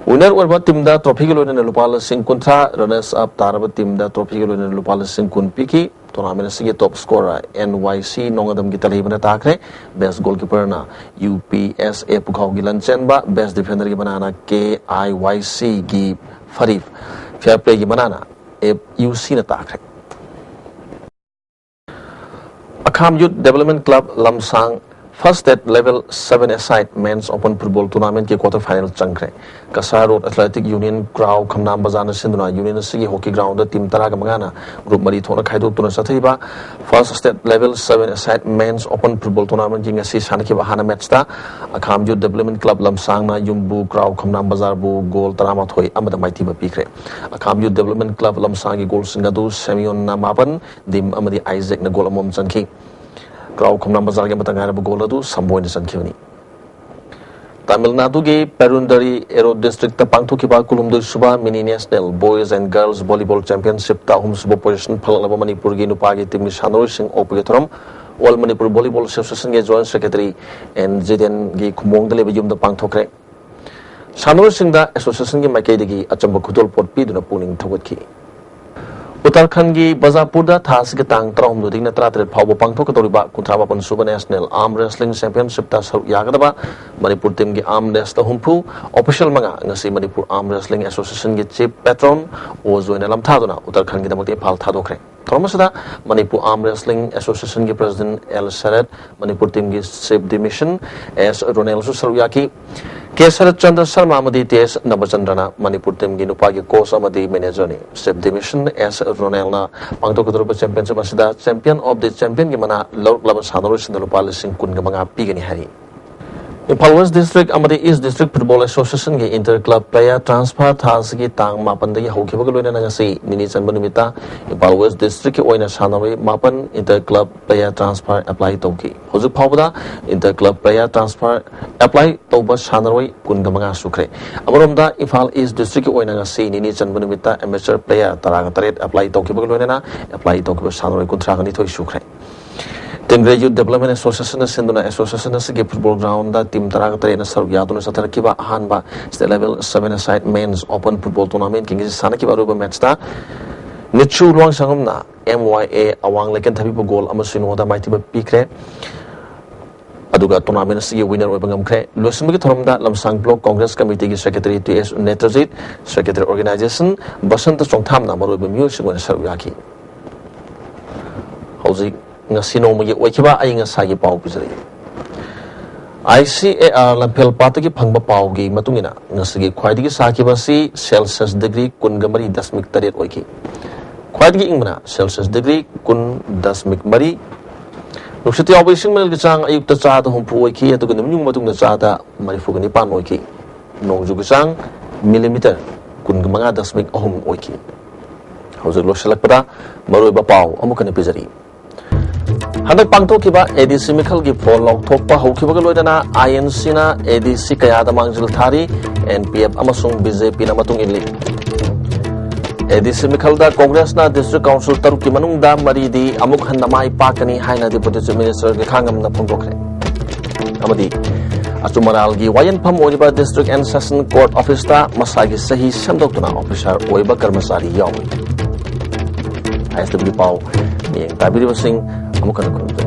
Winner ꯑꯣꯏꯔꯕ team ꯗ trophy ꯒ ꯂꯣꯏꯅꯅ ꯂꯨꯄꯥ ꯂꯤꯁꯤꯡ ꯀꯨꯟꯊ꯭ꯔꯥ, runners up ꯇꯥꯔꯕ team ꯗ trophy ꯒ ꯂꯣꯏꯅꯅ ꯂꯨꯄꯥ ꯂꯤꯁꯤꯡ ꯀꯨꯟ ꯄꯤꯈꯤ꯫ Tournament ꯑꯁꯤꯒꯤ top scorer N Y C ꯅꯣꯡꯉꯥꯗꯝꯒꯤ ꯇꯂꯩꯕꯅ ꯇꯥꯈ꯭ꯔꯦ꯫ Best goalkeeper ꯅ U P S A ꯄꯨꯈꯥꯎꯒꯤ ꯂꯟꯆꯦꯟꯕ, best defender ꯒꯤ ꯃꯅꯥꯅ K I Y C ꯒꯤ ꯐꯔꯤꯐ, fair play ꯒꯤ ꯃꯅꯥꯅ F U C ꯅ ꯇꯥꯈ꯭ꯔꯦ꯫ ꯑꯈꯥꯝ Youth Development Club ꯂꯝꯁꯥꯡ First State Level seven Aside Men's Open Football Tournamentꯀꯤ quarter final ꯆꯪꯈ꯭ꯔꯦ꯫ Cachar road athletic union ꯒ꯭ꯔꯥꯎ ꯈꯝꯅꯥꯝ ꯕꯖꯥꯔꯅ ꯁꯤꯟꯗꯨꯅ union ꯑꯁꯤꯒꯤ hockey ground team ꯇꯔꯥꯒ ꯃꯉꯥꯅ ꯒ꯭ꯔꯨꯞ ꯃꯔꯤ ꯊꯣꯛꯅ ꯈꯥꯏꯗꯣꯛꯇꯨꯅ ꯆꯠꯊꯔꯤꯕ First State Level seven Aside Men's Open Football Tournamentꯀꯤ ꯉꯁꯤ ꯁꯥꯟꯅꯈꯤꯕ ꯑꯍꯥꯟꯕ ꯃꯦꯠꯁꯇ ꯑꯈꯥꯝ ꯌꯨꯠ ꯗꯦꯕꯂꯞꯃꯦꯟ ꯀ꯭ꯂꯕ ꯂꯝꯁꯥꯡꯅ ꯌꯨꯝꯕꯨ ꯒ꯭ꯔꯥꯎ ꯈꯝꯅꯥꯝ ꯕꯖꯥꯔꯕꯨ ꯒꯣꯜ ꯇꯔꯥꯃꯥꯊꯣꯏ ꯑꯃꯗ ꯃꯥꯏꯊꯤꯕ ꯄꯤꯈ꯭ꯔꯦ꯫ ꯑꯈꯥꯝ ꯌꯨꯠ ꯗꯦꯕꯂꯞꯃꯦꯟ ꯀ꯭ꯂꯕ ꯂꯝꯁꯥꯡꯒꯤ ꯒꯣꯜꯁꯤꯡ ꯑꯗꯨ ꯁꯦꯃꯤꯌꯣꯟꯅ ꯃꯥꯄꯟ, ꯗꯤꯝ ꯑꯃꯗꯤ ꯑꯥꯏꯖꯦꯛꯅ ꯒꯣꯜ ꯑꯃꯃꯝ ꯆꯟꯈꯤ꯫ ꯒ꯭ꯔꯥꯎ ꯈꯝꯅꯥꯝ ꯕꯖꯥꯔꯒꯤ ꯑꯃꯠꯇ ꯉꯥꯏꯔꯕ ꯒꯣꯜ ꯑꯗꯨ ꯁꯝꯕꯣꯏꯅ ꯆꯟꯈꯤꯕꯅꯤ꯫ ꯇꯥꯃꯤꯜ ꯅꯥꯗꯨꯒꯤ ꯄꯦꯔꯨꯟꯗꯔꯤ ꯑꯦꯔꯣ ꯗꯤꯁꯇ꯭ꯔꯤꯛꯇ ꯄꯥꯡꯊꯣꯛꯈꯤꯕ ꯀꯨꯟꯍꯨꯝꯗꯣꯏ ꯁꯨꯕ mini national boys and girls volleyball ꯆꯦꯝꯄꯤꯌꯟꯁꯤꯞꯇ ꯑꯍꯨꯝ ꯁꯨꯕ ꯄꯣꯖꯤꯁꯟ ꯐꯪꯂꯛꯂꯕ ꯃꯅꯤꯄꯨꯔꯒꯤ ꯅꯨꯄꯥꯒꯤ ꯇꯤꯝꯒꯤ ꯁꯥꯟꯅꯔꯣꯏꯁꯤꯡ ꯑꯣꯛꯄꯒꯤ ꯊꯧꯔꯝ ꯑꯣꯜ ꯃꯅꯤꯄꯨꯔ ꯚꯣꯂꯤꯕꯣꯜ ꯑꯦꯁꯣꯁꯤꯌꯦꯁꯟꯒꯤ ꯖꯣꯏꯟꯠ ꯁꯦꯀ꯭ꯔꯦꯇꯔꯤ ꯑꯦꯟ ꯖꯤꯗꯦꯟꯒꯤ ꯈꯨꯃꯣꯡꯗ ꯂꯩꯕ ꯌꯨꯝꯗ ꯄꯥꯡꯊꯣꯛꯈ꯭ꯔꯦ꯫ ꯁꯥꯟꯅꯔꯣꯏꯁꯤꯡꯗ ꯑꯦꯁꯣꯁꯤꯌꯦꯁꯟꯒꯤ ꯃꯥꯏꯀꯩꯗꯒꯤ ꯑꯆꯝꯕ ꯈꯨꯗꯣꯜꯄꯣꯠ ꯄꯤꯗꯨꯅ ꯄꯨꯛꯅꯤꯡ ꯊꯧꯒꯠꯈꯤ꯫ ꯎꯠꯇꯔꯈꯟꯒꯤ ꯕꯖꯥꯄꯨꯔꯗ ꯊꯥ ꯑꯁꯤꯒꯤ ꯇꯥꯡ ꯇꯔꯥꯍꯨꯝꯗꯣꯏꯗꯒꯤꯅ ꯇꯔꯥꯇꯔꯦꯠ ꯐꯥꯎꯕ ꯄꯥꯡꯊꯣꯛꯀꯗꯧꯔꯤꯕ ꯀꯨꯟꯊ꯭ꯔꯥ ꯃꯥꯄꯟ ꯁꯨꯕ ꯅꯦꯁꯅꯦꯜ ꯑꯥꯔꯝ ꯔꯦꯁꯂꯤꯡ ꯆꯦꯝꯄꯤꯌꯟꯁꯤꯞꯇ ꯁꯔꯨꯛ ꯌꯥꯒꯗꯕ ꯃꯅꯤꯄꯨꯔ ꯇꯤꯝꯒꯤ ꯑꯥꯔꯝ ꯔꯦꯁꯂꯔ ꯍꯨꯝꯐꯨ, ꯑꯣꯐꯤꯁꯤꯌꯦꯜ ꯃꯉꯥ, ꯉꯁꯤ ꯃꯅꯤꯄꯨꯔ ꯑꯥꯔꯝ ꯔꯦꯁꯂꯤꯡ ꯑꯦꯁꯣꯁꯤꯌꯦꯁꯟꯒꯤ ꯆꯤꯐ ꯄꯦꯇ꯭ꯔꯣꯟ ꯑꯣꯖ ꯑꯣꯏꯅ ꯂꯝꯊꯥꯗꯨꯅ ꯎꯠꯇꯔꯈꯟꯒꯤꯗꯃꯛꯇ ꯏꯝꯐꯥꯜ ꯊꯥꯗꯣꯛꯈ꯭ꯔꯦ꯫ ꯊꯧꯔꯝ ꯑꯁꯤꯗ ꯃꯅꯤꯄꯨꯔ ꯑꯥꯔꯝ ꯔꯦꯁꯂꯤꯡ ꯑꯦꯁꯣꯁꯤꯌꯦꯁꯟꯒꯤ ꯄ꯭ꯔꯁꯤꯗꯦꯟꯠ ꯑꯦꯜ ꯁꯔꯠ, ꯃꯅꯤꯄꯨꯔ ꯇꯤꯝꯒꯤ ꯆꯤꯐ ꯗꯤꯃꯤꯁꯟ ꯑꯦꯁ ꯔꯣꯅꯦꯜꯁꯨ ꯁꯔꯨꯛ ꯌꯥꯈꯤ꯫ ꯀꯦ ꯁꯔꯠ ꯆꯟꯗ꯭ꯔ ꯁꯔꯃ ꯑꯃꯗꯤ ꯇꯤ ꯑꯦꯁ ꯅꯕꯆꯟꯗ꯭ꯔꯅ ꯃꯅꯤꯄꯨꯔ ꯇꯤꯝꯒꯤ ꯅꯨꯄꯥꯒꯤ ꯀꯣꯆ ꯑꯃꯗꯤ ꯃꯦꯅꯦꯖꯔꯅꯤ꯫ ꯆꯤꯐ ꯗꯤꯃꯤꯁꯟ ꯑꯦꯁ ꯔꯣꯅꯦꯜꯅ ꯄꯥꯡꯊꯣꯛꯀꯗꯧꯔꯤꯕ ꯆꯦꯝꯄꯤꯌꯟꯁꯤꯞ ꯑꯁꯤꯗ ꯆꯦꯝꯄꯤꯌꯟ ꯑꯣꯐ ꯗꯤ ꯆꯦꯝꯄꯤꯌꯟꯒꯤ ꯃꯅꯥ ꯂꯧꯔꯛꯂꯕ ꯁꯥꯟꯅꯔꯣꯏꯁꯤꯡꯗ ꯂꯨꯄꯥ ꯂꯤꯁꯤꯡ ꯀꯨꯟꯒ ꯃꯉꯥ ꯄꯤꯒꯅꯤ ꯍꯥꯏꯔꯤ꯫ ꯏꯝꯐꯥꯜ ꯋꯦꯁ ꯗꯤꯁꯇ꯭ꯔꯤꯛ ꯑꯃꯗꯤ ꯏꯁ ꯗꯤꯁꯇ꯭ꯔꯤꯛ ꯐꯨꯠꯕꯣꯜ ꯑꯦꯁꯣꯁꯤꯌꯦꯁꯟꯒꯤ ꯏꯟꯇꯔ ꯀ꯭ꯂꯕ ꯄ꯭ꯂꯦꯌꯔ ꯇ꯭ꯔꯥꯟꯁꯐꯔ ꯊꯥ ꯑꯁꯤꯒꯤ ꯇꯥꯡ ꯃꯥꯄꯟꯗꯒꯤ ꯍꯧꯈꯤꯕꯒ ꯂꯣꯏꯅꯅ ꯉꯁꯤ ꯅꯤꯅꯤ ꯆꯟꯕ ꯅꯨꯃꯤꯠꯇ ꯏꯝꯐꯥꯜ ꯋꯦꯁ ꯗꯤꯁꯇ꯭ꯔꯤꯛꯀꯤ ꯑꯣꯏꯅ ꯁꯥꯟꯅꯔꯣꯏ ꯃꯥꯄꯟ inter club player transfer apply ꯇꯧꯈꯤ꯫ ꯍꯧꯖꯤꯛ ꯐꯥꯎꯕꯗ inter club player transfer apply ꯇꯧꯕ ꯁꯥꯟꯅꯔꯣꯏ ꯀꯨꯟꯒ ꯃꯉꯥ ꯁꯨꯈ꯭ꯔꯦ꯫ ꯑꯃꯔꯣꯝꯗ ꯏꯝꯐꯥꯜ ꯏꯁ ꯗꯤꯁꯇ꯭ꯔꯤꯛꯀꯤ ꯑꯣꯏꯅ ꯉꯁꯤ ꯅꯤꯅꯤ ꯆꯟꯕ ꯅꯨꯃꯤꯠꯇ ꯑꯦꯃꯦꯆꯔ ꯄ꯭ꯂꯦꯌꯔ ꯇꯔꯥꯒ ꯇꯔꯦꯠ ꯑꯦꯄ꯭ꯂꯥꯏ ꯇꯧꯈꯤꯕꯒ ꯂꯣꯏꯅꯅ ꯑꯦꯄ꯭ꯂꯥꯏ ꯇꯧꯈꯤꯕ ꯁꯥꯟꯅꯔꯣꯏ ꯀꯨꯟꯊ꯭ꯔꯥꯒ ꯅꯤꯊꯣꯏ ꯁꯨꯈ꯭ꯔꯦ꯫ ꯇꯤꯡꯒ꯭ꯔꯦ ꯌꯨꯠ ꯗꯦꯕꯂꯞꯃꯦꯟ ꯑꯦꯁꯣꯁꯤꯌꯦꯁꯟꯅ ꯁꯤꯟꯗꯨꯅ ꯑꯦꯁꯣꯁꯤꯌꯦꯁꯟ ꯑꯁꯤꯒꯤ ꯐꯨꯠꯕꯣꯜ ꯒ꯭ꯔꯥꯎꯟꯗ ꯇꯤꯝ ꯇꯔꯥꯒ ꯇꯔꯦꯠꯅ ꯁꯔꯨꯛ ꯌꯥꯗꯨꯅ ꯆꯠꯊꯔꯛꯈꯤꯕ ꯑꯍꯥꯟꯕ ꯁ꯭ꯇꯦꯠ ꯂꯦꯚꯦꯜ ꯁꯚꯦꯟ ꯑꯦ ꯁꯥꯏꯠ ꯃꯦꯟꯁ ꯑꯣꯄꯟ ꯐꯨꯠꯕꯣꯜ ꯇꯣꯔꯅꯥꯃꯦꯟꯠꯀꯤ ꯉꯁꯤ ꯁꯥꯟꯅꯈꯤꯕ ꯑꯔꯣꯏꯕ ꯃꯦꯠꯁꯇ ꯅꯤꯆꯨ ꯂꯨꯋꯥꯡꯁꯪꯉꯝꯅ ꯑꯦꯝ ꯋꯥꯏ ꯑꯦ ꯑꯋꯥꯡ ꯂꯩꯀꯦꯟꯊꯕꯤꯕꯨ ꯒꯣꯜ ꯑꯃꯁꯨꯡ ꯅꯣꯗ ꯃꯥꯏꯊꯤꯕ ꯄꯤꯈ꯭ꯔꯦ꯫ ꯑꯗꯨꯒ ꯇꯣꯔꯅꯥꯃꯦꯟ ꯑꯁꯤꯒꯤ ꯋꯤꯅꯔ ꯑꯣꯏꯕ ꯉꯝꯈ꯭ꯔꯦ꯫ ꯂꯣꯏꯁꯤꯟꯕꯒꯤ ꯊꯧꯔꯝꯗ ꯂꯝꯁꯥꯡ ꯕ꯭ꯂꯣꯛ ꯀꯣꯡꯒ꯭ꯔꯦꯁ ꯀꯃꯤꯇꯤꯒꯤ ꯁꯦꯀ꯭ꯔꯦꯇꯔꯤ ꯇꯤ ꯑꯦꯁ ꯅꯦꯇ꯭ꯔꯖꯤꯠ, ꯁꯦꯀ꯭ꯔꯦꯇꯔꯤ ꯑꯣꯔꯒꯅꯥꯏꯖꯦꯁꯟ ꯕꯁꯟꯇ ꯆꯣꯡꯊꯥꯝꯅ ꯃꯔꯨꯑꯣꯏꯕ ꯃꯤꯑꯣꯏꯁꯤꯡ ꯑꯣꯏꯅ ꯁꯔꯨꯛ ꯌꯥꯈꯤ꯫ ꯍꯧꯖꯤꯛ ꯉꯁꯤ ꯅꯣꯡꯃꯒꯤ ꯑꯣꯏꯈꯤꯕ ꯑꯏꯪ ꯑꯁꯥꯒꯤ ꯄꯥꯎ ꯄꯤꯖꯔꯛꯏ꯫ ICAR ꯂꯝꯐꯦꯜ ꯄꯥꯠꯇꯒꯤ ꯐꯪꯕ ꯄꯥꯎꯒꯤ ꯃꯇꯨꯡ ꯏꯟꯅ, ꯉꯁꯤꯒꯤ ꯈ꯭ꯋꯥꯏꯗꯒꯤ ꯁꯥꯈꯤꯕ ꯑꯁꯤ Celsius degree ꯀꯨꯟꯒ ꯃꯔꯤ ꯗꯁꯃꯤꯛ ꯇꯔꯦꯠ ꯑꯣꯏꯈꯤ꯫ ꯈ꯭ꯋꯥꯏꯗꯒꯤ ꯏꯪꯕꯅ Celsius degree ꯀꯨꯟ ꯗꯁꯃꯤꯛ ꯃꯔꯤ꯫ ꯅꯨꯡꯁꯤꯠ ꯌꯥꯎꯕ ꯏꯁꯤꯡ ꯃꯅꯤꯜꯒꯤ ꯆꯥꯡ ꯑꯌꯨꯛꯇ ꯆꯥꯗ ꯍꯨꯝꯐꯨ ꯑꯣꯏꯈꯤ, ꯑꯗꯨꯒ ꯅꯨꯃꯤꯠ ꯌꯨꯡꯕ ꯃꯇꯨꯡꯗ ꯆꯥꯗ ꯃꯔꯤꯐꯨꯒ ꯅꯤꯄꯥꯟ ꯑꯣꯏꯈꯤ꯫ ꯅꯣꯡꯖꯨꯒꯤ ꯆꯥꯡ ꯃꯤꯂꯤꯃꯤꯇꯔ ꯀꯨꯟꯒ ꯃꯉꯥ ꯗꯁꯃꯤꯛ ꯑꯍꯨꯝ ꯑꯣꯏꯈꯤ꯫ ꯍꯧꯖꯤꯛ ꯂꯣꯏꯁꯤꯜꯂꯛꯄꯗ ꯃꯔꯨꯑꯣꯏꯕ ꯄꯥꯎ ꯑꯃꯨꯛ ꯍꯟꯅ ꯄꯤꯖꯔꯤ꯫ ꯍꯟꯗꯛ ꯄꯥꯡꯊꯣꯛꯈꯤꯕ ADC ꯃꯤꯈꯜꯒꯤ ꯐꯣꯟ ꯂꯥꯎꯊꯣꯛꯄ ꯍꯧꯈꯤꯕꯒ ꯂꯣꯏꯅꯅ INCꯅ ADC ꯀꯌꯥꯗ ꯃꯥꯡꯖꯤꯜ ꯊꯥꯔꯤ, NPF ꯑꯃꯁꯨꯡ BJPꯅ ꯃꯇꯨꯡ ꯏꯜꯂꯤ꯫ ADC ꯃꯤꯈꯜꯗ ꯀꯣꯡꯒ꯭ꯔꯦꯁꯅ district council ꯇꯔꯨꯛꯀꯤ ꯃꯅꯨꯡꯗ ꯃꯔꯤꯗꯤ ꯑꯃꯨꯛ ꯍꯟꯅ ꯃꯥꯏ ꯄꯥꯛꯀꯅꯤ ꯍꯥꯏꯅ Deputy Chief Minister ꯒꯩꯈꯥꯉꯝꯅ ꯐꯣꯡꯗꯣꯛꯈ꯭ꯔꯦ꯫ ꯑꯃꯗꯤ ꯑꯆꯨꯝ ꯑꯔꯥꯜꯒꯤ ꯋꯥꯌꯦꯜꯐꯝ ꯑꯣꯏꯔꯤꯕ District and Session Court Officeꯇ ꯃꯁꯥꯒꯤ ꯁꯍꯤ ꯁꯦꯝꯗꯣꯛꯇꯨꯅ officer ꯑꯣꯏꯕ ꯀꯔꯃꯆꯥꯔꯤ ꯌꯥꯎꯏ꯫ ISTV ꯄꯥꯎ ꯃꯤꯠꯌꯦꯡ ꯇꯥꯕꯤꯔꯤꯕꯁꯤꯡ ꯑꯃꯨꯛ ꯍꯟꯅ ꯈꯨꯔꯨꯝꯖꯔꯤ꯫